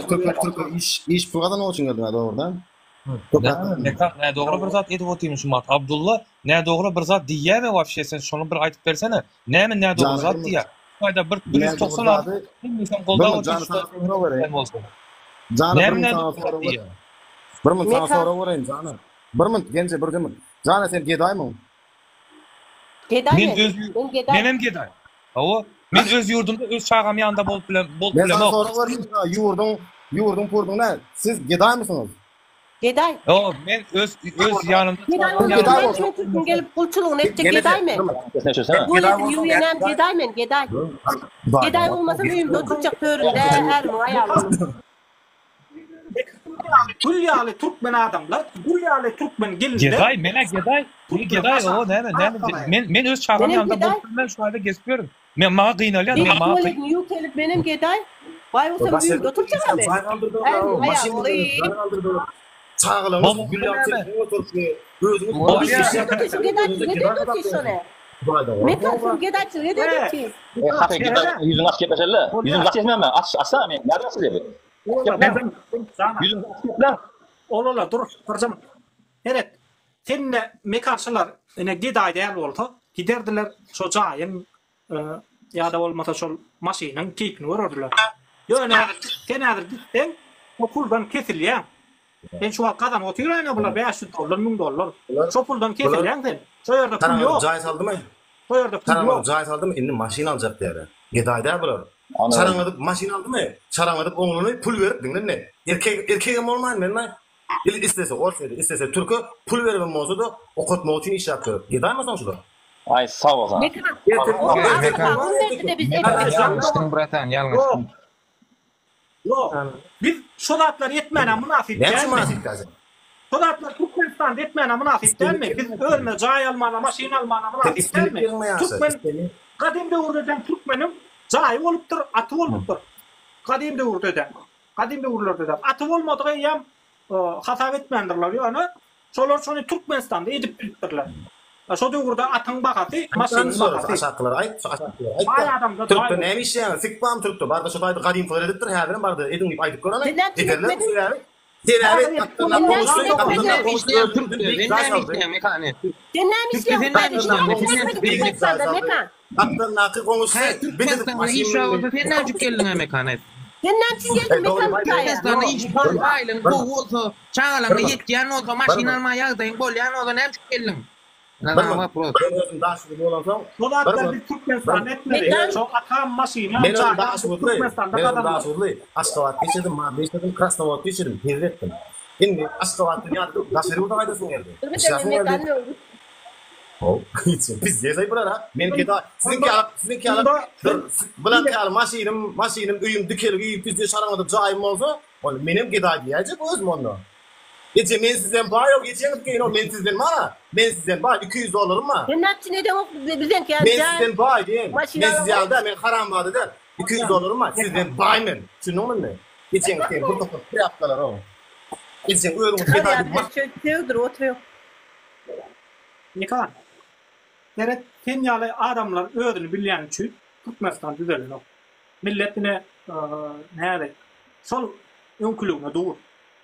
Türkmen türkmen iş iş pul gazanmak üçin geldiň dogrudan. Mekan nädogry bir zat edip otyrmy şu wagt Abdulla nädogry bir zat diýýämi wapşe sen şony bir aýdyp bersene näme nädogry zat diýýär şu taýda bir 190 adam hemmesem goldap otyr şu taýda bolsa Jana bir müň saňa sorag bereýin. Bir müň saňa sorag bereýin Jana. Bir müň genje bir müň. Jana sen gedaýmyň? Gedaý men. Öz menem gedaý. Hawa, men öz ýurdumda öz çagam ýanynda bolup bilen bolup bilemok. Men saňa sorag berdim, ýurduň, ýurduň purduň nä? Siz gedaýmysyňyz? Gedaý. Ýok, men öz öz ýanymda Gedaý bolsam, näme üçin türküň gelip gulçulygyny etjek gedaý men? Gul edip ýuwýanam gedaý men, gedaý. Gedaý bolmasam öýümde oturjak töründe ärimiň aýalynyň. Gül ýaly türkmen adamlar, gül ýaly türkmen gelinler. Gedaý, men-ä gedaý. Men gedaý, owo, näme, näme, men, men öz çagam ýanynda bolup bilmen, şu aýda gezip ýörün. Men maňa gynalýan, men maňa gyn. Ýük gelip menem gedaý. Baý bolsam öýümde oturjak-a men. Ärimiň aýalyny. Çagalaryňyz gül ýaly telefon göteripmi, özüňiz Gedaýçylyk edip otyr şony. Mekan sen gedaýçylyk edip otyr. Ýüzüňi aç gepleşeli. Ýüzüňi aç etmeme. Aç, açsana men. Näme açylýar? Ýüzüňi aç gepläň. Ol-ola dur, birjam. Seret. Sende mekançylar ine gedaý däl bolsa, giderdiler şo jaýyň ýa-da bolmasa şol maşynyň keýpini görerdiler. Ýöne sen häzir gitseň, o puldan kesilýäň. Sen şu wagt gazanyp otyraýyň bular 500 dollar, 1000 dollar. Şo puldan kesilýäň sen. Şo ýerde pul ýok. Jaý saldymy? Şo ýerde pul ýok. Jaý saldymy? Indi maşyn aljak diýýärler. Gedaý däl bular. Çaraňadyp maşyn aldymy? Çaraňadyp ogluny pul berip diňle indi. Erkek erkegem bolmaýyn men maý. Il islese ors edi, islese türke pul beribem bolsa-da okatmak üçin işläp ýör. Gedaýmasaň şular. Aý sag bol saňa. Ýalňyşdyň bratan ýalňyşdyň. Ýok. Biz şo zatlary etmäne mynasyp Näme üçin mynasyp däl sen? Şo zatlary Türkmenistanda etmäne mynasyp dälmi? Biz özümize jaý almana, maşyn almana mynasyp dälmi? Türkmen gadym döwürde-de türkmeniň jaýy bolupdyr, aty bolupdyr. Gadym döwürde-de, gadym döwürlerde-de aty bolmadyk eýýäm hasap etmändirler. Ýöne Şolar şony Türkmenistanda edip bilipdirler. Şo döwürde atyň bahasy, maşynyň bahasy. Aşaklylara aýt, şu aşaklylara aýt. Baý adamda Türkde näme işleýäňiz? Sik barmy Türkde? Barda şo taýda gadymkylar edipdir, häzirem barda ediň diýip aýdyp göreli. Ederler sebäbi sebäbi gapdaldan goňşy, gapdaldan goňşy Sen näme işleýäň Mekan? Sen näme işleýäň? Sen näme işleýäň? Türkmenistanda Mekan. Gapdaldaky goňşusy Hä, Türkmenistanda iş bar bolsa sen näme üçin geldiň Mekan aýt. Sen näme üçin geldiň Mekan bu taýa? Türkmenistanda iş bar, aýlygyň gowy bolsa, çagalaryňa ýetýän bolsa, maşyn almaga ýagdaýyň bolýan bolsa näme üçin geldiň? Bir wapros. Men özüm daşoguzly bolansoň, Şol zatlar biz Türkmenistanda etmeli. Şo atam maşynam Men özüm daşoguzly. Men özüm daşoguzly. Aşgabatda işledim, Maryda işledim, Krasnowodda işledim, hezil etdim. Indi Aşgabatdan ýa-da daşary ýurda gaýdasyň geldi. Işläsiň geldi. How, pizdezaý bular ha. Men geda, siziňki ýaly, siziňki ýaly, bularky ýaly maşynym, maşynym, öýüm dikelgi, pizde şaraňadyp jaýym bolsa, onda menem gedaý diýäýjek özüm onda. Eje men sizden baý-ow, ejeňiz keýin-ow, men sizden bar-a, men sizden baý, 200 dollarym bar. Sen näme üçin edeňok bizeňki ýaly Men sizden baý diýen. Men siz ýaly däl, men haramzada däl. 200 dollarym bar, sizden baý men. Düşündiňmi indi? Ejeňiz keýin, bir topar trýapkalar-ow. Ejeň özüňiz gedaý diýip. Sögdürip oturyň. Mekan, seret sen ýaly adamlar özüni bilýäni üçin Türkmenistan düzelenok. Millet ine näde. Şol öňküligine dur.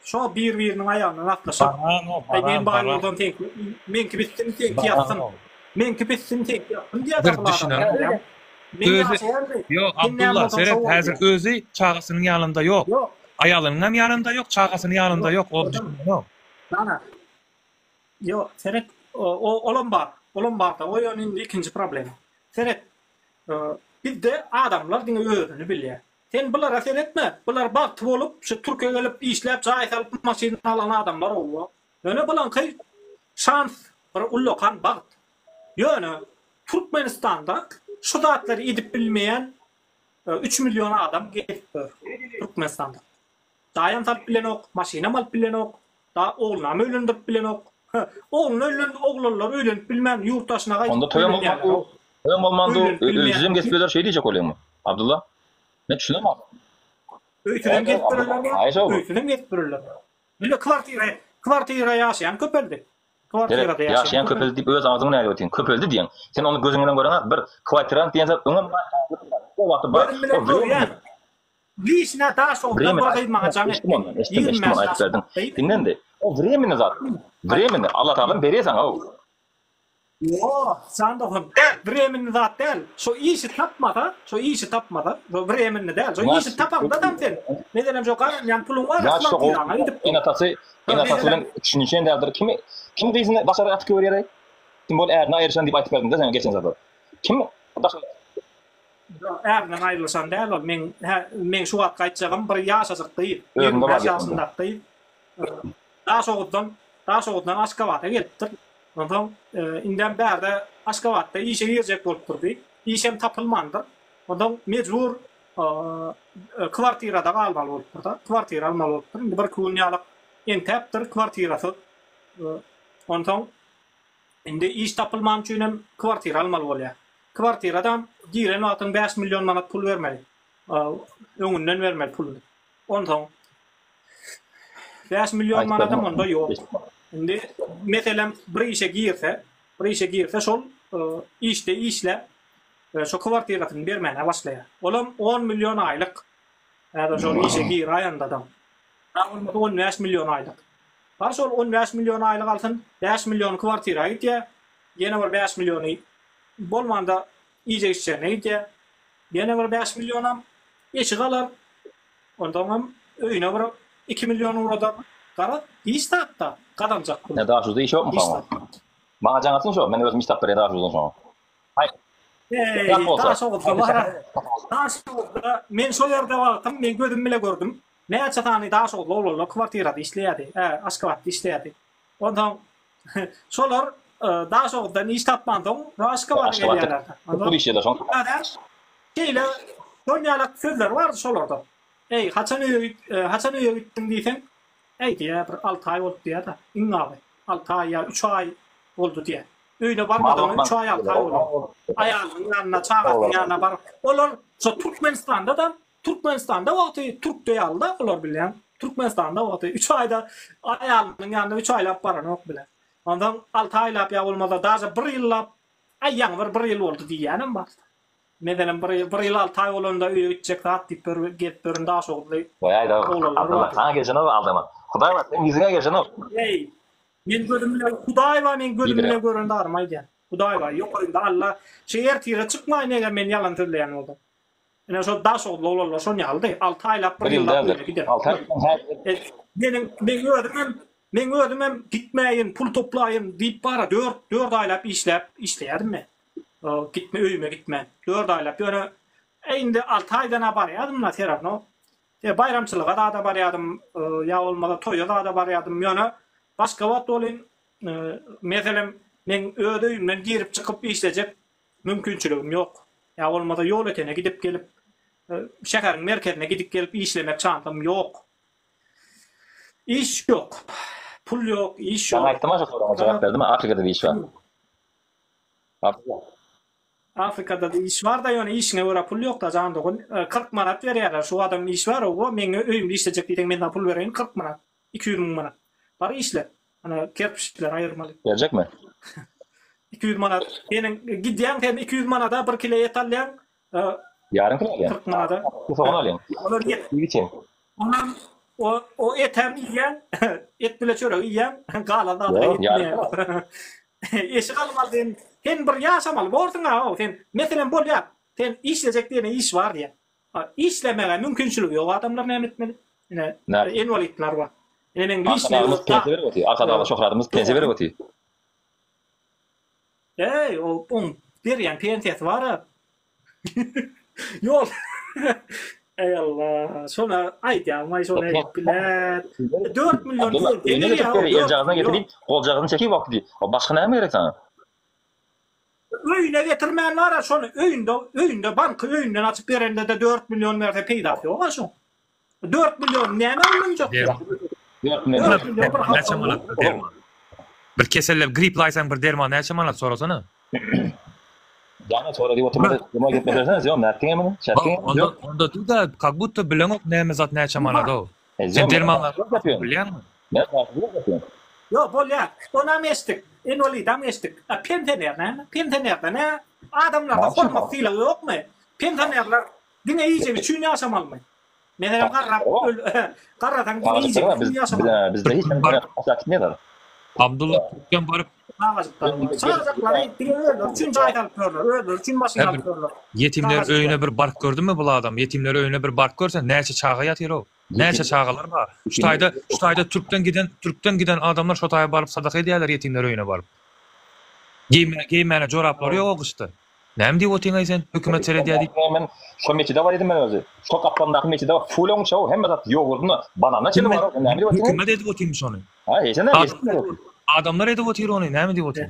Şo bir-biriniň aýagyndan aslyşyp, Baran o, Aý men baran, baý baran. bolsam seňki, meňki bitsin, seňki ýatsyn. Baran o. Meňki bitsin, seňki ýatsyn diýýär Bir dagyl adam. düşünen. Bilýäňmi? Men Özi, ýaşaýan diý. ýok, Sen näme Abdylla, bolsaň seret, şo bol häzir diýýär. özi çagasynyň ýanynda ýok. Ýok. Aýalynyňam ýanynda ýok, çagasynyň ýanynda Ýok. ýok, ol Olam. düşünenok. Dana. Ýok, seret, o olam bar. Olam bar-da, o ýöne indi ikinji problema. Seret, bizde adamlar diňe özüni bilýär. Sen bulara seretme, bular bagty bolup şu türke gelip işläp jaý salyp maşyn alan adamlar owa. Ýöne bulaňky şans bir ullakan bagt. Ýöne Türkmenistanda şu zatlary edip bilmeýän üç million adam gezip ýör Türkmenistanda. Jaýam salyp bilenok, maşynam alyp bilenok, da oglunam öýlendirip bilenok. Ogluny öýlen oglanlar öýlenip bilmän ýurt daşyna gaýdyp Onda toýam bolmandy, öýlenýärler. toýam bolmandy, Öýlenip bilmeýän. öýsüzem gezip ýörler şeý diýjek bolýaňmy? Abdylla. Men düşünemok. Öýsüzem gezip ýörerler bar, Haýyş oglum. öýsüzem gezip ýörerler bar. Ýöne kwartira, kwartira ýaşaýan köpeldi. Kwartirada Seret, ýaşaýan ýaşaýan köpeldi. köpeldi diýip öz agzyň bilen aýdyp otyň. Köpeldi diýeň. Sen ony gözüň bilen göreňok. Bir kwartirant diýen zat öňem bar, häzirem bar. O wagty bar. Gözüm bilen O görýän. wremeni. Lişine Daşoguzdan bir gyz maňa jaň Eşitdim etdi. ondan, eşitdim, eşitdim 25 onu aýdyp berdiň. ýaşynda. Diňle indi. O wremeni zat. Wremeni. Allah Tagalam berýär saňa o. Ýok, jan dogan, wremeni zat däl. Şo işi tapmasa, şo işi tapmasa, şo wremeni däl. Şo işi tapaňdadam sen, meselem şo gazanýan puluň bar, Ýa şo gowy. kwartiraňa gidip dur. Ene-atasy, ene-atasy bilen düşünişen däldir. Kimi, kim gyzyny daşary atyp goýberýär-eý? Kim bol ärine aýryşan diýip aýdyp berdiň-de sen geçen sapar. Kim daşary Ärinden aýrylyşan däl ol. Meň hä meň şu wagtky aýtjagym bir ýaşajyk gyz, Özünde bar 25 gepinde. ýaşyndaky gyz. Daşoguzdan Daşoguzdan Aşgabada gelipdir. Onsoň indem bärde Aşgabatda işe girjek bolup durdy. Işem tapylmandyr. Onsoň mejbur kwartirada galmaly bolupdyr-da. Kwartira almaly bolupdyr. Indi birki gün ýalyk entäpdir kwartirasyz. Onsoň Indi iş tapylmany üçinem kwartira almaly bolýar. Kwartiradam giren wagtyň 5 million manat pul bermeli. Öňünden bermeli puluny. Onsoň 5 million manadam onda ýok. Indi meselem bir işe girse, bir işe girse şol işde işläp şo kwartirasyny bermäne başlaýar. Olam 10 million aýlyk. Häzir şol işe giräýendadam. Bolmasa 15 million aýlyk. Bar şol 15 million aýlyk alsyn, 5 milliony kwartira gidýär, ýene bir 5 milliony bolmanda iýjek-içjegine gidýär, ýene bir 5 millionam eşik alar, onsoňam öýüne bir 2 million ugradar. Garaz, hiç zat-da gazanjak pul. Ýa Daşoguzda iş ýokmy Hiç saňa? zat. Maňa jaň atsyn şo, men özüm iş tapyp berýän Daşoguzdan şoňa. Haý. Eý, Daşoguzda bar-a. Daşoguzda men şo ýerde wagtym men gözüm bile gördüm. Näçe sany daşoguzly oglanlar kwartirada işleýärdi, ä, Aşgabatda işleýärdi. Onsoň şolar Daşoguzdan iş tapmansoň, Aşgabada gelýärlerdi. Köp işleýärler şoň. Şeýle şol ýalak sözler bardy şolarda. Eý, haçan öýe haçan öýe gitdiň diýseň, Eý diýýär, bir alty aý boldy diýýär-de, iň azy alty aý ýa üç aý boldy diýýär. Öýüne barmadygyna üç aý, alty aý bolýar. Aýalynyň ýanyna, çagasynyň ýanyna baryp, olar şo Türkmenistanda-da Türkmenistanda wagty türkde ýalyda olar bilýäň. Türkmenistanda wagty 3 aýda aýalynyň ýanyna 3 aýlap baranok bile. Onsoň 6 aýlap ýa bolmasa daže 1 ýyllap aý ýaňy bir 1 ýyl boldy diýýänem bar. Meselem bir ýyl 1 ýyl 6 aý bolanda öýe gitjek zat diýip bir gezip ýören daşoguzly Goýaýda oglanlar Abdylla bardy. saňa gelşenok aldama. Hudaý bar seň ýüzüňe gelşenok. Eý men gözüm bilen Hudaý bar men gözüm Diýdirýär. bilen gören zadymy aýdýan. Hudaý bar ýokarynda Alla şu ertire çykmaýyn eger men ýalan sözleýän bolsam. Ine şo Daşoguzly oglanlar şon ýalydy. Alty aýlap, bir Bir ýyl ýyllap däldir. öýüne gider. Alty aý häzir. Meniň meň özümem meň özümem gitmäýin, pul toplaýyn diýip bara dört dört aýlap işläp işleýärdim men. Gitme öýüme gitmän. Dört aýlap. Ýöne e indi alty aýdan-a barýardym-da seravno. E baýramçylyga zada barýardym, ýa bolmasa toýa zada barýardym. Ýöne başga wagt welin meselem meň öz öýümden girip çykyp işlejek Mümkinçiligim ýok. Ýa bolmasa Ýolötene gidip gelip, şäheriň merkezine gidip gelip işlemek şansym ýok. Iş ýok. Pul ýok, iş Saňa ýok. aýtdym-a şo soraga jogap berdim-a Afrikada-da iş bar. Afrika. Afrikada-da iş bar-da ýöne işiňe görä pul ýok-da jan dogan. 40 manat berýärler. Şu adam iş bar owo meň öýümde işlejek diýseň men saňa pul bereýin 40 manat. 200 müň manat. Bar işle. Ana kerpiçleri aýyrmaly. Berjekmi? 200 manat. Seniň gidýäň sen 200 manada bir kile et alýaň. Ýarym kilo alýaň. 40 manada. Sogan alýaň. Olar ýet. Iýip içeň. Onam o o etem iýýän, et bile çöregi iýýän, galan zady etmeýän. Eşik almaly sen, sen bir ýaşamaly borsuň-a, sen meselem bolýar, sen işlejek diýene iş bar diýýär. Işlemäge mümkinçiligi ýok adamlar näme etmeli? Ine, inwalidler bar. Ine meň liçnyý Arkadagymyz pensiýa berip otyr. Arkadagly şöhratymyz pensiýa berip otyr. Eý, ol oň berýän pensiýasy bar-a. Ýol. Eý Allah, şona aýdýaňmaý şony bilet. 4 million pensiýa berýär. Eljagazyna getirip, goljagazyny çekip wagty. Başga näme gerek saňa? Öýüne getirmän bar-a şony öýünde öýünde banky öýünden açyp berende-de 4 million berse peýdasy ýok-a şoň. 4 million nämä ulanjak? 4 million. 4 million bir Näçe manat bir derman? Bir kesellep grip laýsaň bir derman näçe manat sorasana? Jana sora diýip oturma, nima gepleşersene, Zion, nätdiň emini? Şätdiň? Onda onda dur-da, как будто bileňok näme zat näçe manat-ow. Sen dermanlary bilýäňmi? Men bilýän. Ýok, bolýar. Onam eşitdik. Inwalidam eşitdik. A pensioner näme? Pensionerde nä? Adamlarda hormat sylag ýokmy? Pensionerler diňe iýjek üçin ýaşamalymy? Meselem garrap öl garrasaň diňe iýjek üçin ýaşamaly. Bizde hiç kim gitmeýär. Abdulla Türkden baryp Çagajyklary Çagajyklary diňe özleri üçin jaý salyp ýörler, özleri üçin maşyn alyp ýörler. Ýetimler öýüne bir baryp gördüňmi bul adam? Ýetimler öýüne bir baryp görsen näçe çaga ýatyr-ow. Näçe çagalar bar. Şu taýda, şu taýda türkden giden, türkden giden adamlar şo taýa baryp sadaka edýärler ýetimler öýüne baryp. Geýmäne, geýmäne joraplary ýok o gyşda. Näme diýip otyňaý sen? Hökümet seredýär diýip. Men şo metjide bar edim men özi. Şo gapdalyndaky metjide bar. Full oňça hemme zat ýogurdyna, bananyna çenli bar. Näme diýip otyň? Hökümet edip otyrmyş ony. Ha, eýse näme? Adamlar edip otyr ony, näme diýip otyň?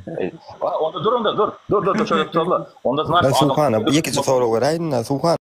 Onda dur onda dur. Dur dur dur şöyle tutalım. Onda Suhana, ýekeje sorag beräýin-dä, Suhan.